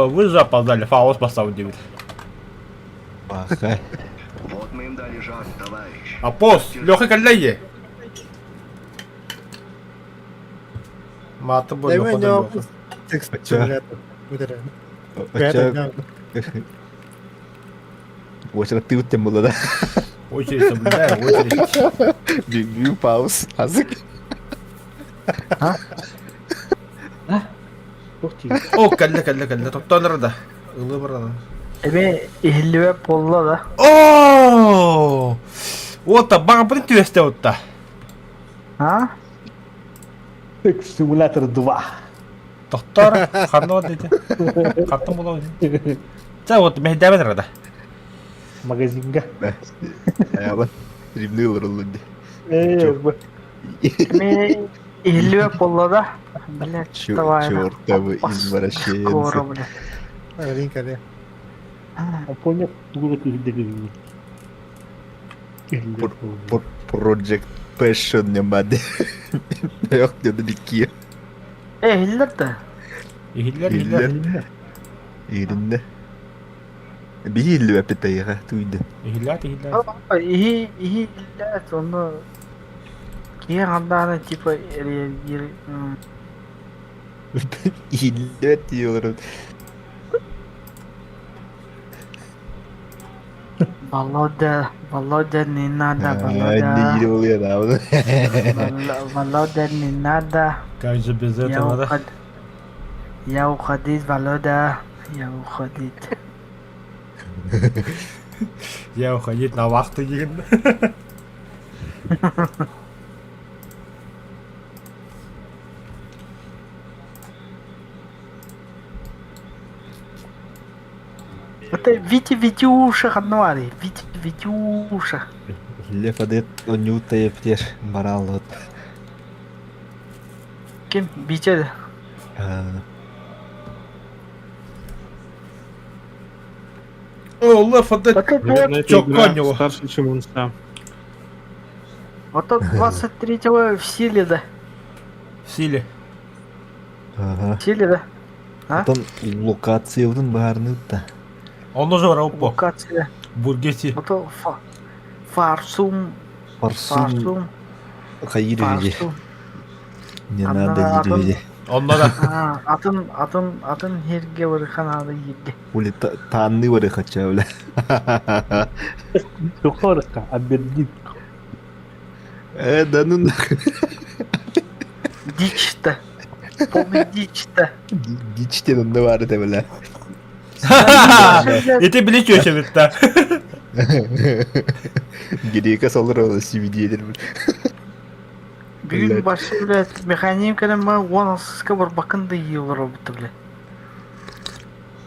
C: Вы же опоздали, фаус поставил 9.
A: Пахай.
I: Вот мы им дали жару, товарищ.
C: Апос, Леха кэллэйи. Мааты бу Леха да Леха.
D: Секс-симулятор.
A: Оча. Оча ты утем было, да?
C: Очередь соблюдаем, очередь.
A: Бью пауз. Азык.
C: О, кэллэ, кэллэ, кэллэ. Тоттонор да. Ылы барана.
J: Эми иһиллибэт буолла да.
C: О! Уота, баҕа түөстэ утта.
J: А?
B: Симулятор 2.
C: Тохтор, ханна дети. Хаттан була. Це вот мехдәбен рада.
B: Магазинга.
A: Аябан. Римнылар олунди.
J: Эми иһиллибэт буолла да. Блядь, давай.
A: Чертовы извращенцы.
J: Скоро, блядь.
B: Помню, тугу кыһдыгы.
A: Project Passion нямады. Yok dedi dikki.
J: Э, иһиллэр да.
C: Иһиллэр, иһиллэр.
A: Иһилинне. Биһи өппетайга туйды.
C: Иһиллэр, иһиллэр.
J: Иһи, иһи иллэр, онно киһи хандаана типа реагир.
A: Иһиллер диyorlar.
J: Володя, Володя, не надо,
A: Не
J: Володя.
A: oluyor abi.
J: Володя, не надо.
C: Как же без
J: Я
C: этого, да?
J: уход... Я уходить, Володя. Я уходить.
C: Я уходить на вахту деген.
J: Это Витя Витюша Хануари. Витя Витюша.
A: Лев адет онюта ептер баралот.
J: Ким? Витя.
C: О, Лев адет.
H: Наверное, эта
C: Чё,
H: игра
C: конь его?
H: старше, чем он сам.
J: Вот тот 23-го в силе, да.
C: В силе.
A: Ага.
J: В силе, да. А?
A: Потом локацияларын баарны да.
C: Он уже врал по.
J: Локация.
C: Бургеси.
J: Вот то фа... Фарсум.
A: Парсун
J: Фарсум.
A: хайыр
J: Фарсум.
A: Не надо yürüye.
C: Онно да.
J: Атын, атын, атын herге барыхан ады ерге.
A: Ули таанны бары хача бля.
B: Сухорка, Абердин.
A: Э, да ну нахуй.
J: Дичь-то. Полный дичь-то.
A: Дичтен онда бары да бля.
C: Эти били чөчө битта.
A: Грека солар ол CBD бля.
J: Бүгүн башы, блядь, механизм кэлэн уон сыска барбакын да йылыр обуту, блядь.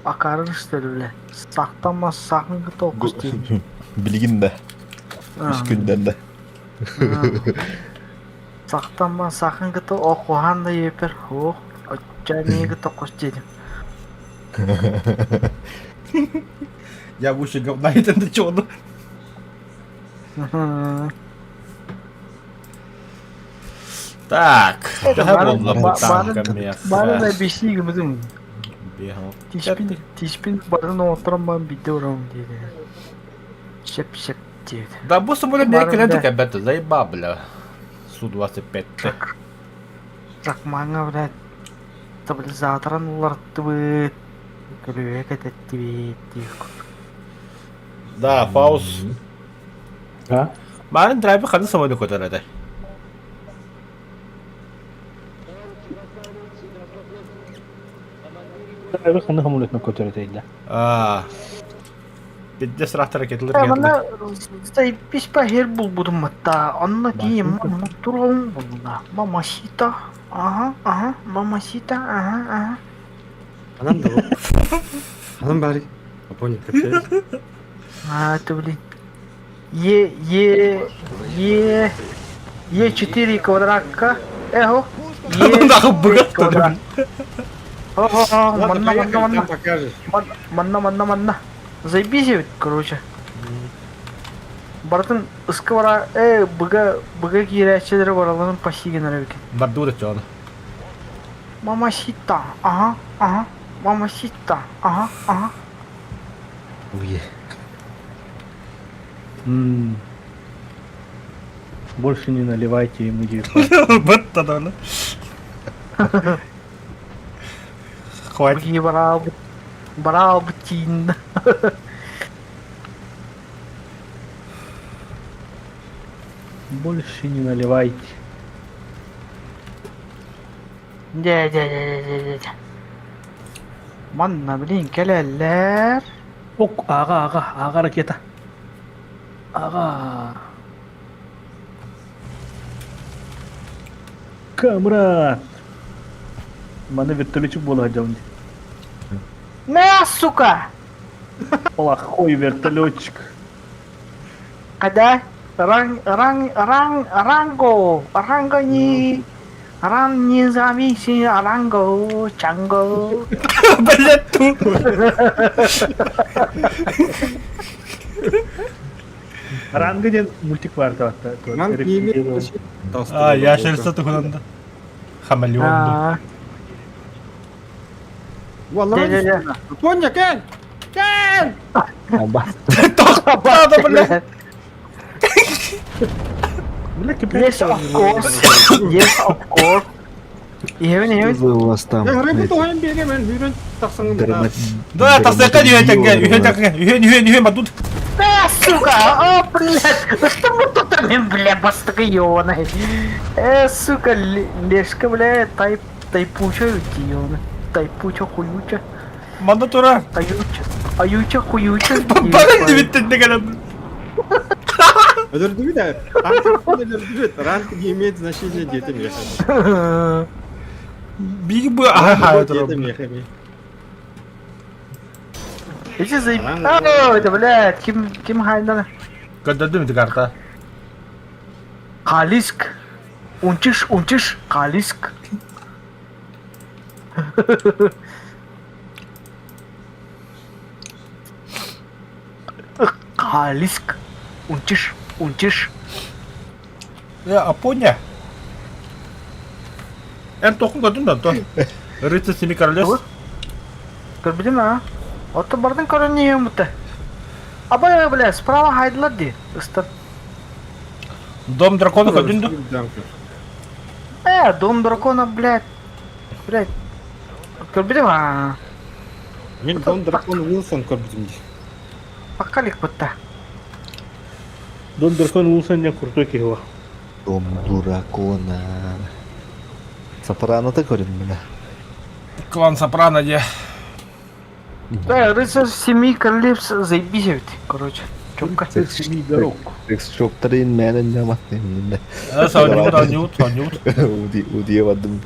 J: Акарын что ли, блядь. Сактанма сакын кыта окус дейм.
A: Билигин да. Үс күнден да.
J: Сактанма сакын кыта окухан да епер. Ох, отчаяние кыта окус дейм.
C: Я выше говна это до чего? Так,
J: Бары да бешиги мызым. Тишпин, тишпин барын отырман биде урам диди. Шеп-шеп диди.
C: Да бу самолет мне клиенты кабета, заеба, бля. Су-25.
J: Рахмаҥҥа, блядь, стабилизаторын уларыттыбыт, көлүөһэ кэтэттибит диир курдук.
C: Да, Фаус.
B: А?
C: Маарын драйвы ханна самолет көтөр этэ?
B: Драйвы ханна самолетна көтөр этэ да.
C: Аа. Бидде сырахтара кетилер
J: Манна заебись пахер булбутум матта. Онно тиийим манна турон булла. Мамасита. Ага, ага, мамасита, ага, ага.
H: Анам да Анам баары. Апоня кэпсээ.
J: А, это, блин. Е, Е, Е, Е4 квадратка. Эхо. Е,
C: Нахуй быгат
J: квадрат. О,
H: Ладно,
J: манна, манна,
H: поехали,
J: манна.
H: там покажешь.
J: Манна, манна, манна. Заебись ведь, короче. Барытын ыскы бара, э, быга, быга киирээччилэри бараларын паси гынар эбикин.
C: Бардуу да чоно.
J: Мамасита, ага, ага, мамасита, ага, ага.
F: Уе.
B: М. Больше не наливайте ему 19.
C: Бытта да. Хватит.
J: Быги барал, барал бутин.
B: Больше не наливайте.
J: Дэ, дэ, дэ, дэ, дэ, дэ. Манна, блин, кэлэллэр.
B: Ок, ага, ага, ага ракета. Ага. Камрад! Маны вертолетчик буола сылдьабын дии.
J: На, сука!
B: Плохой вертолетчик.
J: Когда? Ран, ран, ран, ранго, ранго не, ран независимый, ранго, чанго.
C: Блять тут.
B: Ранга диэн мультик баар да
H: Ранг не имеет
C: А, я шерсте туһунан Хамелеон.
J: А,
H: Валла. Апоня, кэл! Кэл!
C: Тохтоо блять.
B: Бля,
J: Yes, of course. Yes, of course. Иһэбин, иһэбин.
F: Вы у вас там.
H: Я рыбу туһайын биэриэм, эн хүрэн тахсаҥын да.
C: Да, тахсыакка үһэн үһэн үһэн үһэн үһэн бадут.
J: Да, сука! О, блядь! Что мы тут, бля, бастыка ёбаный? Э, сука, лешка, бля, тайп, тайпуча ёбаный. Тайпуча, хуюча,
C: Манна тура.
J: аютча, аютча, хуюча.
C: Барын дибиттен дегенем.
H: Өлөрдүбүт ээ. Ранг өлөрдүбүт. Ранг не имеет значения диэтим миэхэ.
C: Биги бу аха ха тура.
H: Диэтим миэхэ.
J: Эти заеб... О, это, блядь, ким, ким хайдан?
C: Көрдөрдүм ити карта.
J: Калиск. Унчиш, унчиш, Калиск. Калиск. Унчиш, унчиш.
C: Я Апоня. Эн тохун көрдүм да то. Рыцарь семи королевств.
J: Көрбүтүм а? Отто бардын көрөн не мутта. Абай, бля, справа хайдылар ди. Ыстар.
C: Дом дракона көрдүн да.
J: Э, дом дракона, блядь. Блядь. Көрбүтүм а?
H: Мин Дон Дракон Уилсон көрбүтүм дии.
J: Паккалик бутта.
B: Дон Дракон Уилсон диэн крутой киһи буо.
F: Дом дракона. Сопрано-то көрүн мына.
C: Клан Сопрано де.
J: Э, рыцарь семи королевств заебись ведь, короче. Чётко.
B: Семи дорог.
F: Секс-шоптарын мэнэн няматтын.
C: Сонют, сонют, сонют.
F: Уди бардым.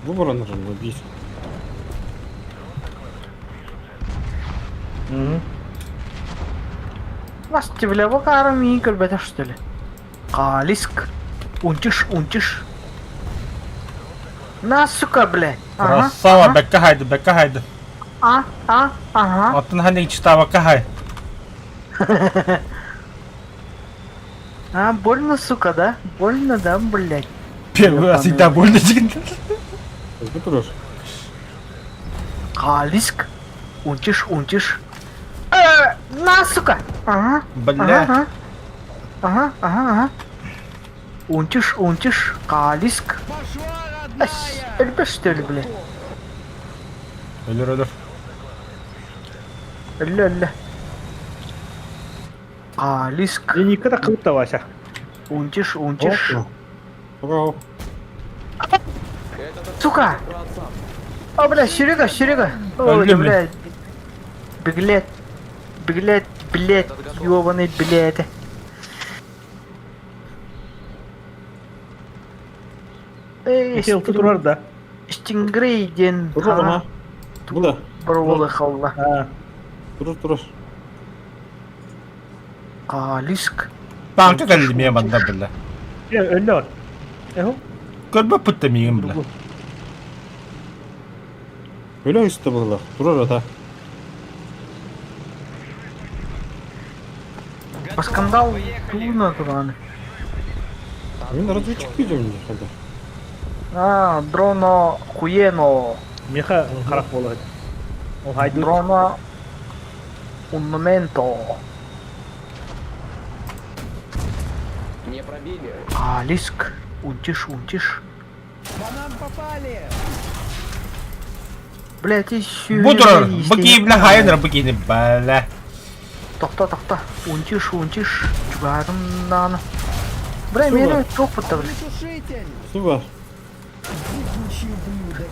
H: Бу баран убить.
J: Нас бля, бакарам и көрбөтө что ли? Калиск. Унчиш, унчиш. На, сука, блядь. Ага,
C: Красава,
J: ага,
C: бэкка хайды, бэкка хайды.
J: а, а, ага.
C: Оттон ханник читабакка хай.
J: А, больно, сука, да? Больно, да, блядь.
C: Первый раз всегда больно деген.
H: Бу турар.
J: Калиск. Унчиш, унчиш. Э, на, сука. Ага,
C: Бля.
J: ага, ага. Ага, ага, ага. Унтиш, унтиш, каалиск. Өлбөс что ли, блядь?
C: Өлөр өлөр.
J: Өллө өллө. Каалиск.
B: Линейка да кылытта Вася.
J: Унтиш, унтиш.
H: Браво.
J: Сука! О, бля, Серега, Серега! Ой,
C: Өллө,
J: бля. Беглет. Беглет, блядь, ёбаный, блядь. Эй,
B: Ити турар да.
J: Стингрей диэн
H: Турар ама. Бу да.
J: боруолы халла.
B: А,
H: Турар турар.
J: Каалиск.
C: Танка кэлли миэ манна бilla.
B: өллө бар. Эхо.
C: Көрбөппүт да миигин бilla.
H: Өлө үстэ буолла. Турар ата.
J: По скандал туна туран.
H: Мин разведчик видим не хада.
J: А, дроно хуено.
B: Меха харах буолар. Ол хайдут.
J: Дроно un momento.
F: Не пробили.
J: Каалиск. Унтиш, унтиш.
D: По нам попали!
J: Блять, еще...
C: Бу турар. Бу киһи бля хайын бу киһини бля.
J: Тохто, тохто. Унтиш, унтиш. Чугарым наны. Бля, мені тух бля.
D: Огнетушитель!
H: Суба.
D: Ебучий ублюдок!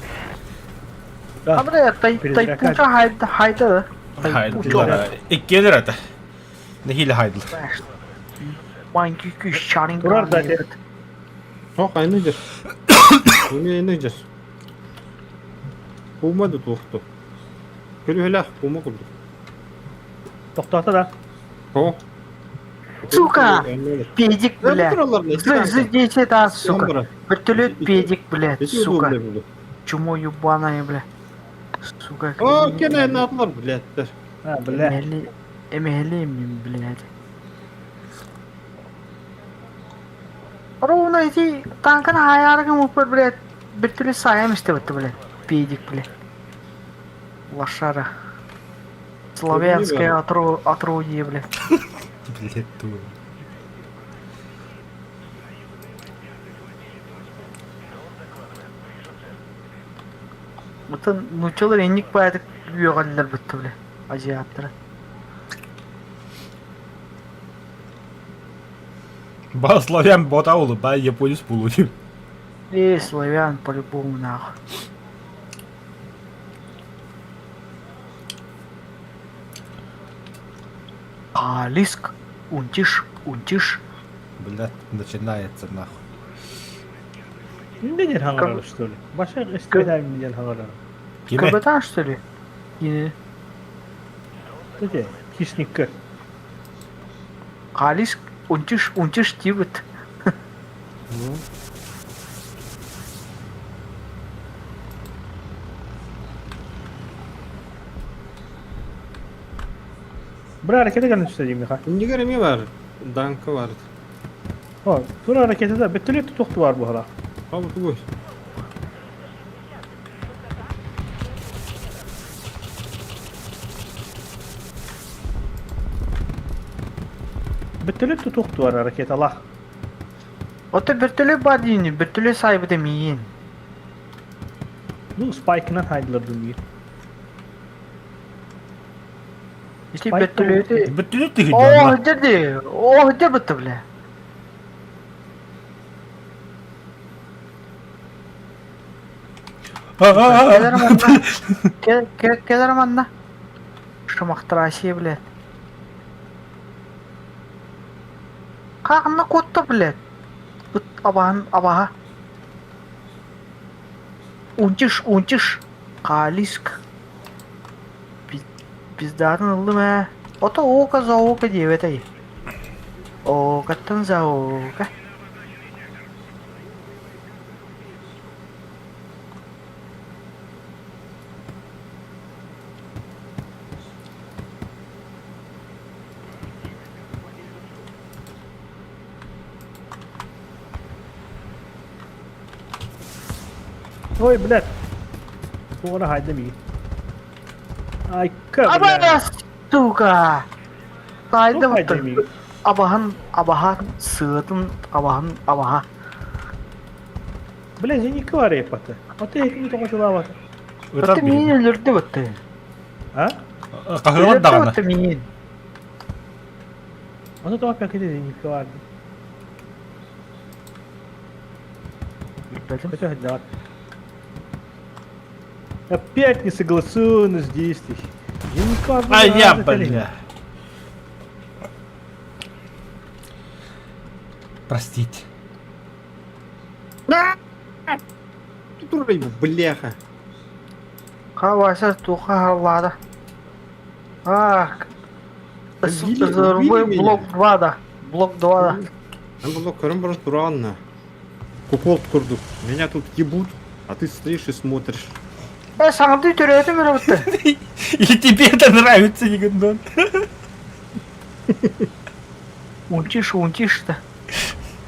J: А, бля, тай, тайпуча хайда, хайда.
C: Хайдылар. Иккиэлэр ата. Нэһиилэ хайдылар.
J: Маленький күш чарин.
B: Турар да, те.
H: Хок айны жер. Эми айны жер. Кумады туохту. Көлүһэлээх кума курдук.
B: Тохтоото да.
H: Хо.
J: Сука! Педик, бля.
H: Бля.
J: Здесь это, сука. Вертолет педик, блядь, сука. Чмо ебаное, бля. Сука.
H: О, кене натлар, блядь.
B: А, бля.
J: Эмели, блядь. Ровно эти танканы хаяргым упыр, блядь. Вертолет саям истебетти, блядь. Педик, блядь. Лошара. Славянское отродье, блядь.
C: Блядь, тур.
J: Бутын нучалар энник баайдык үөҕэллэр бытты, бля. Азиаттара.
C: Ба славян бота улу, ба японец получим.
J: Э, славян по-любому нахуй. Алиск, унтиш, унтиш.
C: Блядь, начинается нахуй.
B: Не ден хаңарар, что ли? Баша истеден ден хаңарар.
C: Киме?
J: Кабатан, что ли? Или
B: Эти, хищник.
J: Алиск, унтиш, унтиш тибет.
B: Бра ракета кэлэн түстэ дии Миха.
H: Иннигэр эми бар. Данка бар.
B: О, тура ракета да бөтөлөт тохту бар буһара.
H: Хабы тугуй.
B: Бөтөлөт тохту бар ракета лах.
J: Ото вертолет бар дейін, вертолет сайбыда миин.
B: Ну, спайкынан хайдылар дүнге.
J: Если вертолеты...
C: Бүтүнү тыгы
J: О, деді, о, дебіті, бля. Келер манна. Келер манна. Шумахтараши, блядь. Қағына қотты, блядь. Ыт абаһын абаһа. Унтиш, унтиш. Калиск. Пиздатын ыллым ә. Ото ока за ока диэбэт ай. Окаттан за ока.
B: Ой, блядь. Туора хайда ми. Ай, ка,
J: Аба,
B: блядь.
J: сука! Тайды
B: Хайда
J: бұтты.
B: ми.
J: абаһын абаһа сыатын абаһын абаһа.
B: Бля, зенитка бар епаты. А ты этими тоҕо чулаабата?
C: Ытар
J: Ты миин өлөрдө бытты.
B: А?
C: Хаһыалар
J: Өлөрдө
C: даҕаны.
J: бытты миин.
B: Ону тоҕо пякыты зенитка баар.
J: Билбэтим.
B: Көтө сылдьаҕыт. Опять несогласованность действий. Зенитка
C: А я, бля. Простите.
H: Тут бляха.
J: Ха Вася туха халлаада. Ах.
H: Убили- убили меня.
J: Блок 2 да. Блок 2 да.
H: Там было көрөн тураанна. Куколт курдук. Меня тут ебут, а ты стоишь и смотришь.
J: Э, саҥардыы төрөөтүм эрэ бытты.
C: И тебе это нравится, Егондон.
J: Унтиш, унтиш да.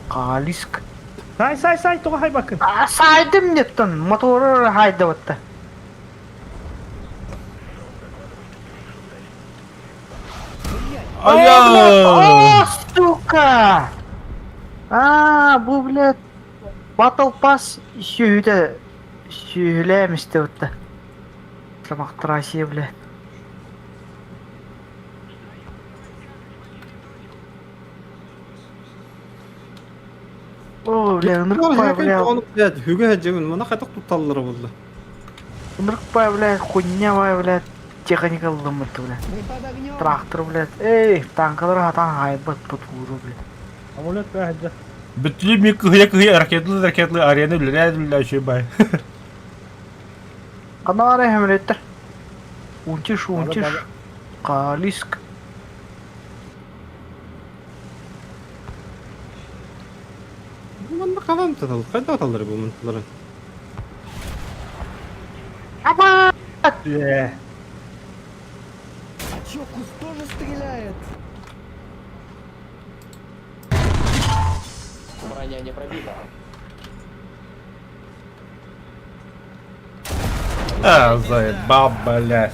J: Калиск.
B: Сай, сай, сай, тоҕо хайбаккын.
J: А, сайдым неттон, мотору хайда бытты.
C: Ай-я!
J: О, сука! А, бу, блядь, Battle Pass сүөһүтэ сүөһүлээн истэбитэ. Самахтарасия, блядь. О, бля, ынырыкпай, бля,
H: Оны, блядь, хүгэ жемин, мына қайтақ тутталлары болды.
J: ынырыкпай, блядь, хуйня, блядь, техника ыллыммыт, блядь.
D: Мы под огнем!
J: Трактор, блядь. Эй, танкалар хатан хайбат бутууру, блядь.
B: Самолет бәһәдә.
C: Бүтүлүү ми кыһыйа-кыһыйа ракеталыы-ракеталыы арена үлэлээ-үлэлээ үчүгэй бай.
J: Канаара хэмреттер. Унтиш, унтиш. Калиск.
H: Манна қалам татал, қайда аталары бұл мынтылары?
J: Аба!
B: Э,
D: А чё, куст тоже стреляет?
F: Броня не пробита.
C: А, заебал, блядь.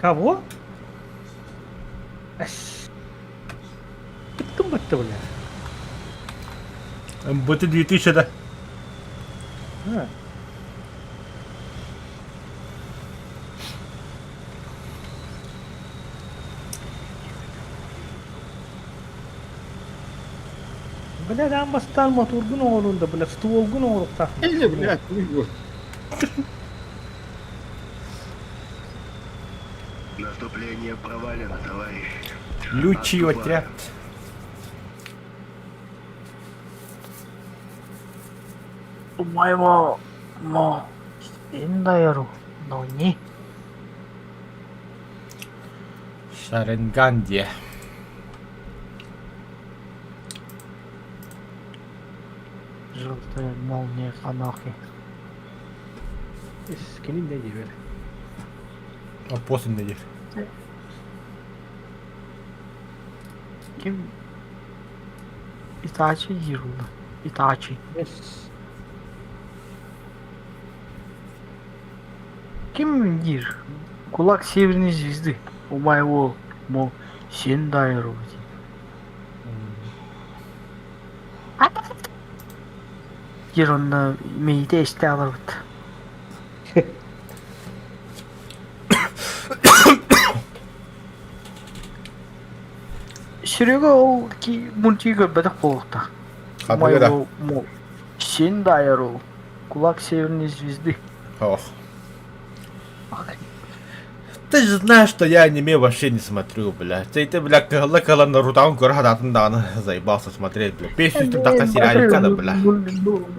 B: Кого? Эс. Кыттым бытты, бля.
C: МБТ 2000 да.
B: А. Бля, там бастан моторгун оҕорунда, бля, стволгун оҕоруктаах.
H: Или, блядь, ну
I: Наступление провалено, товарищ.
C: Лючий
I: Отступаем.
C: отряд.
J: お前は、もう、死んだやろ、のに。
C: Шаренганди.
J: Желтая молния Ханаки.
B: Скинин да диэбэр.
C: А после не
J: Ким? Итачи Дируна. Итачи.
B: Эс.
J: Ким Дир? Кулак Северной Звезды. У моего мо Сендайру. Дир онно мейте исте аларбыт. Серега ол ки мультиги көрбөтөх буолуохтаах.
C: Ханныга да.
J: Моего мо Сендайру. Кулак Северной Звезды.
C: Ох. Ты же знаешь, что я аниме вообще не смотрю, бля. Ты, ты бля, кыһылла кыһылла Нарутоны көрө хатаатын даҕаны заебался смотреть, бля. 500 тахса сериалика да, бля.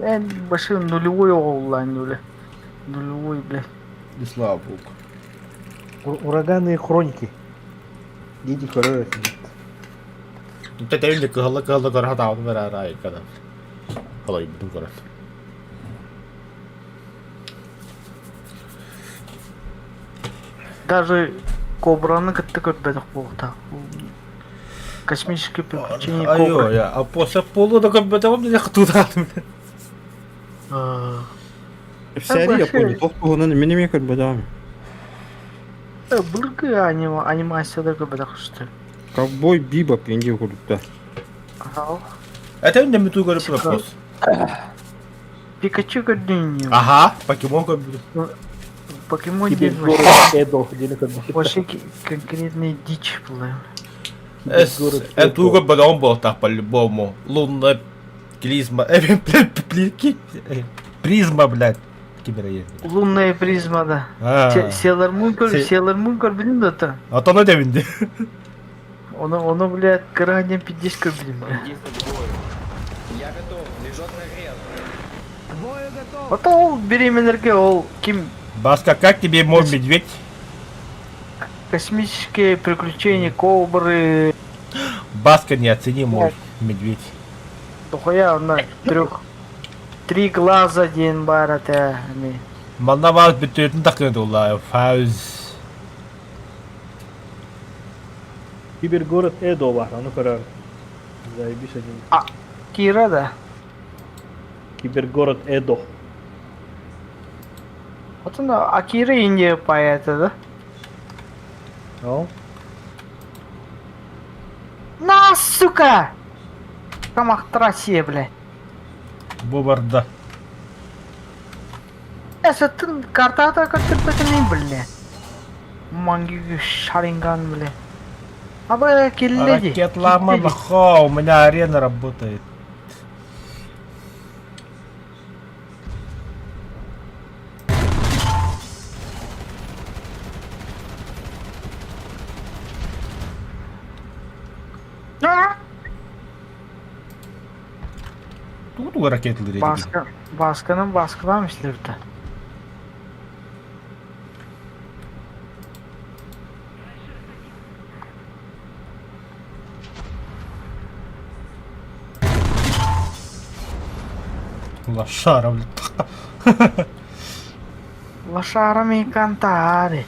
J: Эн башы нулевой оҕоллаан бля. Нулевой, бля.
C: И слава богу.
B: Ураганные хроники. Диди көрөр этим.
C: Тэтэйин кыһылла кыһылла көрө хатаабытым эрэ айка да. Халайбытым көрөн.
J: Даже Кобраны кытта көрбөтөх буолта. Космическое приключение
C: Айо,
J: Кобры.
C: я, а после полу да көрбөтөҕүм да хатуутаатым.
H: Кэпсээри Япония туох туһунан мин эмиэ көрбөтөҕүм.
J: Былыргы анимацияда көрбөтөх что
H: Ковбой Бибоп индия курдукта.
C: Это не ту көрүп вопрос.
J: Пикачу көрдүн
C: Ага, покемон көрбүтүм.
J: Покемон
B: Кибер
J: диэн
B: город Эдо диэни көрбүтүм.
J: вообще конкретный дичь была.
C: Туга бадон был так по-любому. Лунная клизма. Призма, блядь. Кибероезд.
J: Лунная призма, да. Сейлор Мун көр, Сейлор Мун көрбүтүм да то.
C: А то на девинди.
J: Ону, ону, блядь, кыра диэн пиздец көрбүтүм, бля.
G: Я готов, движок нагрет.
D: К бою готов.
J: Ото ол бириэмэлэргэ ол ким
C: Баска, как тебе мой медведь?
J: космические приключения Кобры,
C: Баска, не оцени мой медведь.
J: Дохуя онно трех три глаза диэн баар этэ эми.
C: Манна баар бүтүөтүн такын дулла. Фауз.
B: Кибергород Эдо бар, ону көрөр. Заебись один.
J: А, Кира да.
B: Кибергород Эдо.
J: Вот она, Акира Индия поэта, да?
B: Ну?
J: На, сука! Камах Россия, бля.
C: Бу барда.
J: Эсеттин картата көттүрбэтин бля. Мангиги Шаринган, бля. Аба килледи.
C: Ракет лама нахо, у меня арена работает. Тугу ракеталар
J: Баска, басканын баскалам işlerdi.
C: Лошара, блядь.
J: Lasciarmi cantare.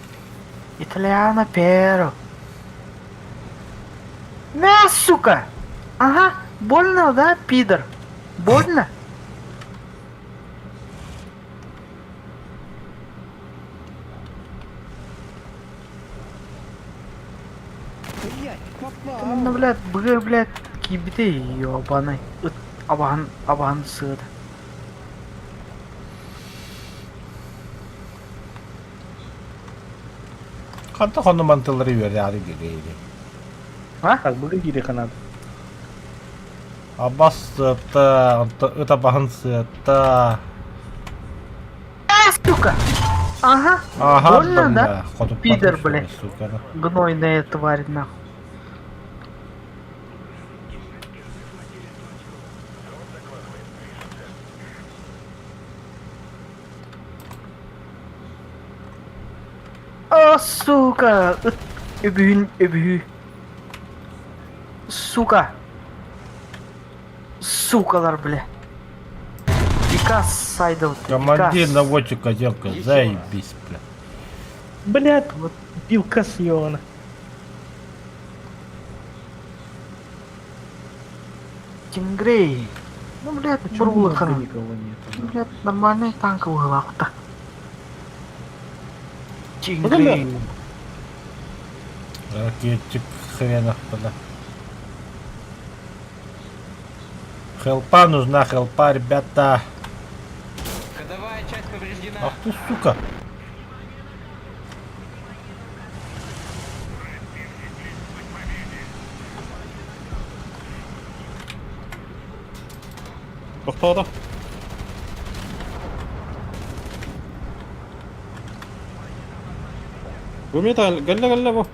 J: Italiano pero. На, сука! Ага, больно, да, пидор? Больно?
D: Блять, попал.
J: Ну, блядь, быгыр, блядь, кибите, ёбаный. Ыт, абаһын, абаһын сыыда.
C: Ханта хонну мантылары үөрэ гелейди.
J: А?
B: Так, быгыр кири ханат.
C: Абас сыта, ыта баһын сыта.
J: А, сука! Ага,
C: Ага,
J: Больно, да?
C: Хоту
J: Пидор, блядь.
C: Сука, да.
J: гнойная тварь, нахуй. О, сука! Ыт, Өбүһүн, өбүһү. Сука! Сукалар, бля. Пикас сайдов.
C: Командир наводчика зеркало, заебись, бля.
B: Блядь, вот билка съебана.
J: Тингрей. Ну, блядь,
B: Почему у нас
J: бурлыхана.
B: никого нету?
J: Ну, блядь, нормальный танк выглахта. Тингрей.
C: Ракетчик хренов, бля. Хелпа нужна, хелпа, ребята.
G: Ходовая часть повреждена.
C: Ах ты, сука.
H: Тохтоото. Бу металл, гэллэ гэллэ бу.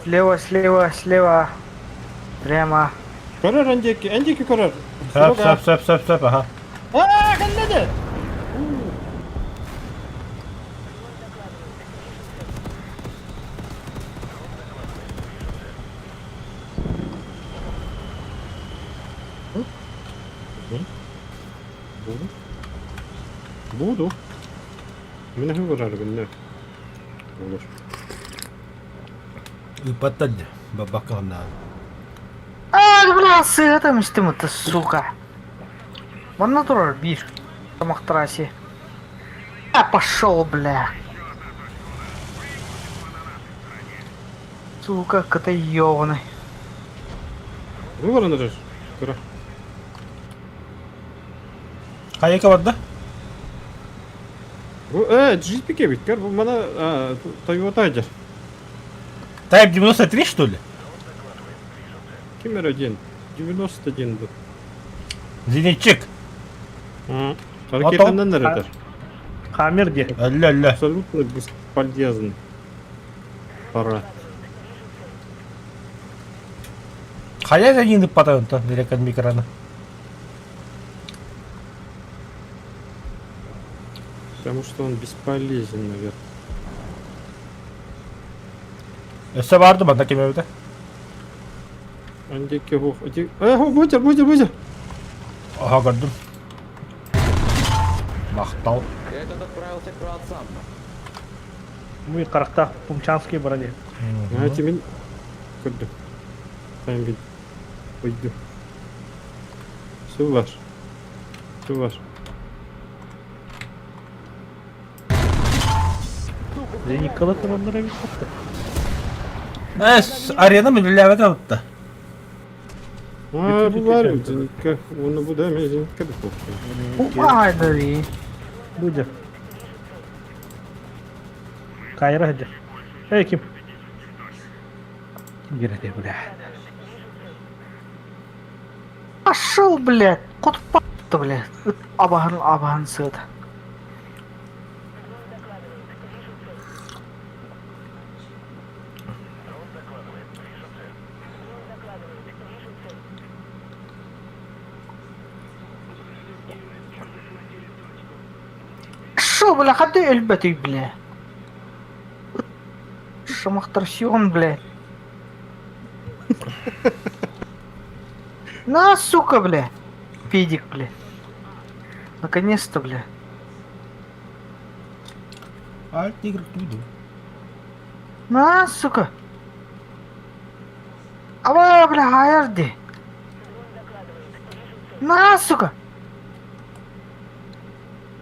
J: Слева, слева, слева. Прямо.
H: Көрөр эндики, эндики көрөр.
C: Сөп, сөп, сөп, сөп, сөп, ага.
H: Аа, гэллэде. Буду. Буду. Мин көрөр гынны. Olur.
C: Ыыппаттар дии, бабакка
J: А, бля, сыата мистим это, сука. Манна турар биир. Тамахтраси. А, пошел, бля. Сука, кота ёбаный.
H: Ну баран эрэр. Кыра.
C: Хайака барда?
H: Бу э GPK бит. Бу мана Toyota дьэр.
C: Type 93 что ли?
H: Ким эрэ диэн? 91 бу.
C: Зенитчик.
H: Ракетанан эрэтэр.
B: Хаммер диэ.
C: Өллө өллө.
H: Абсолютно бесполезный. Пора.
C: Хайа зенит ыппата онтон рекон микроны.
H: Потому что он бесполезен, наверное.
C: Өссө барды манна ким эбитэ?
H: Андики хух. Э, бутер, бутер, бутер.
C: Аха көрдүм. Махтал.
F: Этот отправился к праотцам.
B: Мы харахтаах Пумчанский баран иһэр.
H: Знаете, мин көрдүм. Там бит. Пойду. Все ваш. Все ваш.
B: Никола тураллар эбит батта.
C: Эс, арена мүллээбэт алытта.
H: А, бу бар зенитка. Оны бу да мен зенитка да
J: Бу аайдari.
B: Бу дьэ. Кайра сылдьар. Эй, ким? Ким кирэтэ бля.
J: Пошел, блядь. Кутпа, блядь. Ыт абаһын абаһын сыата. Шо, бля, хаты өлбөтүй, бля. Шамахтарсион, бля. На, сука, бля. Педик, бля. Наконец-то, бля.
C: Альт игр туду.
J: На, сука. Аба, бля, хаярди. На, сука.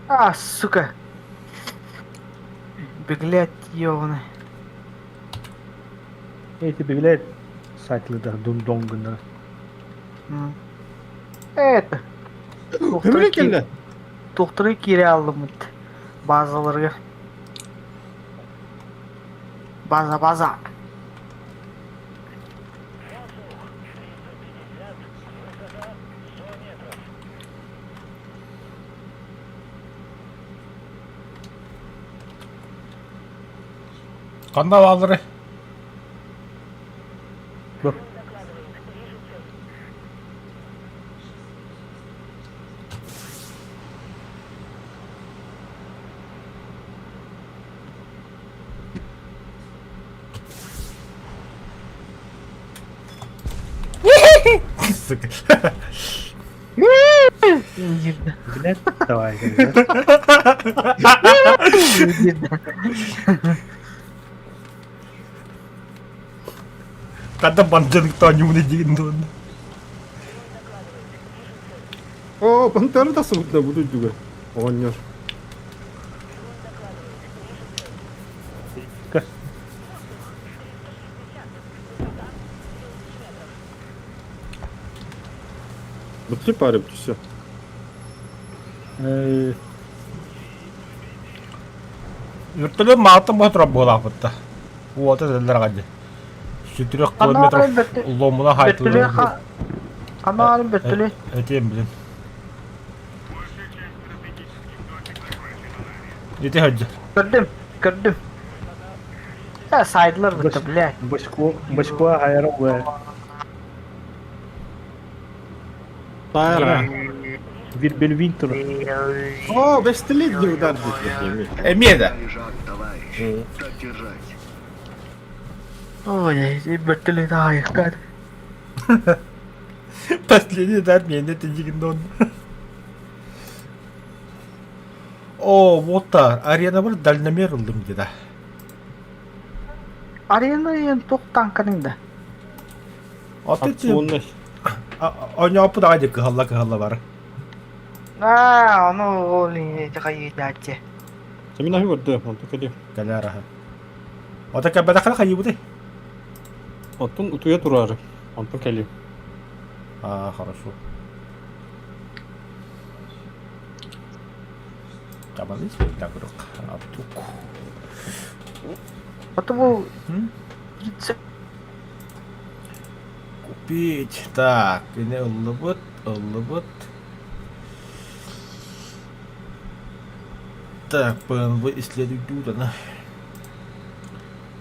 J: А, сука. Беглять, ёбаный.
B: Эти беглять сайтлыда дундон гыннара.
J: Это.
H: Көмүле кэллэ.
J: Тухтары кире алдым базаларга. База, база.
C: Ханна баалары?
B: Бу.
C: Сука.
B: Блядь, давай.
C: Хата банджан кто-нибудь диин дуон.
H: О, пантера да субутна буду дүгө. Оҕонньор. Бутли парып все.
B: Э,
C: Вертолет маалтан бу турар буолаахпытта. Уота сэллэр аҕай Сүтүрэх километров ломуна хайтылар.
J: Каналым бөттүлү.
C: Этиэм билин. Ити сылдьар.
J: Көрдүм, көрдүм. Э, сайдлар бытта, блядь.
B: Бочко, бочко хайра бу.
H: Тайра.
B: Вирбель Винтер.
H: О, бестилет не удар диет.
C: Эмиэ да.
I: Лежат, товарищ. Так держать.
J: Ой, бөттүлү таайыккар.
C: Последний да миэнэ тидигин дон. О, вот та, арена бар дальномер ыллым дии да.
J: Арена диэн туох тааҥканый да?
C: Аты Оньооппут аҕай дьэ кыһалла-кыһалла бар.
J: Аа, ону ол хайыытааччы.
H: Мин аһы көрдө, онтон кэлиэ.
C: Кэлээр аһа. Ото кэлбэтэххинэ хайыыбытый?
H: Оттон утуйа тураары. Онтон кэлиэ.
C: Аа, хорошо. Табаны так Аптук.
J: Ото бу
C: Купить. Так, ини ыллыбыт, ыллыбыт. Так, ПНВ исследуйдуут аны.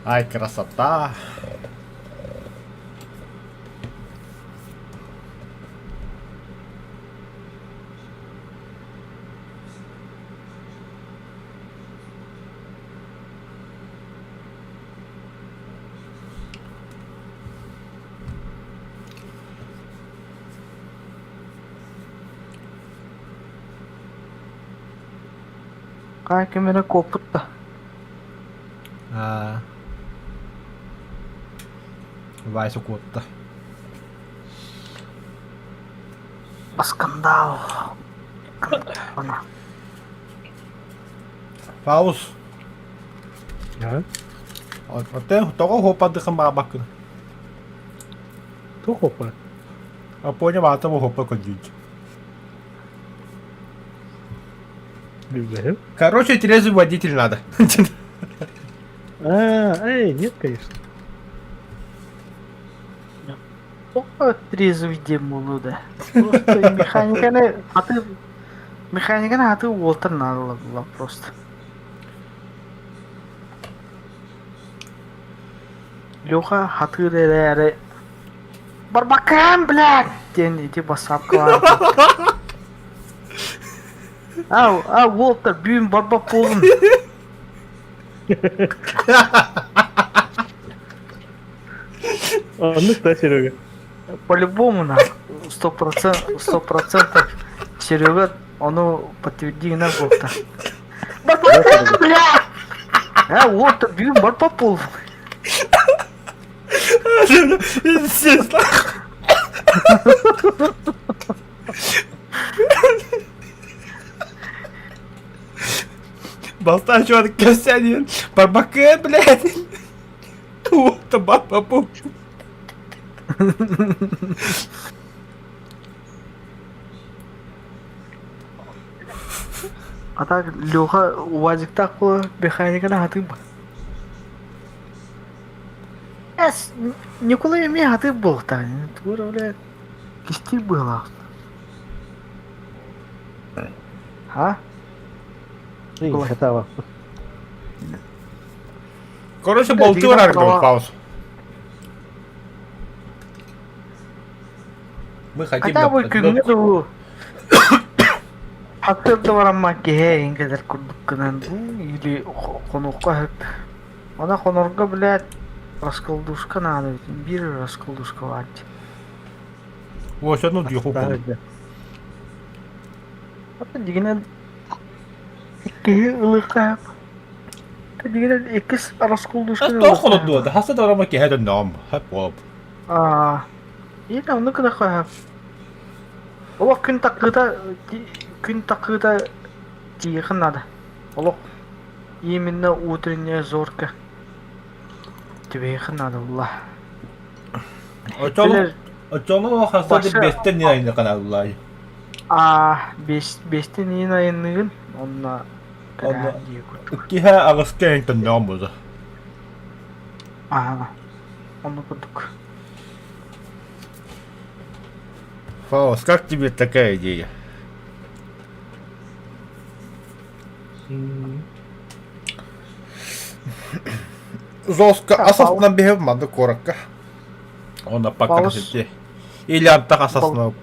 C: Ай, красота!
J: Хаа ким эрэ куоппут да.
C: Аа. Вася куотта.
J: Скандал.
C: Паус.
B: Да.
C: Оттон тоҕо хуоппардыххын баҕарбаккын?
B: Туох хуоппар?
C: Аппуонньа баата бу хуоппар көрдүүр.
B: Билбэтим.
C: Короче, трезвый водитель надо.
B: А, эй, нет, конечно.
J: Тоҕо трезвый диэн буолуо да. Просто механиканы аты механиканы аты уолтар наадалар просто. Леха хатыыр эрээри Барбакаан, блядь! диэн ити бассаапкалаан. А, а, уолтар бүгүн барбат буоллум.
B: Оннук да, Серега?
J: По-любому, на 100% Серега, ону подтверди на буолта. Барбакаан, блядь! А, уолтар бүгүн барбат буоллум.
C: Естественно. Болтай чувак, косянин, барбаке, блядь. Вот, баба,
J: А так Леха УАЗиктаах буола механиканы хатыы Эс, Николай эмиэ хатыы буолуохтаах. Тугу эрэ, блядь, кистиир быһыылаах. А?
B: Николай.
C: Короче, болты барар паузу. Мы хотим...
J: Хотя бы күҥҥэ дуу. Хаттыр да бараммат киһи эйин кэлэр курдук гынан или хонуохха сөп. Она хонорго, блядь, расколдушка надо ведь. Биир расколдушка баар дии.
C: О, ну дьуху
J: Ата дигинэн иккиһи ылыахха сөп. Дигинэн иккис расколдушка
C: Тоох холодуо да хаста да барамма киһи донноом хөп буолуп.
J: Аа, иитэ оннук гынахха сөп. Олох күн таккыыта күн таккыыта тиийиэххин наада. Олох именно утренняя зорка түбэһиэххин наада булла.
C: Оччону оччону хаста да бэстэн нин айны каналлай.
J: Аа, бес бестен иин айанныгын онно
C: Онно иккиһэ аҕыска төннөҕүм буолла.
J: Аа, онно курдук.
C: Фаус, как тебе такая идея? Зоска асасынан биһэб манды куоракка. Онно пока красоте. Или антах асасынан.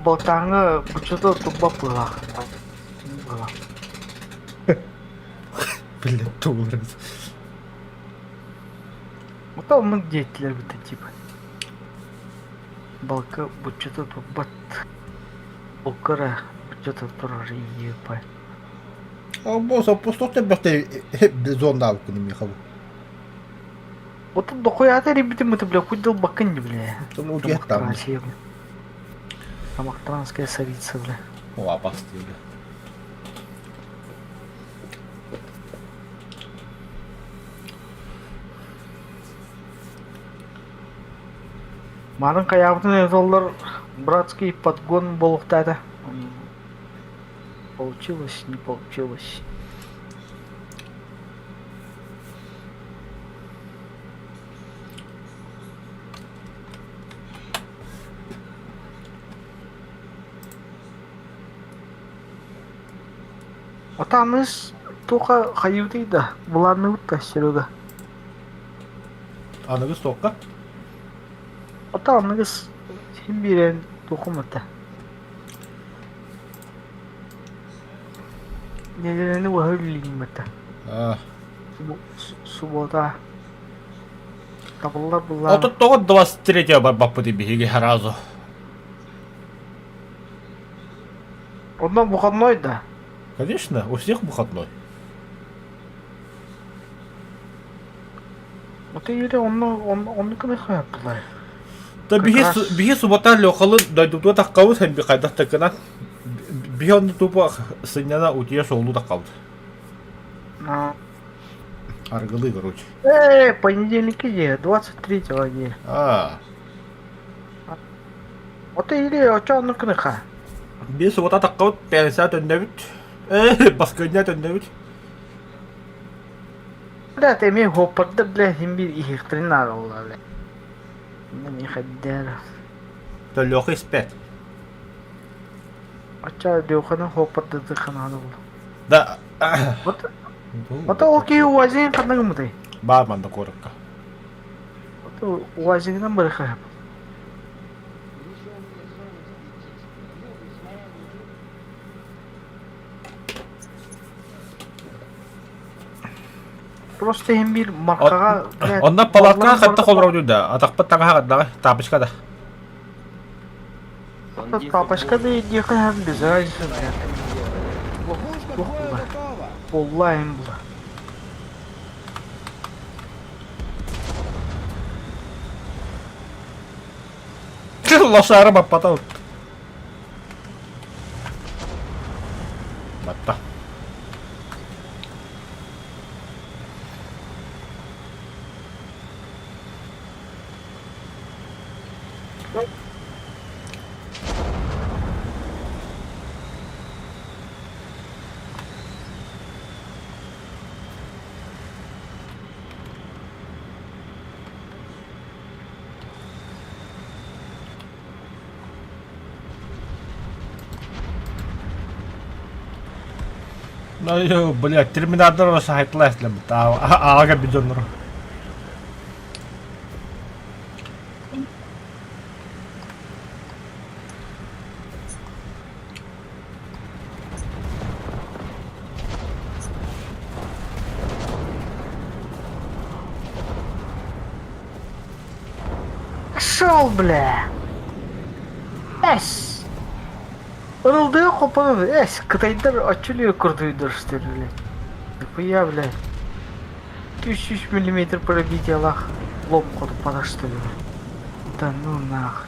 J: Балтааҥҥа буччата турбат быһыылаах.
C: Блядь, тугу
J: Ото оннук диэтилэр битэ типа. Балка буччата турбат. Булка эрэ буччата турар иепай.
C: Бу соппустуох элбэхтэ зоннаабыккын миэхэ бу.
J: Вот дохуя эрийбитим бу бля хуй долбаккын бля.
C: Тому утуйахтаам.
J: Тамактранская, бля. Тамактранская царица, бля.
C: О, опасный, бля.
J: Марын хайаабытын этоллар братский подгон буолуохтаата. Получилось, не получилось. Отамыз туха хайыытый да, булаанныбыт да Серега.
C: Аныгыс туохха?
J: Ото аныгыс син биэрэн туохум этэ. Нэдиэлэни быһа үлэлиим этэ.
C: Аа.
J: Суббота. Табыллар буллаан.
C: Ото тоҕо 23 барбаппыт биһиги сразу.
J: Онно выходной да?
C: Конечно, у всех выходной.
J: Вот или онно онно гына хайаттылар.
C: Да биһи биһи суббота Лехалы дойдутуга таххабыт һэн хайдах такынан биһи онно тупо сынньана утуйа суолу таххабыт. Аргылы, короче.
J: Э, понедельник иди, 23-го иди.
C: А.
J: Вот или очо онно гыныха.
C: Биһи суббота таххабыт, пятница төннөбүт. Э, баскынньа төннөбүт.
J: Блядь, эмиэ хоппарда, бля, син биир иһиэхтэрин наадаллар, бля. Мин ихэддээр.
C: Төлүөхэ испэт.
J: Оччо Леханы хоппардыдыхха наада буолла.
C: Да.
J: Вот вот ол киһи УАЗигын ханна гыммытай?
C: Баар манна куоракка.
J: Вот УАЗигынан барыха. Просто иһин биир маркаҕа
C: Онно палаткаҕа хатта холородуй да, атахпыт таҥаһа хатдаҕа, тапочка да.
J: Тапочка да иһиэхэ иһэн без разницы, блядь. Туох була? Буолла иһин була.
C: Лошара баппата Батта. Ну, блядь, терминатор сахайтласлым. Ага бидоннор.
J: Пошел, бля! Эс! Ырылдыы хоппон, эс, кытайдар оччулуйа курдуйдар что ли, блядь. Нихуя, блядь. 300 миллиметр пробитиялаах лоб хоту что ли, блядь. Да ну нах.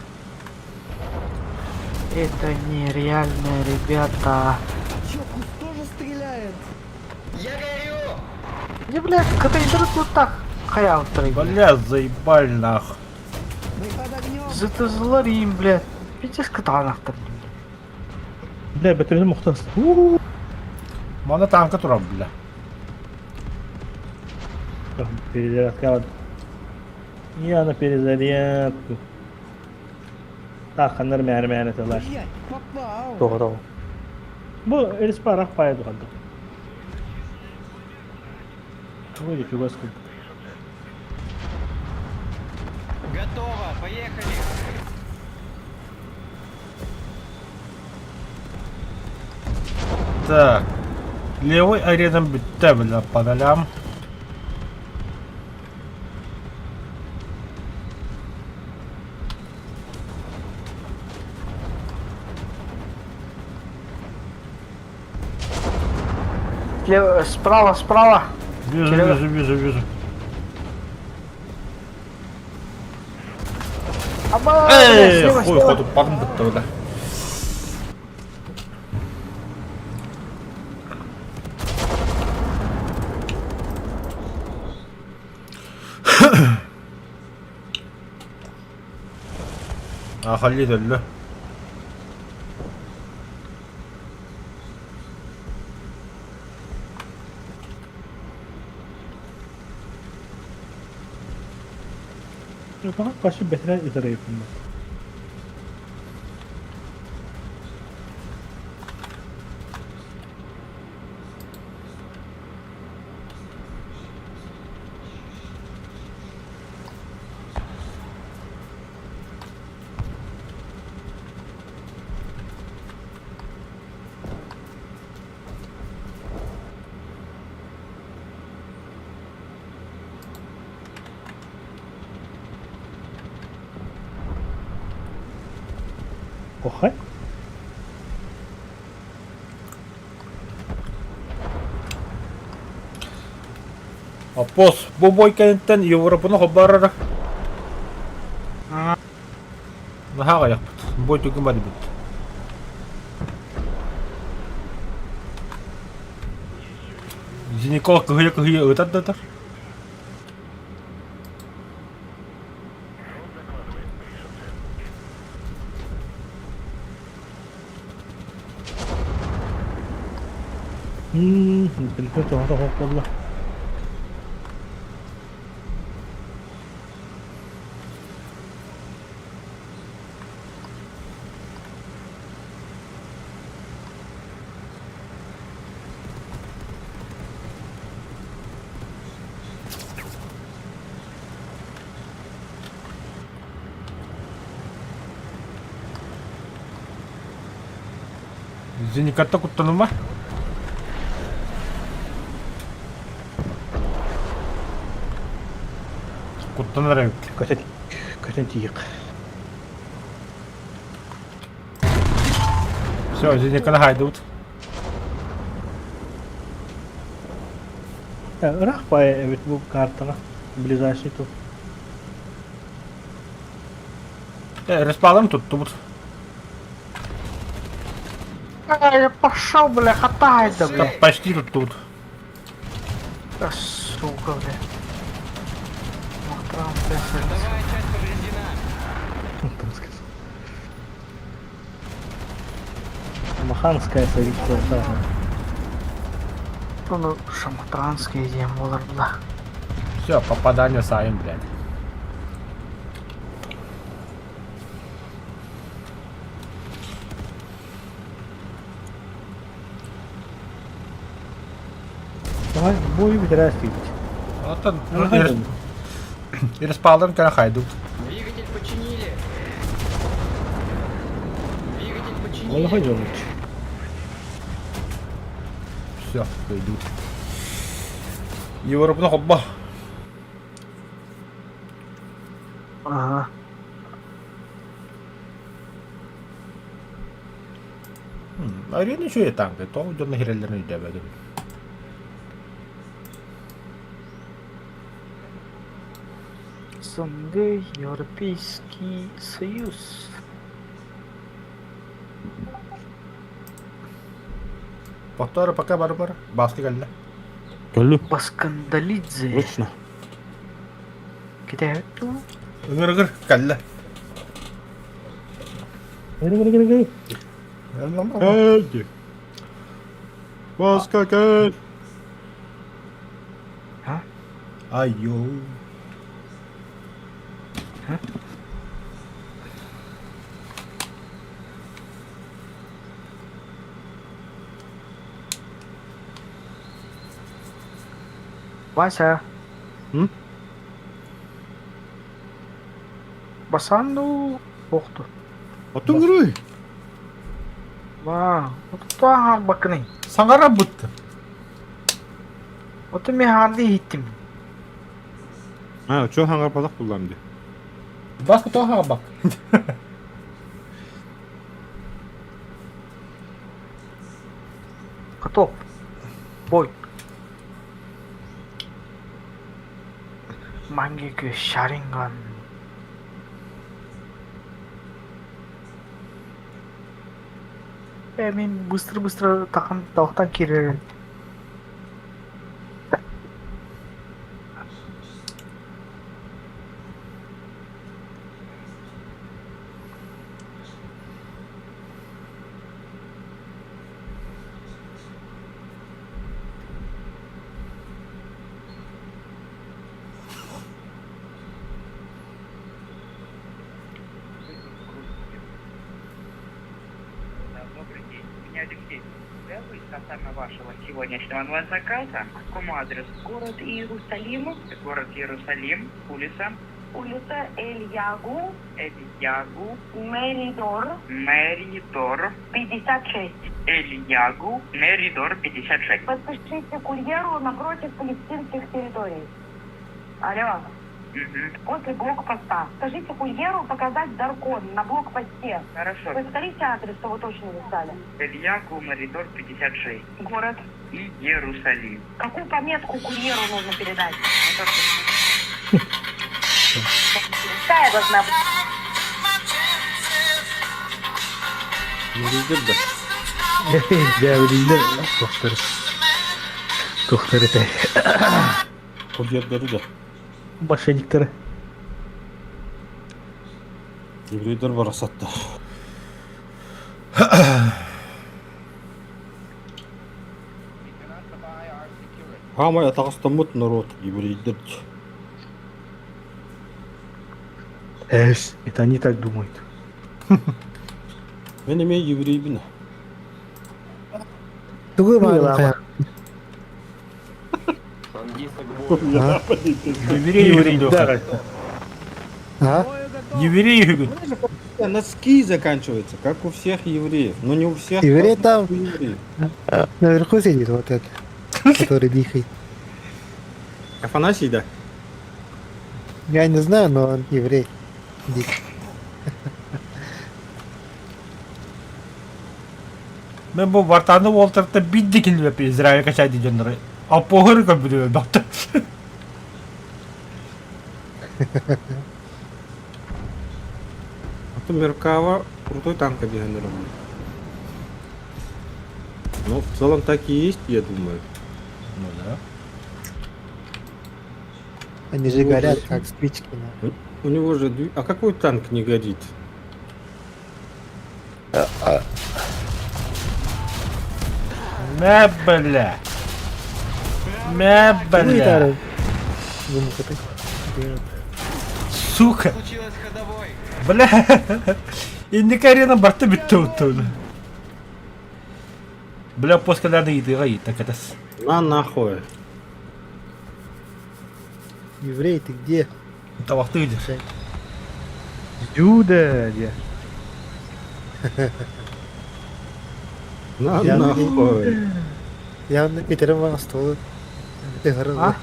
J: Это нереально, ребята.
D: Чё, куст тоже стреляет?
G: Я горю!
J: Не, блядь, кытайдар тут так хайаутары.
C: Бля, заебали нах.
D: Мы под огнем!
J: ЗТЗлар им, блядь. Пиздец кытаанахтар.
B: Бля, бөтөрүнү мухтас.
C: Мана танка турар, бля.
B: Перезарядка. Я на перезарядку. Так, ханнар мээр мээр этэлэр.
D: Блять, попал!
B: Тоҕо Бу респарах пая тухадды. Вроде фига
G: Готово, поехали!
C: Так. Левый арена бүттэ, бля, по нолям.
J: Слева, справа, справа.
C: Вижу,
J: Серега.
C: вижу, вижу, вижу.
J: Оба, бля,
C: Эй,
J: слева,
C: хуй
J: слева.
C: хотуппатын бытта Ахалли өллө.
B: Башы бэтэрээ ытарайыппын. Охай.
C: Аппос, бу бой кэнниттэн Европаны хоббарара. Наһаа аҕыйахпыт. Бой түгэн барбыт. Зиникол кыһыйа-кыһыйа ытар да ытар.
B: Телефон тоҕото суох буолла.
C: Зеникатта куттаныма. Куттанар эбит.
B: Көтөн көтөн тиийик.
C: Все, Зениканы хайдыбыт.
B: Ыраах баайа эбит бу картаҕа. Ближайший тут.
C: Респалын туттубут.
J: Ай, пошел, бля, хатай да, бля.
C: Почти туттубут.
J: Да, сука, бля. Махтрам, бля,
G: Ходовая часть повреждена.
B: Маханская полиция.
J: Ну, шаматранские идея, бла.
C: Все, попадание сайм, блядь.
B: Давай бою бүтэрээстиибит.
C: Оттон респалын кэлэ хайдыбыт.
G: Двигатель починили. Двигатель починили.
B: Олохо дьолуч.
C: Все, пойдут. Европаны хобба.
J: Ага.
C: Арена еще и танк, то дьон хиреллерин өйдөөбөтүм.
J: СНГ, Европейский Союз.
C: Повтора пока бар-бар. Басты кэллэ.
H: Кэллим.
J: Баскандалидзе.
H: Точно.
J: Китай.
C: Ыҥыр-ыҥыр кэллэ.
B: Гыры-гыры-гыры.
H: Кэлди. Баска кэл.
C: Айо.
J: Вася.
H: М?
J: Басанду охту.
H: Атын гыры.
J: Ва, вот то бакны.
C: Саҥара бытты.
J: Вот ми харды хиттим.
H: А, чо хаңар падақ буллам ди.
C: Баска тоха бак.
J: Готов. Бой. Мангекю Шаринган. Мин быстро-быстро тахан талахтан киирэрин.
G: Добрый день. Меня Алексей связываюсь касаемо вашего сегодняшнего онлайн-заказа. По какому адресу? Город Иерусалим. Город Иерусалим, улица. Улица Эль-Ягу. Эль-Ягу. Меридор. Меридор. 56. Эль-Ягу. Меридор, 56. Подпишите курьеру напротив палестинских территорий. Алло. После блокпоста. Скажите курьеру показать Даркон на блокпосте. Хорошо. Вы повторите адрес, чтобы точно записали. Илья Гумаридор, 56. Город. Иерусалим. Какую пометку курьеру нужно передать? Какая должна быть?
H: Еврейдер да.
B: Дьээбилииллэр туохтары. Туохтары этэй.
C: Курьердары да.
B: Мошенниктары.
C: Еврейдер барасаттар.
H: Хаамай атаҕастаммыт норуот еврейдер.
B: Эс, это они так думают.
H: Мен эмиэ еврейбин.
K: Тугу маалын
C: Еврей
B: Еврейдер.
K: А?
C: Еврей үһүгүн.
H: Носки заканчиваются, как у всех евреев. Но не у всех.
K: Еврей
H: как
K: там
H: у евреев.
K: наверху сидит вот этот, который дихает.
H: Афанасий, да?
K: Я не знаю, но он еврей. Дик.
C: Мен бу Вартаны Уолтерта бидди килбеп Израиль качай дьоннору. Аппоһыр көбүрү доктор.
H: А то Меркава крутой танк объявлен. Ну, в целом так и есть, я думаю.
C: Ну да.
K: Они же
H: Ну,
K: горят,
H: да.
K: как спички. на.
H: У него же... А какой танк не горит?
C: Мэ бля. Мэ
K: Ну и
C: бля.
K: тары. Думаю, это делают.
C: Сука.
G: Случилось ходовой.
C: Бля. Инники арена барта бүтте уттуну. Бля, поскалярды ыйытыга ыйытта кэтас.
H: На нахуй.
K: Еврей, ты где?
C: Табахты ыдыр.
B: Дюда, де.
H: На
K: Я-
H: нахуй.
K: Я на Питером на стол. Ты
J: А?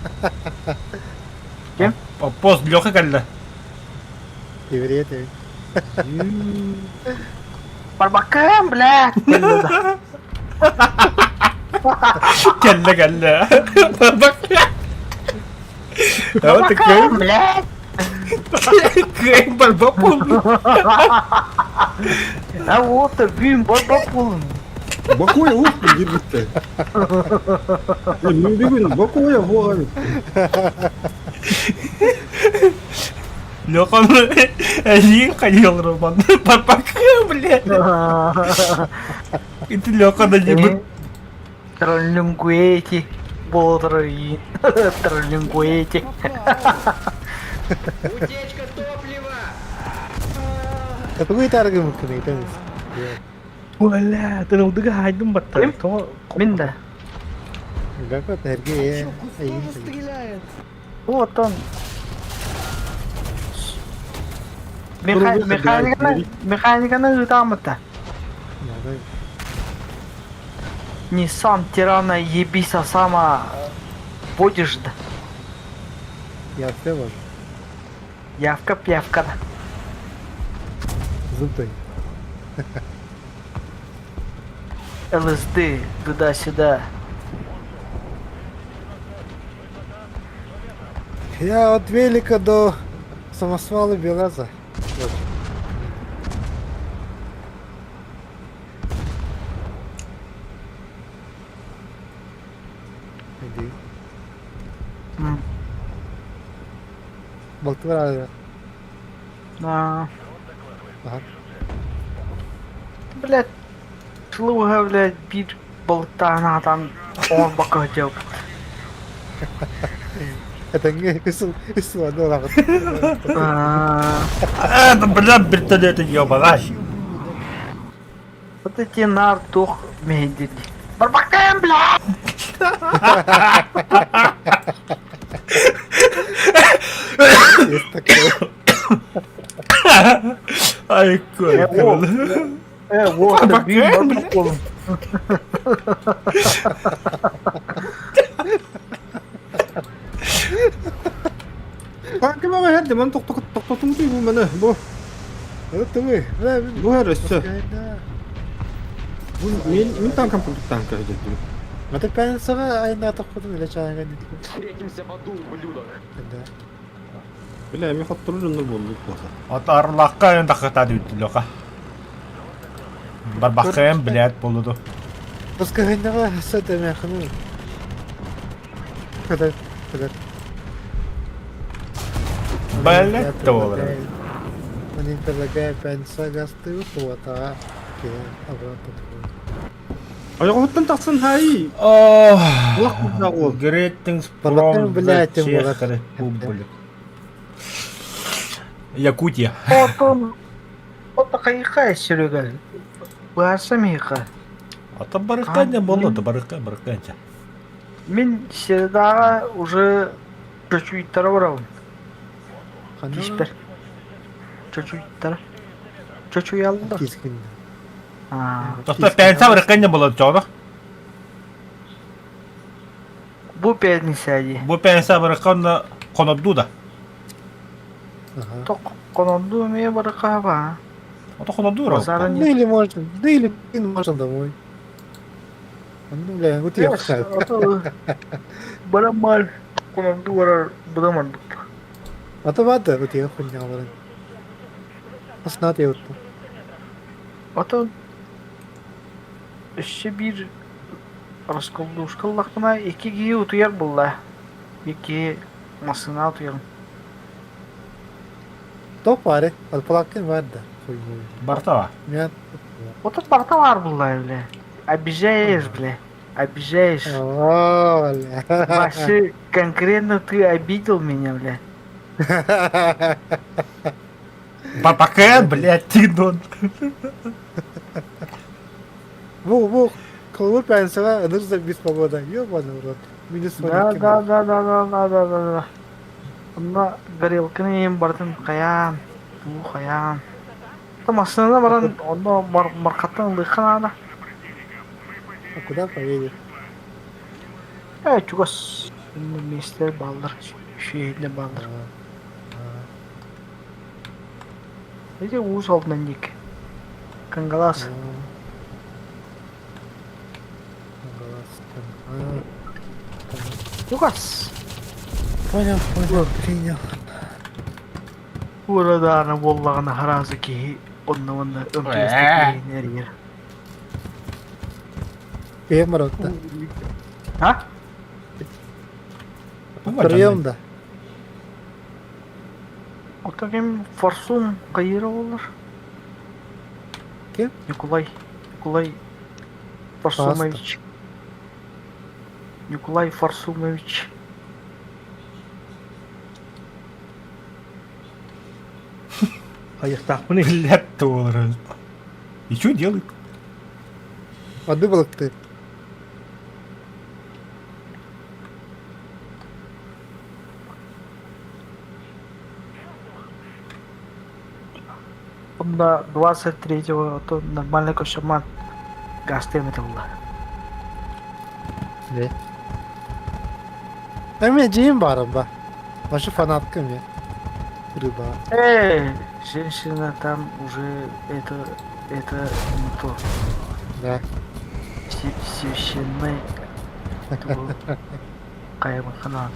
C: Пост Леха кэллэ.
K: Еврей ты.
J: Барбакан, блядь!
C: Кэллэ кэллэ. Бак. А вот
J: Барбакан,
C: такой.
J: блядь!
C: Кэм барбапул.
J: А вот, бим, барбакун.
H: Бакуя ух, дебитте. Мен бүгүн Бакуя буган.
C: Леха эйиин хайыл Роман. Барбакан, блядь. Ити Леха да дебит.
J: Троллингуэти. Бодрый. Троллингуэти.
G: Утечка топлива!
K: А тугу таргым кыны
B: Бля, тырылдыга хайдым батта.
J: Ким?
B: То
J: Мин да.
K: Как энергия.
D: Чё, куст тоже стреляет?
J: Вот он. Механиканы, механиканы ытамыта. Nissan Тирана ебися сама будешь да.
K: Я все вожу.
J: Явка пьявка.
K: Зуб
J: ЛСД туда-сюда.
K: Я от велика до самосвала Белаза. Вот. дии. Балтыбар аара.
J: Да.
K: Аха.
J: Блядь, слуга, блядь, биир балыктаан аатан оҥорбокко сылдьабыт.
K: Этэҥҥэ үс сыл аны ылаҕыт.
C: Это, блядь, вертолеты ебаный.
J: Вот эти нар туох мэһэйдиир дии. Барбаккайым, блядь!
K: Есть такое.
C: Ай, кой.
J: Э, вот,
C: Барбаккайым, блядь.
H: Ким аҕа иһэрдим, аны тохтотум дии бу маны, бу.
K: Это вы,
H: Бу эр өссө. Бу мин мин танкам курдук танка дьэттим.
K: Это пятницаға айына тохтотун илэ чааҥа
F: Встретимся в аду, ублюдок.
K: Да.
H: Бля, ми хоттору дьоннор буоллук буолла.
C: От арлакка эн тахыта дүттүлөка. Барбаккайым, блядь, болуду.
K: Пускай сөт эмээхину. Кыдар, кыдар.
C: Блядь, доллар.
K: Мне предлагаю пятница гасты хуата. Обратно.
H: Ойоҕуттан тахсан хай.
C: Ох,
H: Улах курдаах уол.
C: Greetings
K: Барбаккайым,
C: from the
K: блядь, тем
C: Czech
K: более.
C: Republic. Якутия.
J: Отон, ото хайыха Серега. Баарса миха.
C: Ата барыкканья болду, барыкка, барыкканча.
J: Мин середаҕа уже чочуйттара барабын. Тиспэр. Чочуйттара. Чочуйаллар.
K: Кискин.
J: Аа.
C: Тоста пенса барыкканья болду, чоҕо.
J: Бу пятница дии.
C: Бу пенса барыкканна конодду да.
K: Ага.
J: Ток кононду эмиэ барыкаба.
C: Ото конодду
J: Базара
K: Ну
J: нет.
K: или можно, да или блин, можно домой. Ну, бля, вот я
J: Барамар кононду барар быдаман.
K: А то вата, вот я хуйня баран. Аснат я вот.
J: Ото өссө биир расколдушкаллахпына икки киһи утуйар буолла. Икки массыына утуйарым.
K: То паре, алпалаккин бар да. Хуй
C: Бартава.
K: Мен
J: Ото барта бар буолла бля. Обижаешь, бля. Обижаешь.
K: О, бля.
J: Вообще, конкретно ты обидел меня, бля.
C: Барбаккайым, блядь, тигдон.
K: Бу, бу, колбу пенсияға ыныр бис погода. Ёбаный в рот. Минус
J: Да, да, да, да, да, да, да, да, да. Онно горелканы иһин барытын хайаан, уу хайаан. То массыына баран онно маркаттан ылыахха наада.
K: А куда поедешь?
J: Ээ, чугас миэстэлэр бааллар, үчүгэйдэр бааллар. Ити Уус Алдан диэки. Кангалас. Чугас.
K: Понял, понял, принял.
J: Урадаана буоллаҕына харааса киһи онно уонна МТС эрийэр.
K: Прием барытта.
J: А?
K: Прием да.
J: Ото ким Форсун хайыыра буоллар?
K: Ким?
J: Ньукулай. Ньукулай Форсумович. Ньукулай Форсумович.
B: Хайыахтаахпыный?
C: Блядь, доллар. И что делает?
K: Воды балыкты.
J: Онно 23-го ото нормально көсөммөн гастыам этэ буолла.
K: Не. А мен жейін барым ба. Вообще фанатка мен. Рыба.
J: Э, женщина там уже это не то.
K: Да.
J: Священный хайымыкка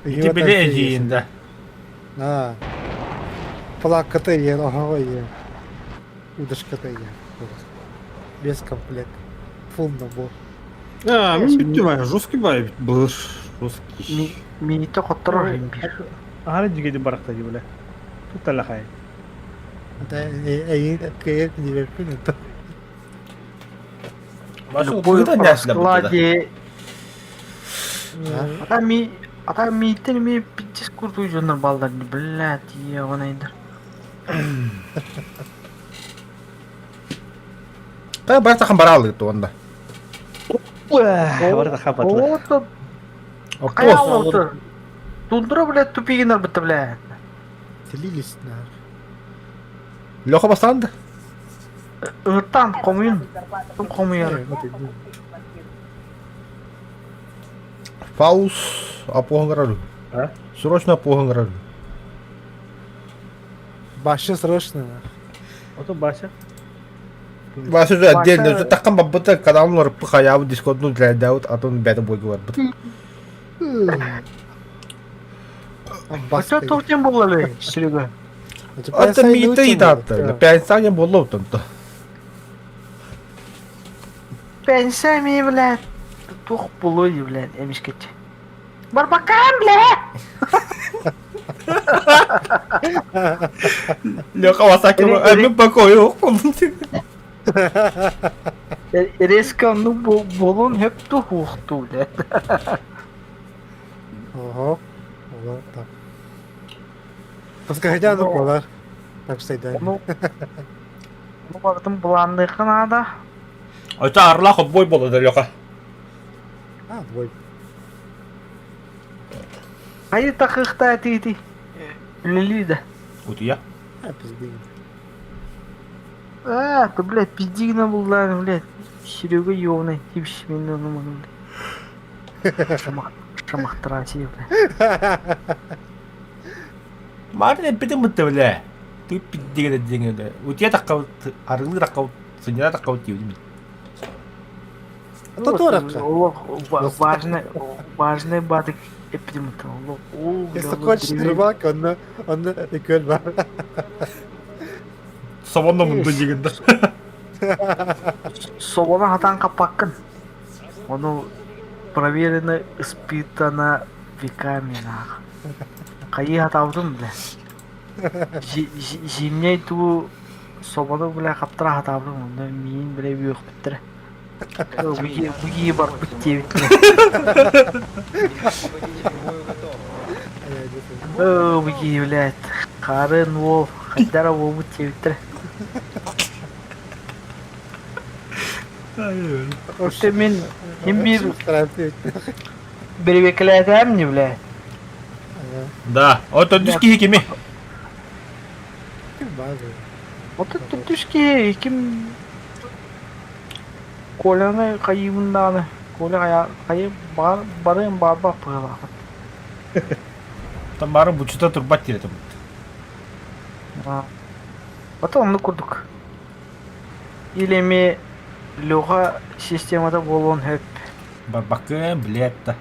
C: Ити били эдьиийин да.
K: А. Плаката ен, ого ен. Удушката ен. Без комплект. Фул набор.
H: А, мин бүттүм бай, жесткий бай былыр. Жесткий.
J: Миите хотторор иһин биир.
B: Аһара дьигэди барахта дии бля. Тутталахай.
K: Эйин кыайар диэбэппин это.
J: Любой раскладе Ата ми ата мииттен ми пиздец курдук дьоннор бааллар блядь ебаныйдар.
C: Та бар тахан бараалыгыт туонда.
B: Барыта хапатла.
J: Хайа Тундра, блядь, тупигинар бытта, блядь.
K: Слились на.
C: Леха бастаан да?
J: Ыһыттаан хомуйун. Хомуйар.
C: Фаус апоһоҥорор. Срочно апоһоҥорор.
K: Баша срочно.
B: Ото Бася.
C: Бася уже отдельно. Уже таккан баббыта каналын оруппу хаябы дискордну драйдаут атын бэдэ бойгу барбыт.
J: Бася тоқтен болалы, Серега.
C: Это миты и дата. Пянсаня болло утонто.
J: Пенсами, блядь. Тух булуй, блядь, эмишкет. Барбакан, блядь!
C: Леха Васаки, мен покой
J: Резко, ну, болон хөп тухухту, блядь.
K: Ого. Ого, так. Пускай ну болар. Так что да.
J: Ну, ну, бартым буландыхы надо.
C: Это Орлах отбой был, да, Леха.
K: А, отбой.
J: Хайы тахыхта тити. Үлелида.
C: Утуя.
K: А, пиздигин.
J: А, ты, блядь, пиздигна буллар, блядь. Серега ёбаный, типшмин, ну, блядь. Шамах, шамахтыра блядь.
C: Марын эппитин бытта бля. Ты пиздигин деңе. Утуя такка арылы такка сынья такка тиби.
J: Важный, важный бадык эпидемия.
K: Если хочешь рыбалка, он он көл бар.
C: Собонно мунду дегенде.
J: Собона хатан капаккын. Ону проверено, испытано веками нах. Кайы хатабытым бля. Зимней ту собону бля каптыра хатабытым. Онда миин бля бүйөк биттире. Буги бар биттебит. Буги, блядь. Харын вол, хайдара вол биттебиттире. Өтө мен ким бир беребекелээтэм не, блядь.
C: Да, вот он киһи кими.
J: Вот түс киһи ким Коляны кайыбындааны. Коля кайы бар барым барба пыла.
C: Там бары бучута турбат тиретим.
J: Потом онну курдук. Или ми Леха системада болон хөп.
C: Барбакы, блядь, да.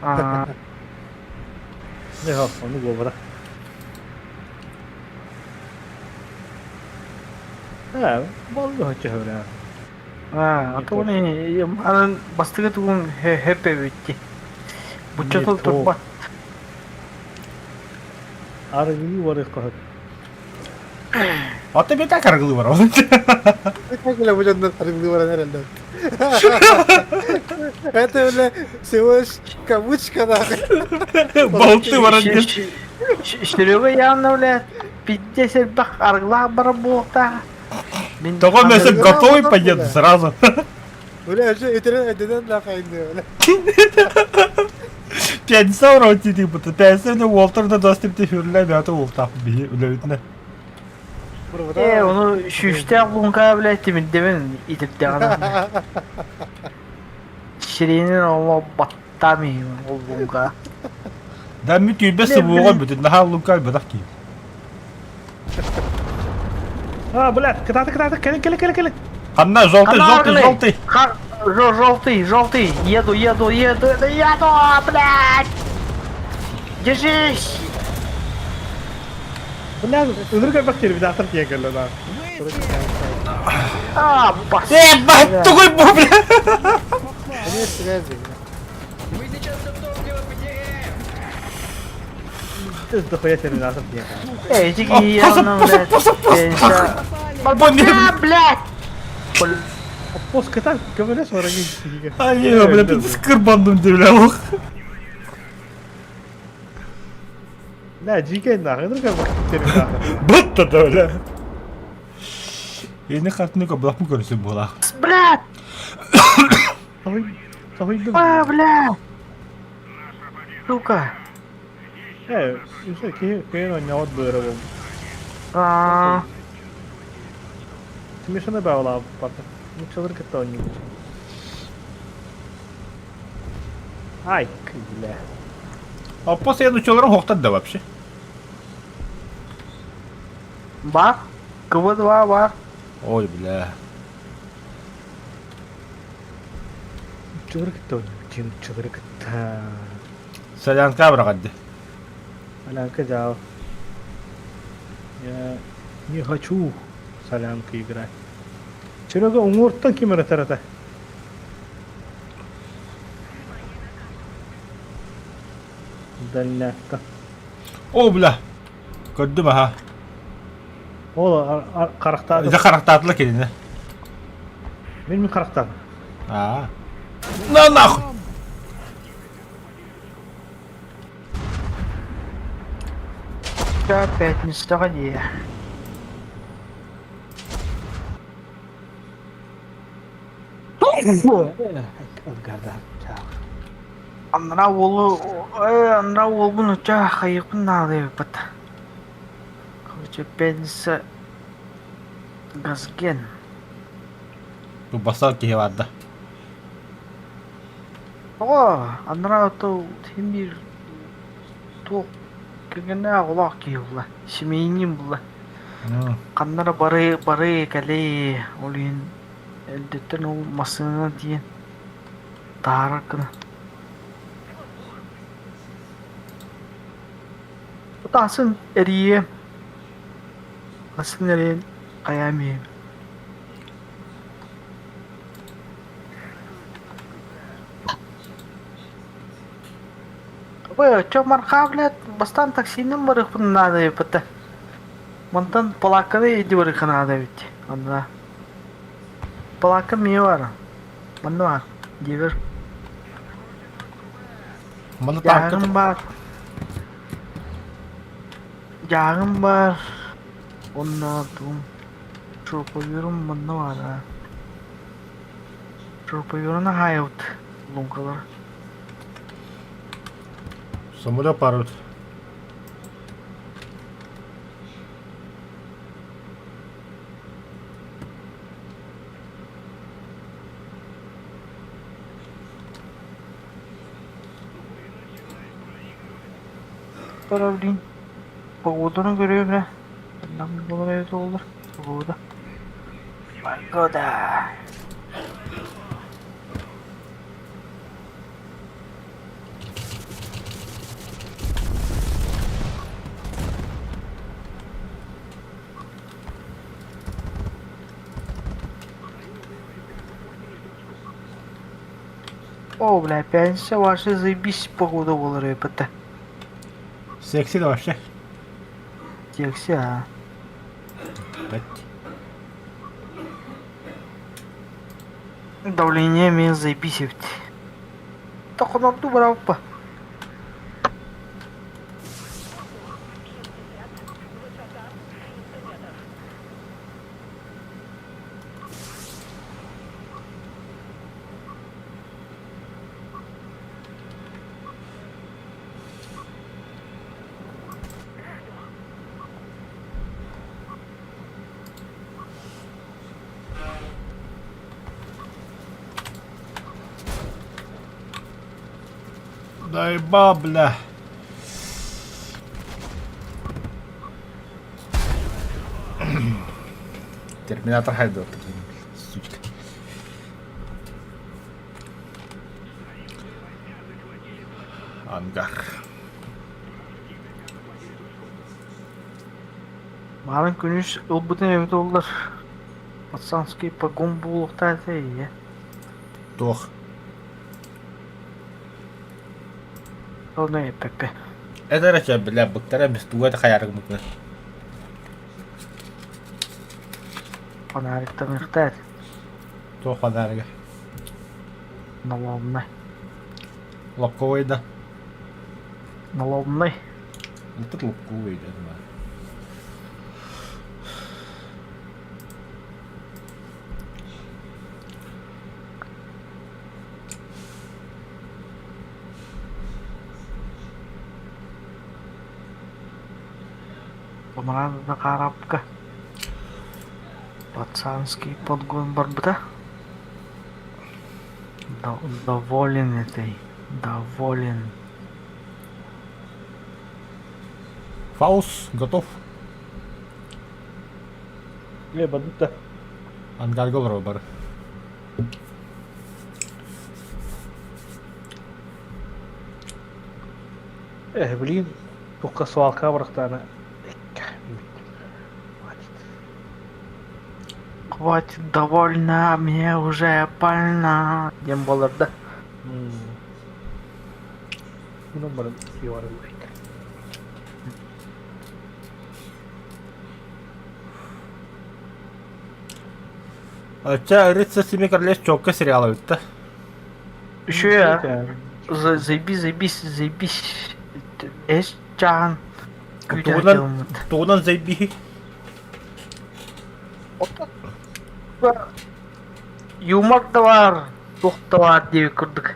J: А.
B: Не, ону болбара. А, болду хоча хөрө.
J: А, а то не, анан бастыгы тугун хөпө битти. Буччатыл турбат.
B: Арыгы бар кахат.
C: Ата бета каргылы бар.
K: Как бля, будет арыгы бар реально. Это, бля, всего лишь кавычка, нахуй.
C: Болты бар.
J: Серега явно, бля, пиздец, бах, аргла бар буокта.
C: Того мясо готовый поеду сразу.
K: Бля, уже өтөрөн нахуй, бля.
C: Пенса вроде типа, пенса на Уолтер на доступ ти хүрле бята ултап би үлөйтне.
J: Э, ону шүште лунка, блядь, тимирдебин итиптегана. Ширинин оло баттами ол лунка.
C: Да ми түйбе сыбуга бүтүн наха лунка бадак ки.
B: А, блядь, кытаты, кытаты, кele, кele, кele, кele.
C: Ханна желтый, желтый, желтый.
J: Желтый, желтый. Еду, еду, еду, еду, блядь. Держись.
B: Блядь, ынырга бактер бит атыр тиен келе да.
J: А, бас.
C: Э, бат, тугой бу, бля.
K: Конец связи.
F: Мы сейчас все топливо потеряем!
B: Ты дохуя терминатор диэн.
J: Эй, ити киһи блядь. Бля, блядь!
B: Оппос кытан көмөлөс вороги киһигэ.
C: Ай, бля, ты скырбандым деп ох.
B: Бля, дьиикэй нахуй, ну как терминатор.
C: Бытта да, бля. Ини хатыны көбөлөхпүн көрүсүм буолаах.
J: Блядь!
B: Тоһуйдум.
J: А, бля! Сука!
B: Э, үсэ киһи кыйын оонньообот быара буолбут.
J: А,
B: Смешно баҕалаабыт Нууччалары кытта оонньуубут. Ай, бля.
C: Оппос я нууччаларын хоқтар да вообще.
J: Бар. КВ-2 бар.
C: Ой, бля.
B: Нууччалары кытта оонньуубут. Нууччалары кытта.
C: Солянка быраҕадды.
B: Солянка дьаал. Я не хочу солянку играть. Серега уҥуортан ким эрэ тарата. Дальнякта.
C: О, бля. Көрдүм аха.
B: Ол харахтааты.
C: Дьэ харахтаатыла кинини.
B: Мин мин харахтаатым.
C: Аа. На нахуй!
J: Ча пятницаҕа дии. Анараа уолу анараа уолбун оччо хайыахпын наадыйбыт. Короче, пятница Газген.
C: Басар киһи барда.
J: Тоҕо анараа ото син биир туох кэргэннээх оҕолоох киһи буолла, семьянин буолла. Ханна эрэ бары бары кэлии ол иһин эрдэттэн ол массыынанан тиийэн таһаарар гына. Таһсын эрийиэм, асын эрийэн хайаан иһиэм. Ой, оччо мархаа, блядь, бастаан таксинан барыахпын наада эбит Мантан палаакканы илдьэ барыахха наада эбит онно. Палаакка эмиэ баар. Манна баар, дьиэбэр.
C: Манна таакка
J: Дьааһыгым баар. Дьааһыгым баар. Уонна тугум шуруповерум манна баар аа. Шуруповерун аһаайабыт луҥкалар.
C: Самолет парут.
J: Блин, погоданы көрүөм ээ. Буолар эбит буоллар погода. Погода. О, бля, пятница ваша заебись погода буолар эбит
C: Секси да вообще.
J: Секси, а.
C: Бэт.
J: Давление эмиэ заебись эбит. Тохонордуу барабыппа.
C: Дай бабля. Терминатор хайдер. Сучка. Ангар.
J: Маҕан күнүс ылбытын эбит буоллар пацанский погон буолуохтаах этэ ийэ.
C: Туох?
J: Оны эппеппе.
C: Это эрэ бля быктара эмис туга да хайарык быкны.
J: Фонариктан ыхтаат.
C: Туох фонарига?
J: Наломный.
C: Лобковый да.
J: Наломный.
C: Это лобковый да.
J: Помаран Захаровка. Пацанский подгон барбыта. Доволен этой. Доволен.
C: Фаус готов.
B: Э, бадыта.
C: Ангарга олорор бары.
B: Э, блин, туохха свалка барахтаана. Хватит.
J: Хватит довольно, мне уже больно. Диэн буолар да.
B: Мунан баран сиэҕэр
C: Оччо Рыцарь Семи Королевств чокка сериала бүттэ.
J: Еще я. Заебись, заебись, заебись. Эс чаан.
C: Тугунан, тугунан заебиһи.
J: Юмор да баар, туох да баар диэбит курдук.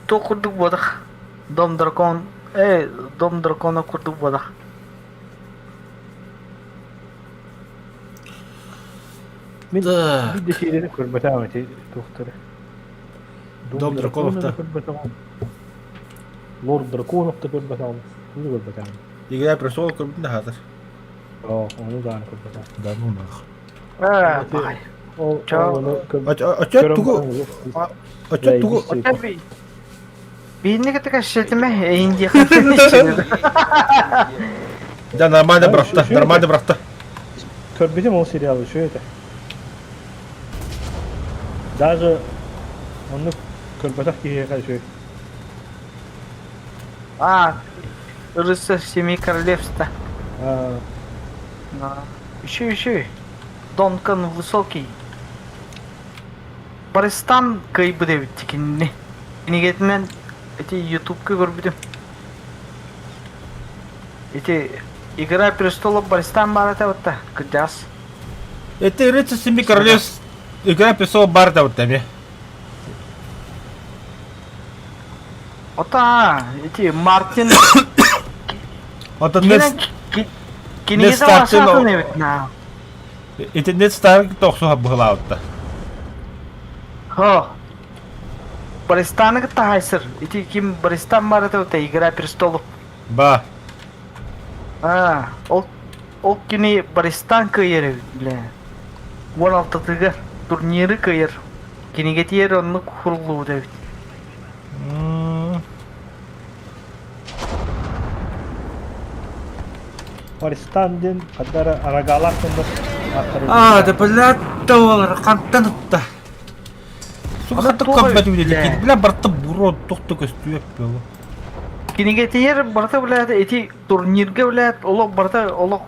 J: Туох курдук буолах. Дом дракон, э, дом дракона курдук буолах.
B: Мин
C: Да.
B: биир да сиэрэни көрбөтөҕүм ити туохтары.
C: Дом драконов да.
B: көрбөтөҕүм. Лорд драконов да көрбөтөҕүм. Ону көрбөтөҕүм.
C: Игра престолов көрбүтүн да хаатар.
B: Оо, ону даҕаны көрбөтөҕүм.
C: Да ну нах.
J: Э, баҕай.
B: Ол
J: Чао.
B: ол ону көр-
C: Оччо
B: көрөн
C: тугу
B: баран
C: оччо тугу
J: Оччо Биинник это кэссэтимэ, эйин диэххэ
C: Да нормально бырахта, нормально бырахта.
B: Көрбүтүм ол сериалы, что это? Даже оннук көрбөтөх киһиэхэ үчүгэй.
J: А, Рыцарь Семи Королевства.
B: А,
J: Еще, еще. Донкан Высокий. Барыстан кыайбыт эбит кинини. Кинигэтинэн ити ютубка көрбүтүм. Ити Игра престолов Барыстан баар этэ батта, кырдьаҕас.
C: Это Рыцарь Семи Королевств Игра престолов баар да вот эми.
J: Ота, ити Мартин
C: Оттон Нед
J: кинигэ
C: Старк
J: саатын эбит на.
C: Ити Нед Старк тохсуха быһылаабытта.
J: Хо. Баристаны кытта хайсыр. Ити ким Баристан бар этэ вот Игра престолов.
C: Ба.
J: А, ол ол кини Баристан кыайар эбит, бля. 16-тыгар турниры кыайар. Кинигэтигэр оннук хуруллубут эбит.
B: Баристан диэн хадара арагаалаах тоннор
C: А, да блядь, доллар, хантан ытта. Сука, хатта көммөт үлэлэки. Бля, барта буро тохто көстүөп было.
J: Кинигэтигэр барыта, блядь, ити турнирга, блядь, олох барыта олох.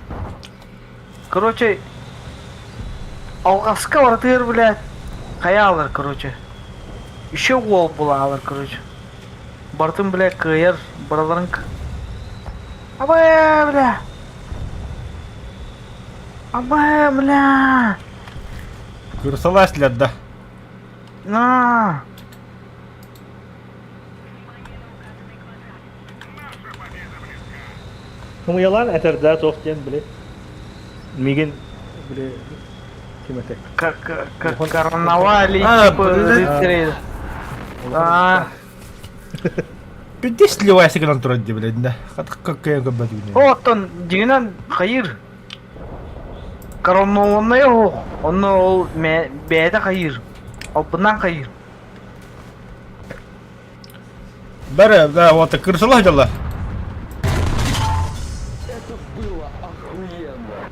J: Короче, алҕаска барытыгар, блядь, хайаалар, короче. Еще уол булаалар, короче. Барытын, блядь, кыайар, бараларын... Абай, бля! Абай, бля!
C: Кырсалаас да.
J: На!
B: Хомуйалаан этэр да туох диэн били мигин били ким этэй?
J: Короновали,
C: А,
J: типа,
C: блядь.
J: рыцари. А,
C: Бүдде сливайся гынан турар дии блядь, да. Хатык какая көммөт үлэ.
J: Оттон дьиҥинэн хайыыр. Коронованнай оһох. Онно ол бэйэтэ хайыыр. Албыннаан хайыыр.
C: Бәрі, да, вот, кырсалах дьалла.
F: Это было охуенно!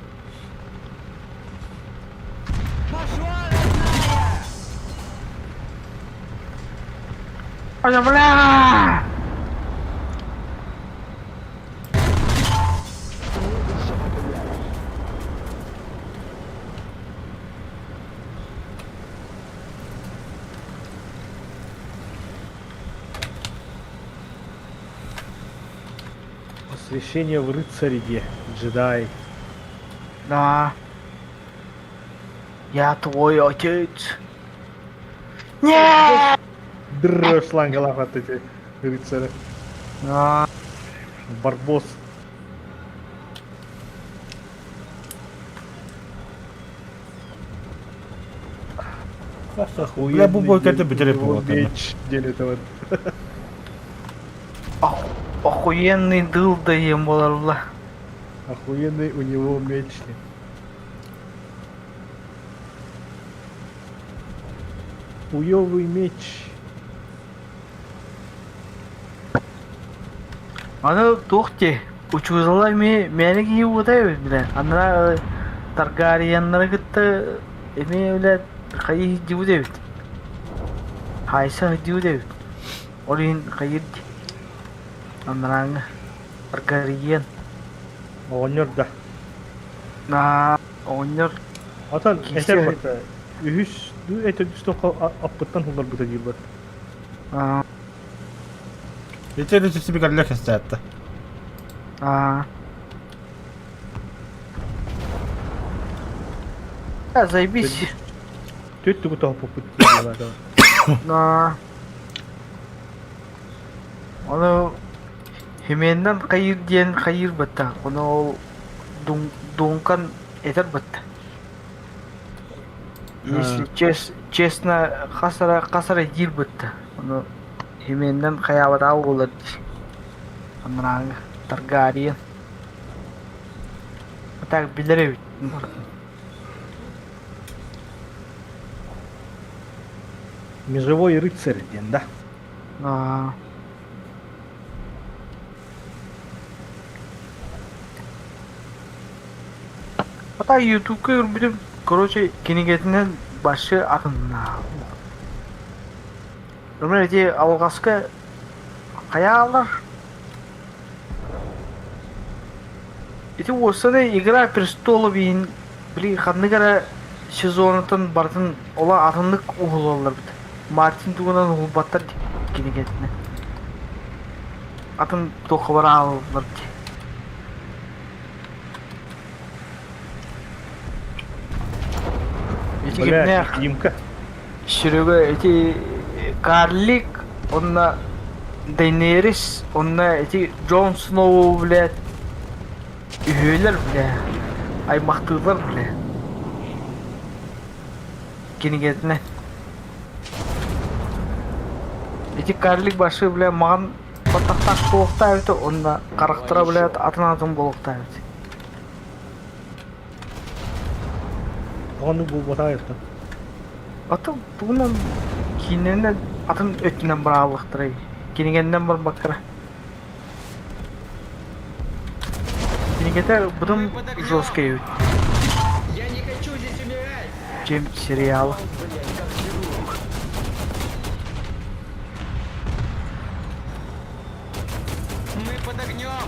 J: Ой, бля!
B: Посвящение в рыцари диэ, джедай.
J: Да. Я твой отец. Нет!
B: Дыр шлангалаах эти рыцари.
J: Да.
B: Барбос.
C: Бля, бу бойкаты бүтэрэ буолуо.
B: Меч диэн это
J: Охуенный дылда диэн буолалла.
B: Охуенный у него меч. Хуёвый меч.
J: Аны туох дии, учуутала эмиэ мээнэ киһи буолбата эбит бile. Анараа Таргариеннары кытта эмиэ бile хайыы сылдьыбыт эбит. Хаайса сылдьыбыт эбит. Ол иһин хайыыр дии. Анарааҥҥа Таргариен.
B: Оҕонньор да.
J: Аа, оҕонньор
B: Отон
J: киирсэ
B: этэр бата үһүс дуу этэ тоқо аппыттан хулларбыта диир бат.
J: Аа,
C: Ити режиссер кэстээтэ.
J: аа. А, заебись.
B: Түт тугу тоһоппуппут диир
J: Аа. Ону Хименнан хайыыр диэн хайыыр батта. Ону ол Дункан этэр батта. Если честно, хасара хасара диир батта. Ону Хименнан хайаабатаа буолар дии. Анарааҥы Таргариен. А так билэр эбит.
B: Межевой рыцарь диэн да?
J: Аа. А Ютубка көрбүтүм, короче, кинигэтинэн башы атынна. Например, эти алҕаска хайаалар Ити уопсайынан Игра престолов иһин били ханнык эрэ сезонуттан барытын ола атыннык уһулаллар эбит. Мартин тугунан уһулбаттар дии кинигэтинэн. Атын туохха барааллар дии. Ити
B: Бля,
J: кимнээх
B: Димка.
J: Серега ити Карлик уонна Дейнерис уонна ити Джон Сноу блядь үһүөлэр бля аймахтыылар бля кинигэтинэн ити карлик башы бля маҕан баттахтаах буолуохтаах эбит уонна харахтара блядь атын атын буолуохтаах эбит
B: Ону булбатах эбит.
J: Атын тугунан киинэнэн атын өттүнэн быраҕыллахтарай кинигэннэн барбаккара Кинигэтэ быдан жесткий эбит
F: Я не хочу здесь умирать!
J: чем сериал.
F: Блядь, как хирург. Мы под огнем!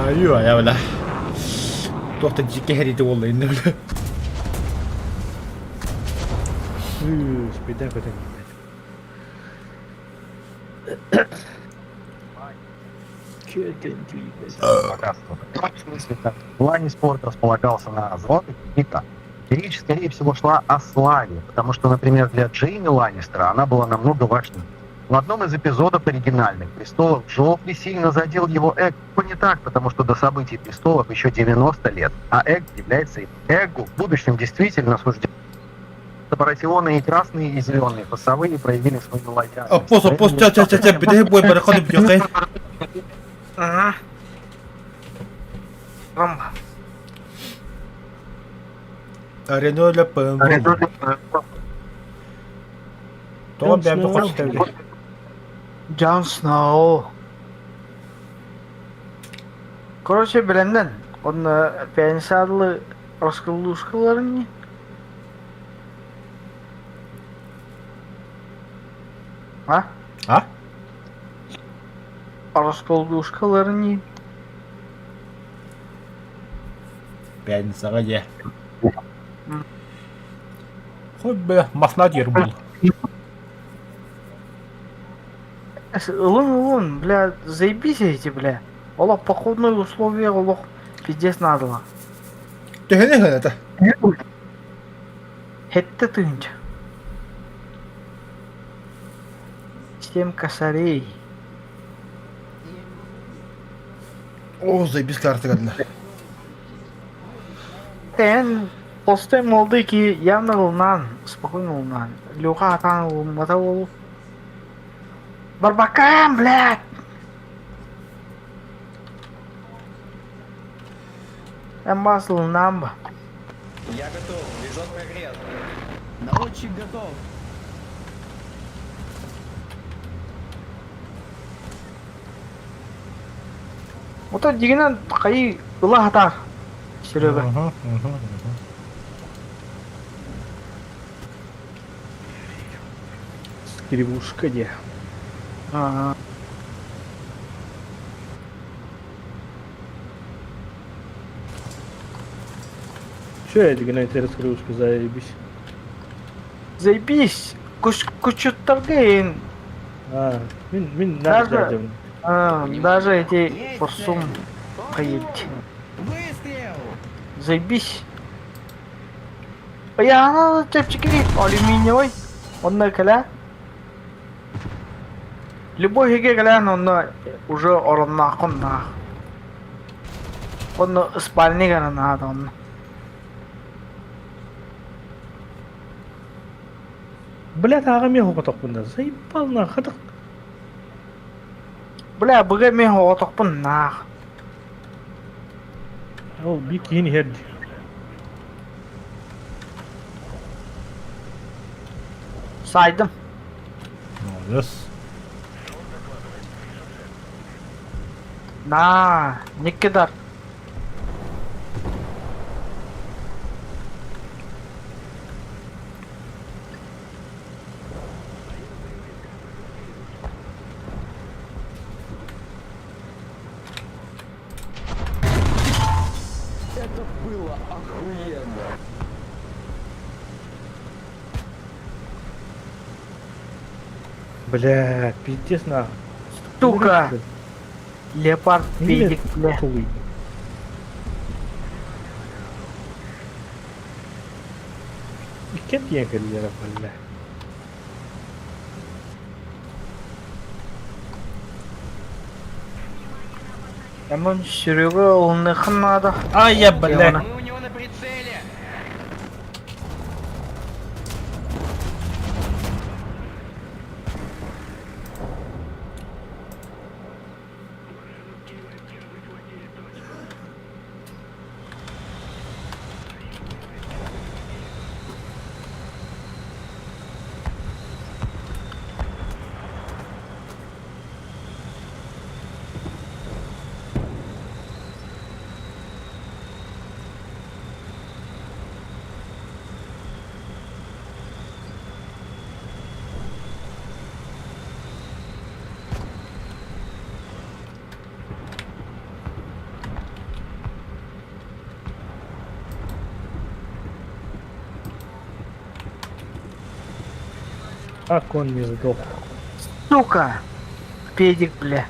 C: Айыы айа бля. Туох да дьиккэ хэриитэ буолла иннэ бля.
B: Спиден көтөн
L: В плане спорт располагался на золотых никак. Речь, скорее всего, шла о славе, потому что, например, для Джейми Ланнистера она была намного важнее. В одном из эпизодов оригинальных «Престолов» Джоффри сильно задел его эго. Не так, потому что до событий «Престолов» еще 90 лет, а эго является эго в будущем действительно суждено. Баратионы и красные, и зеленые фасовые проявили свою лояльность.
C: Оппос, оппос, ча ча ча ча, бүтэһик бой барахан үпүөхэй.
J: Ага. Ром.
C: Рено Ле Пен. Тоҕо бэйэм тоқос
J: Джон Сноу. Короче, билэннэн, онно пенсиялы расколушкаларын не? А?
C: А?
J: Расколдушкаларын не?
C: Пятницаҕа дьэ. Хоть бы масна диэр буол.
J: Ылын ылын, бля, заебись эти, бля. Олох походные условия, олох пиздец надо.
C: Төһөнү ыһыната?
J: Хетте тыынча. Семь косарей.
C: О, заебись картыгадна.
J: Эн Толстой молодой ки явно ылынан, спокойно ылынан. Леха атаан ылыммата ол. Барбакаан, блядь! Эн бас ылынан ба.
F: Я готов, движок прогрет. Наводчик готов.
J: Ото дигинен хайы ыла хатар. Серега.
B: Скребушка де.
J: Ага.
B: Че я дигинен это скребушка заебись.
J: Заебись. Куш кучуттаргын.
B: А, мин мин
J: Даже, а, даже эти форсум хайыть.
D: Выстрел!
J: Заебись. Я чепчики алюминиевый. Онно кэлэ. Любой хиге кэлэн онно уже ороннааххун наах. Онно спальник эрэ наада онно.
B: Блядь, аҕам мен хоҕотохпун да. Заебал нахатык.
J: Бля, быга мен хоҕотохпун наах.
B: Ол би киин иһэр дии.
J: Сайдым.
C: Молодец.
J: На, Никидар.
F: Это было охуенно.
B: Бля, пиздец нахуй.
J: Сука! Леопард педик, бля.
B: Хуй. Икки тиийэн кэллилэр бля.
J: Онон Серега ылыныахха наада.
C: Ай, я, блядь.
F: Мы у него на прицеле.
B: Как он не сдох?
J: Сука! Педик, бля.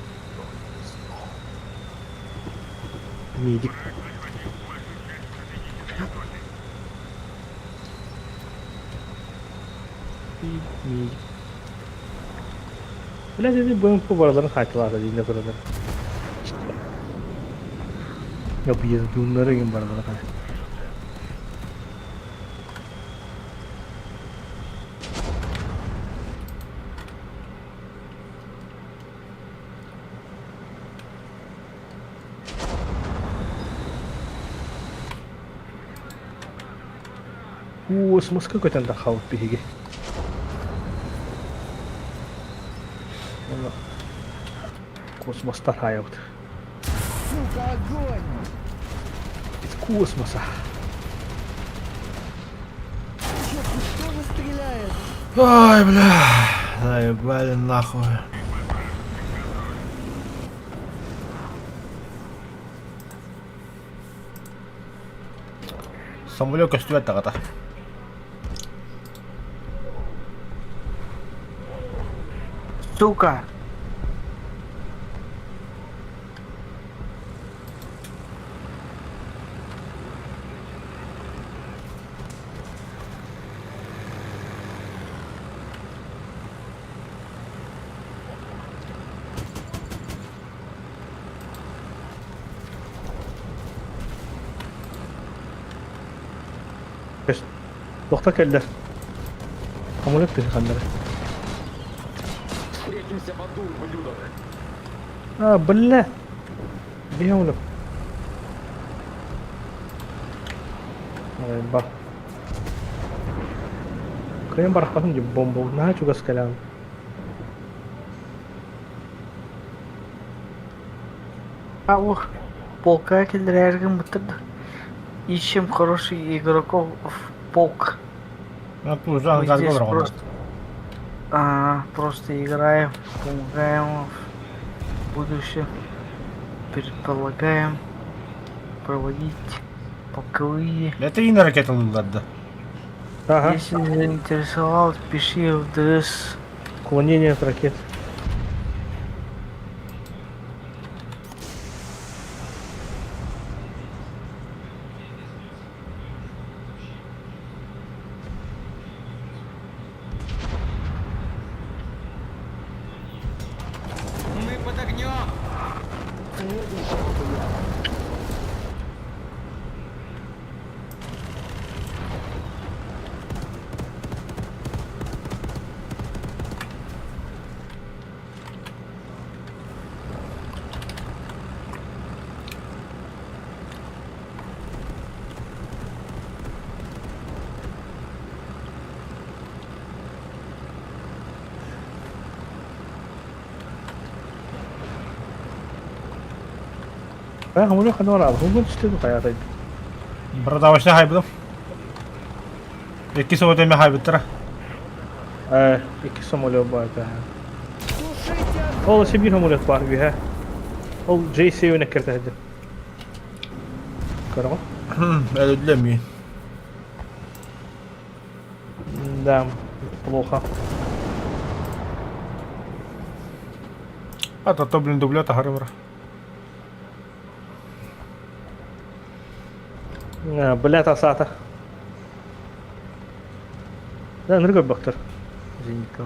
B: Медик. Медик. Блядь, эти БМП бараларын хайтылар диин туралар. Объездуннары игин баралары хай. Космоска көтөн таххабыт биһиги. Онно космостар хаайабыт.
D: Сука, огонь!
B: Из космоса.
D: Черт, кто же стреляет?
C: Ай, бля. Заебали нахуй. Самолет көстүбэт даҕата.
J: Сука!
B: Тохто кэллэр. Самолет тыһыханнары.
F: Встретимся в аду, ублюдок.
B: А, бля. Биһи Ба. Кыайан барахпатын дии бомба наһаа чугас кэлэн.
J: А ух, полка киллэрээргин быттар да. Ищем хороших игроков в полк.
C: Ну, уже
J: Мы здесь просто, просто играем, помогаем в будущем, предполагаем проводить полковые.
C: Это и на ракету ладно.
B: Ага.
J: Если заинтересовал, пиши в ДС.
B: Уклонение от ракет.
D: Мы под огнем!
B: Хамылы ханора, хумун түстү хаятay.
C: Продавочный хайбыдым. Икки самолет хайбыттара.
B: Икки самолет бар да. Ол сибир самолет бар биһэ. Ол JC-ни кертәһди. Көрөҕүн?
C: Өлүдлөмүй.
B: Да, плохо.
C: А то, блин, дублета харымра.
B: Бля, тасата. Да, ныргы бактыр. Зенитка.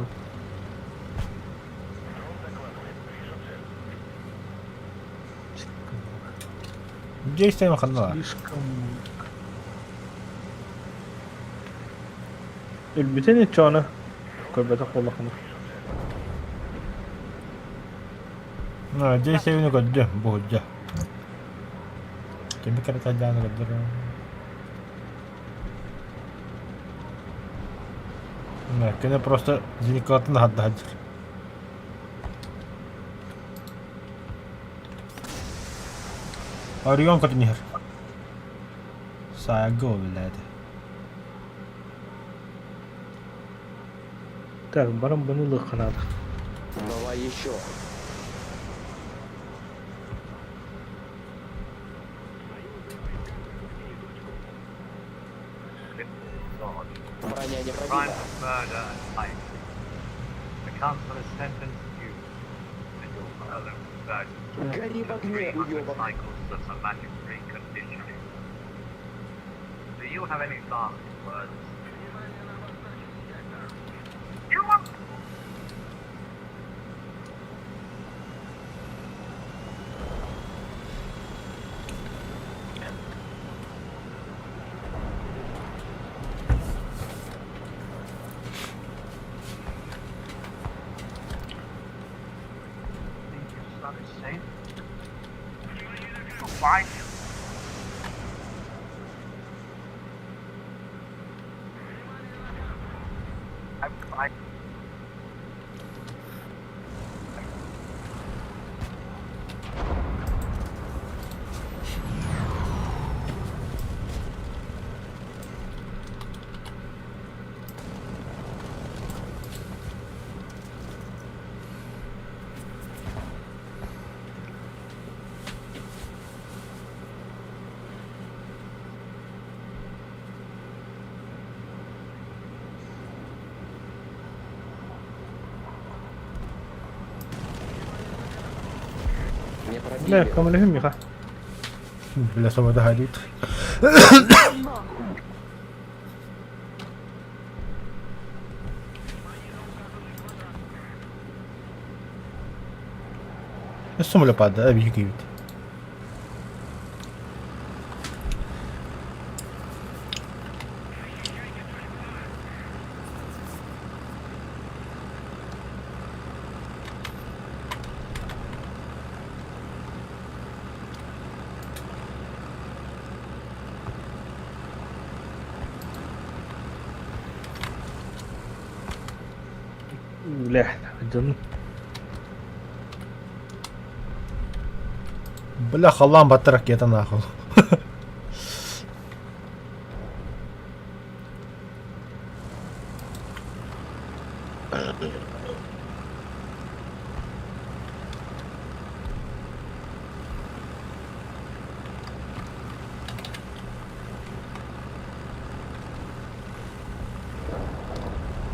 C: Действуем ханна.
B: Слишком. Өлбүтен иччоны. Көрбөтөх боллахына.
C: Ну, действуем көрдө, буһудьа. Кеми каратадааны көрдөрө. Кene просто зеникатын хадда хаджыр. Орион көтүнүһэр. Саго билээди.
B: Так, баран бұны лыққанады.
F: Давай еще. Броня не пробита. Гори в огне, уёбок. Не
B: Бля,
F: пробили.
B: көмөлөһүм миха.
C: Бля, собода хайдут. Самолет падает, объектив.
B: Бля, дьон.
C: Бля, халлаан батта ракета нахуй.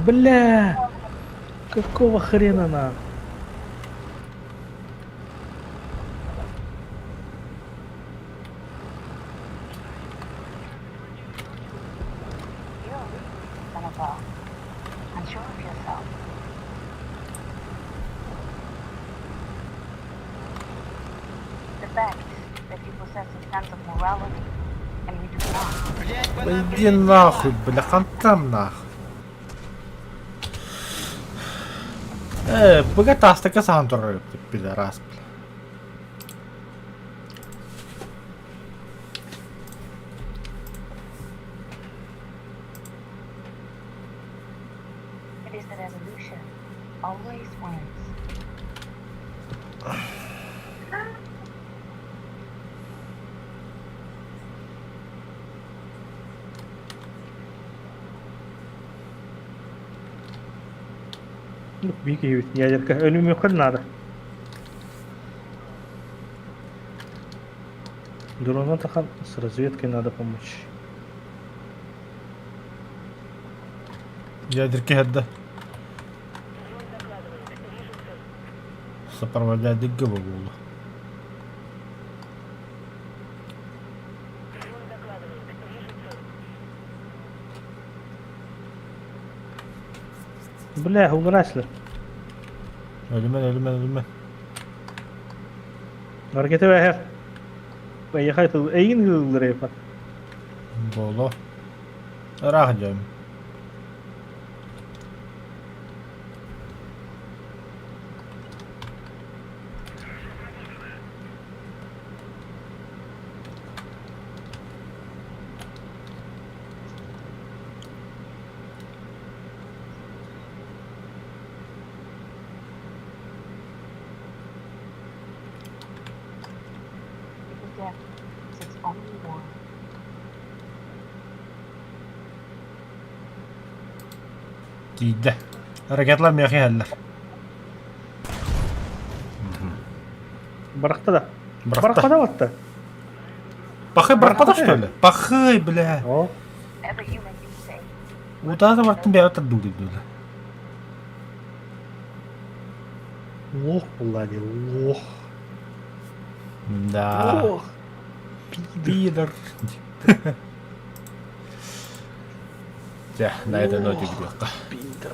B: Бля! Какого хрена на?
C: Иди нахуй, бля, хантан нахуй. Э, быга таастака сахан турар пидорас, бля.
B: Биир киһибит ядерка өлүмүөххэ наада. Дрона тахан с разведкой надо помочь.
C: Ядерки хедда. Сопровождает буолла.
B: Бля, уграсли.
C: Өлүмэн, өлүмэн, өлүмэн.
B: Ракета бэһэр. Поехай тыл эйин гыллырайфа.
C: Боло. Ыраах дьон. Тиийдэ. Ракеталар миэхэ иһэллэр.
B: Барахта да.
C: Бырахта.
B: Барахта да батта.
C: Пахай барахпата что ли? Пахай, бля. Утаата бартын бэйэ тардыы дуу.
B: Лох буолла дии, лох.
C: Да.
B: Лох.
C: Пидор. Дьэ, на этой ноте бүтүөххэ.
B: Пидор.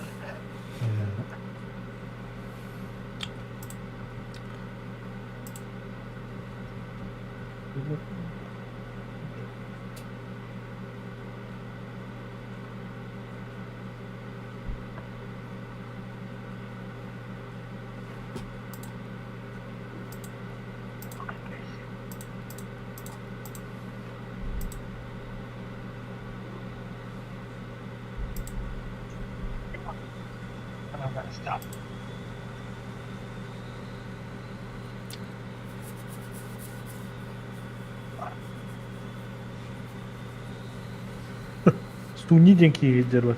B: Стуни диэн киирдэр бат.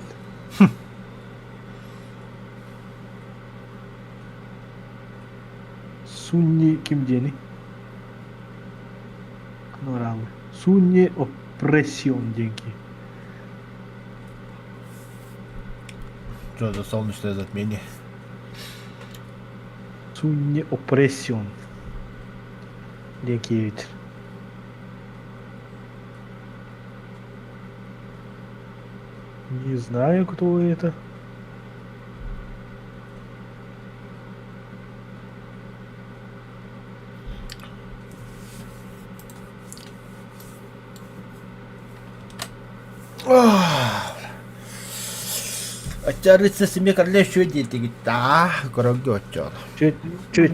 B: Сунни ким диэни? Норалы. Сунни опрессион диэн киһи.
C: Что за солнечное затмение?
B: Сунни опрессион диэн киһи Не знаю, кто это.
C: Ачарыца семья королевщего дети, да, король отчет.
B: Чуть, чуть.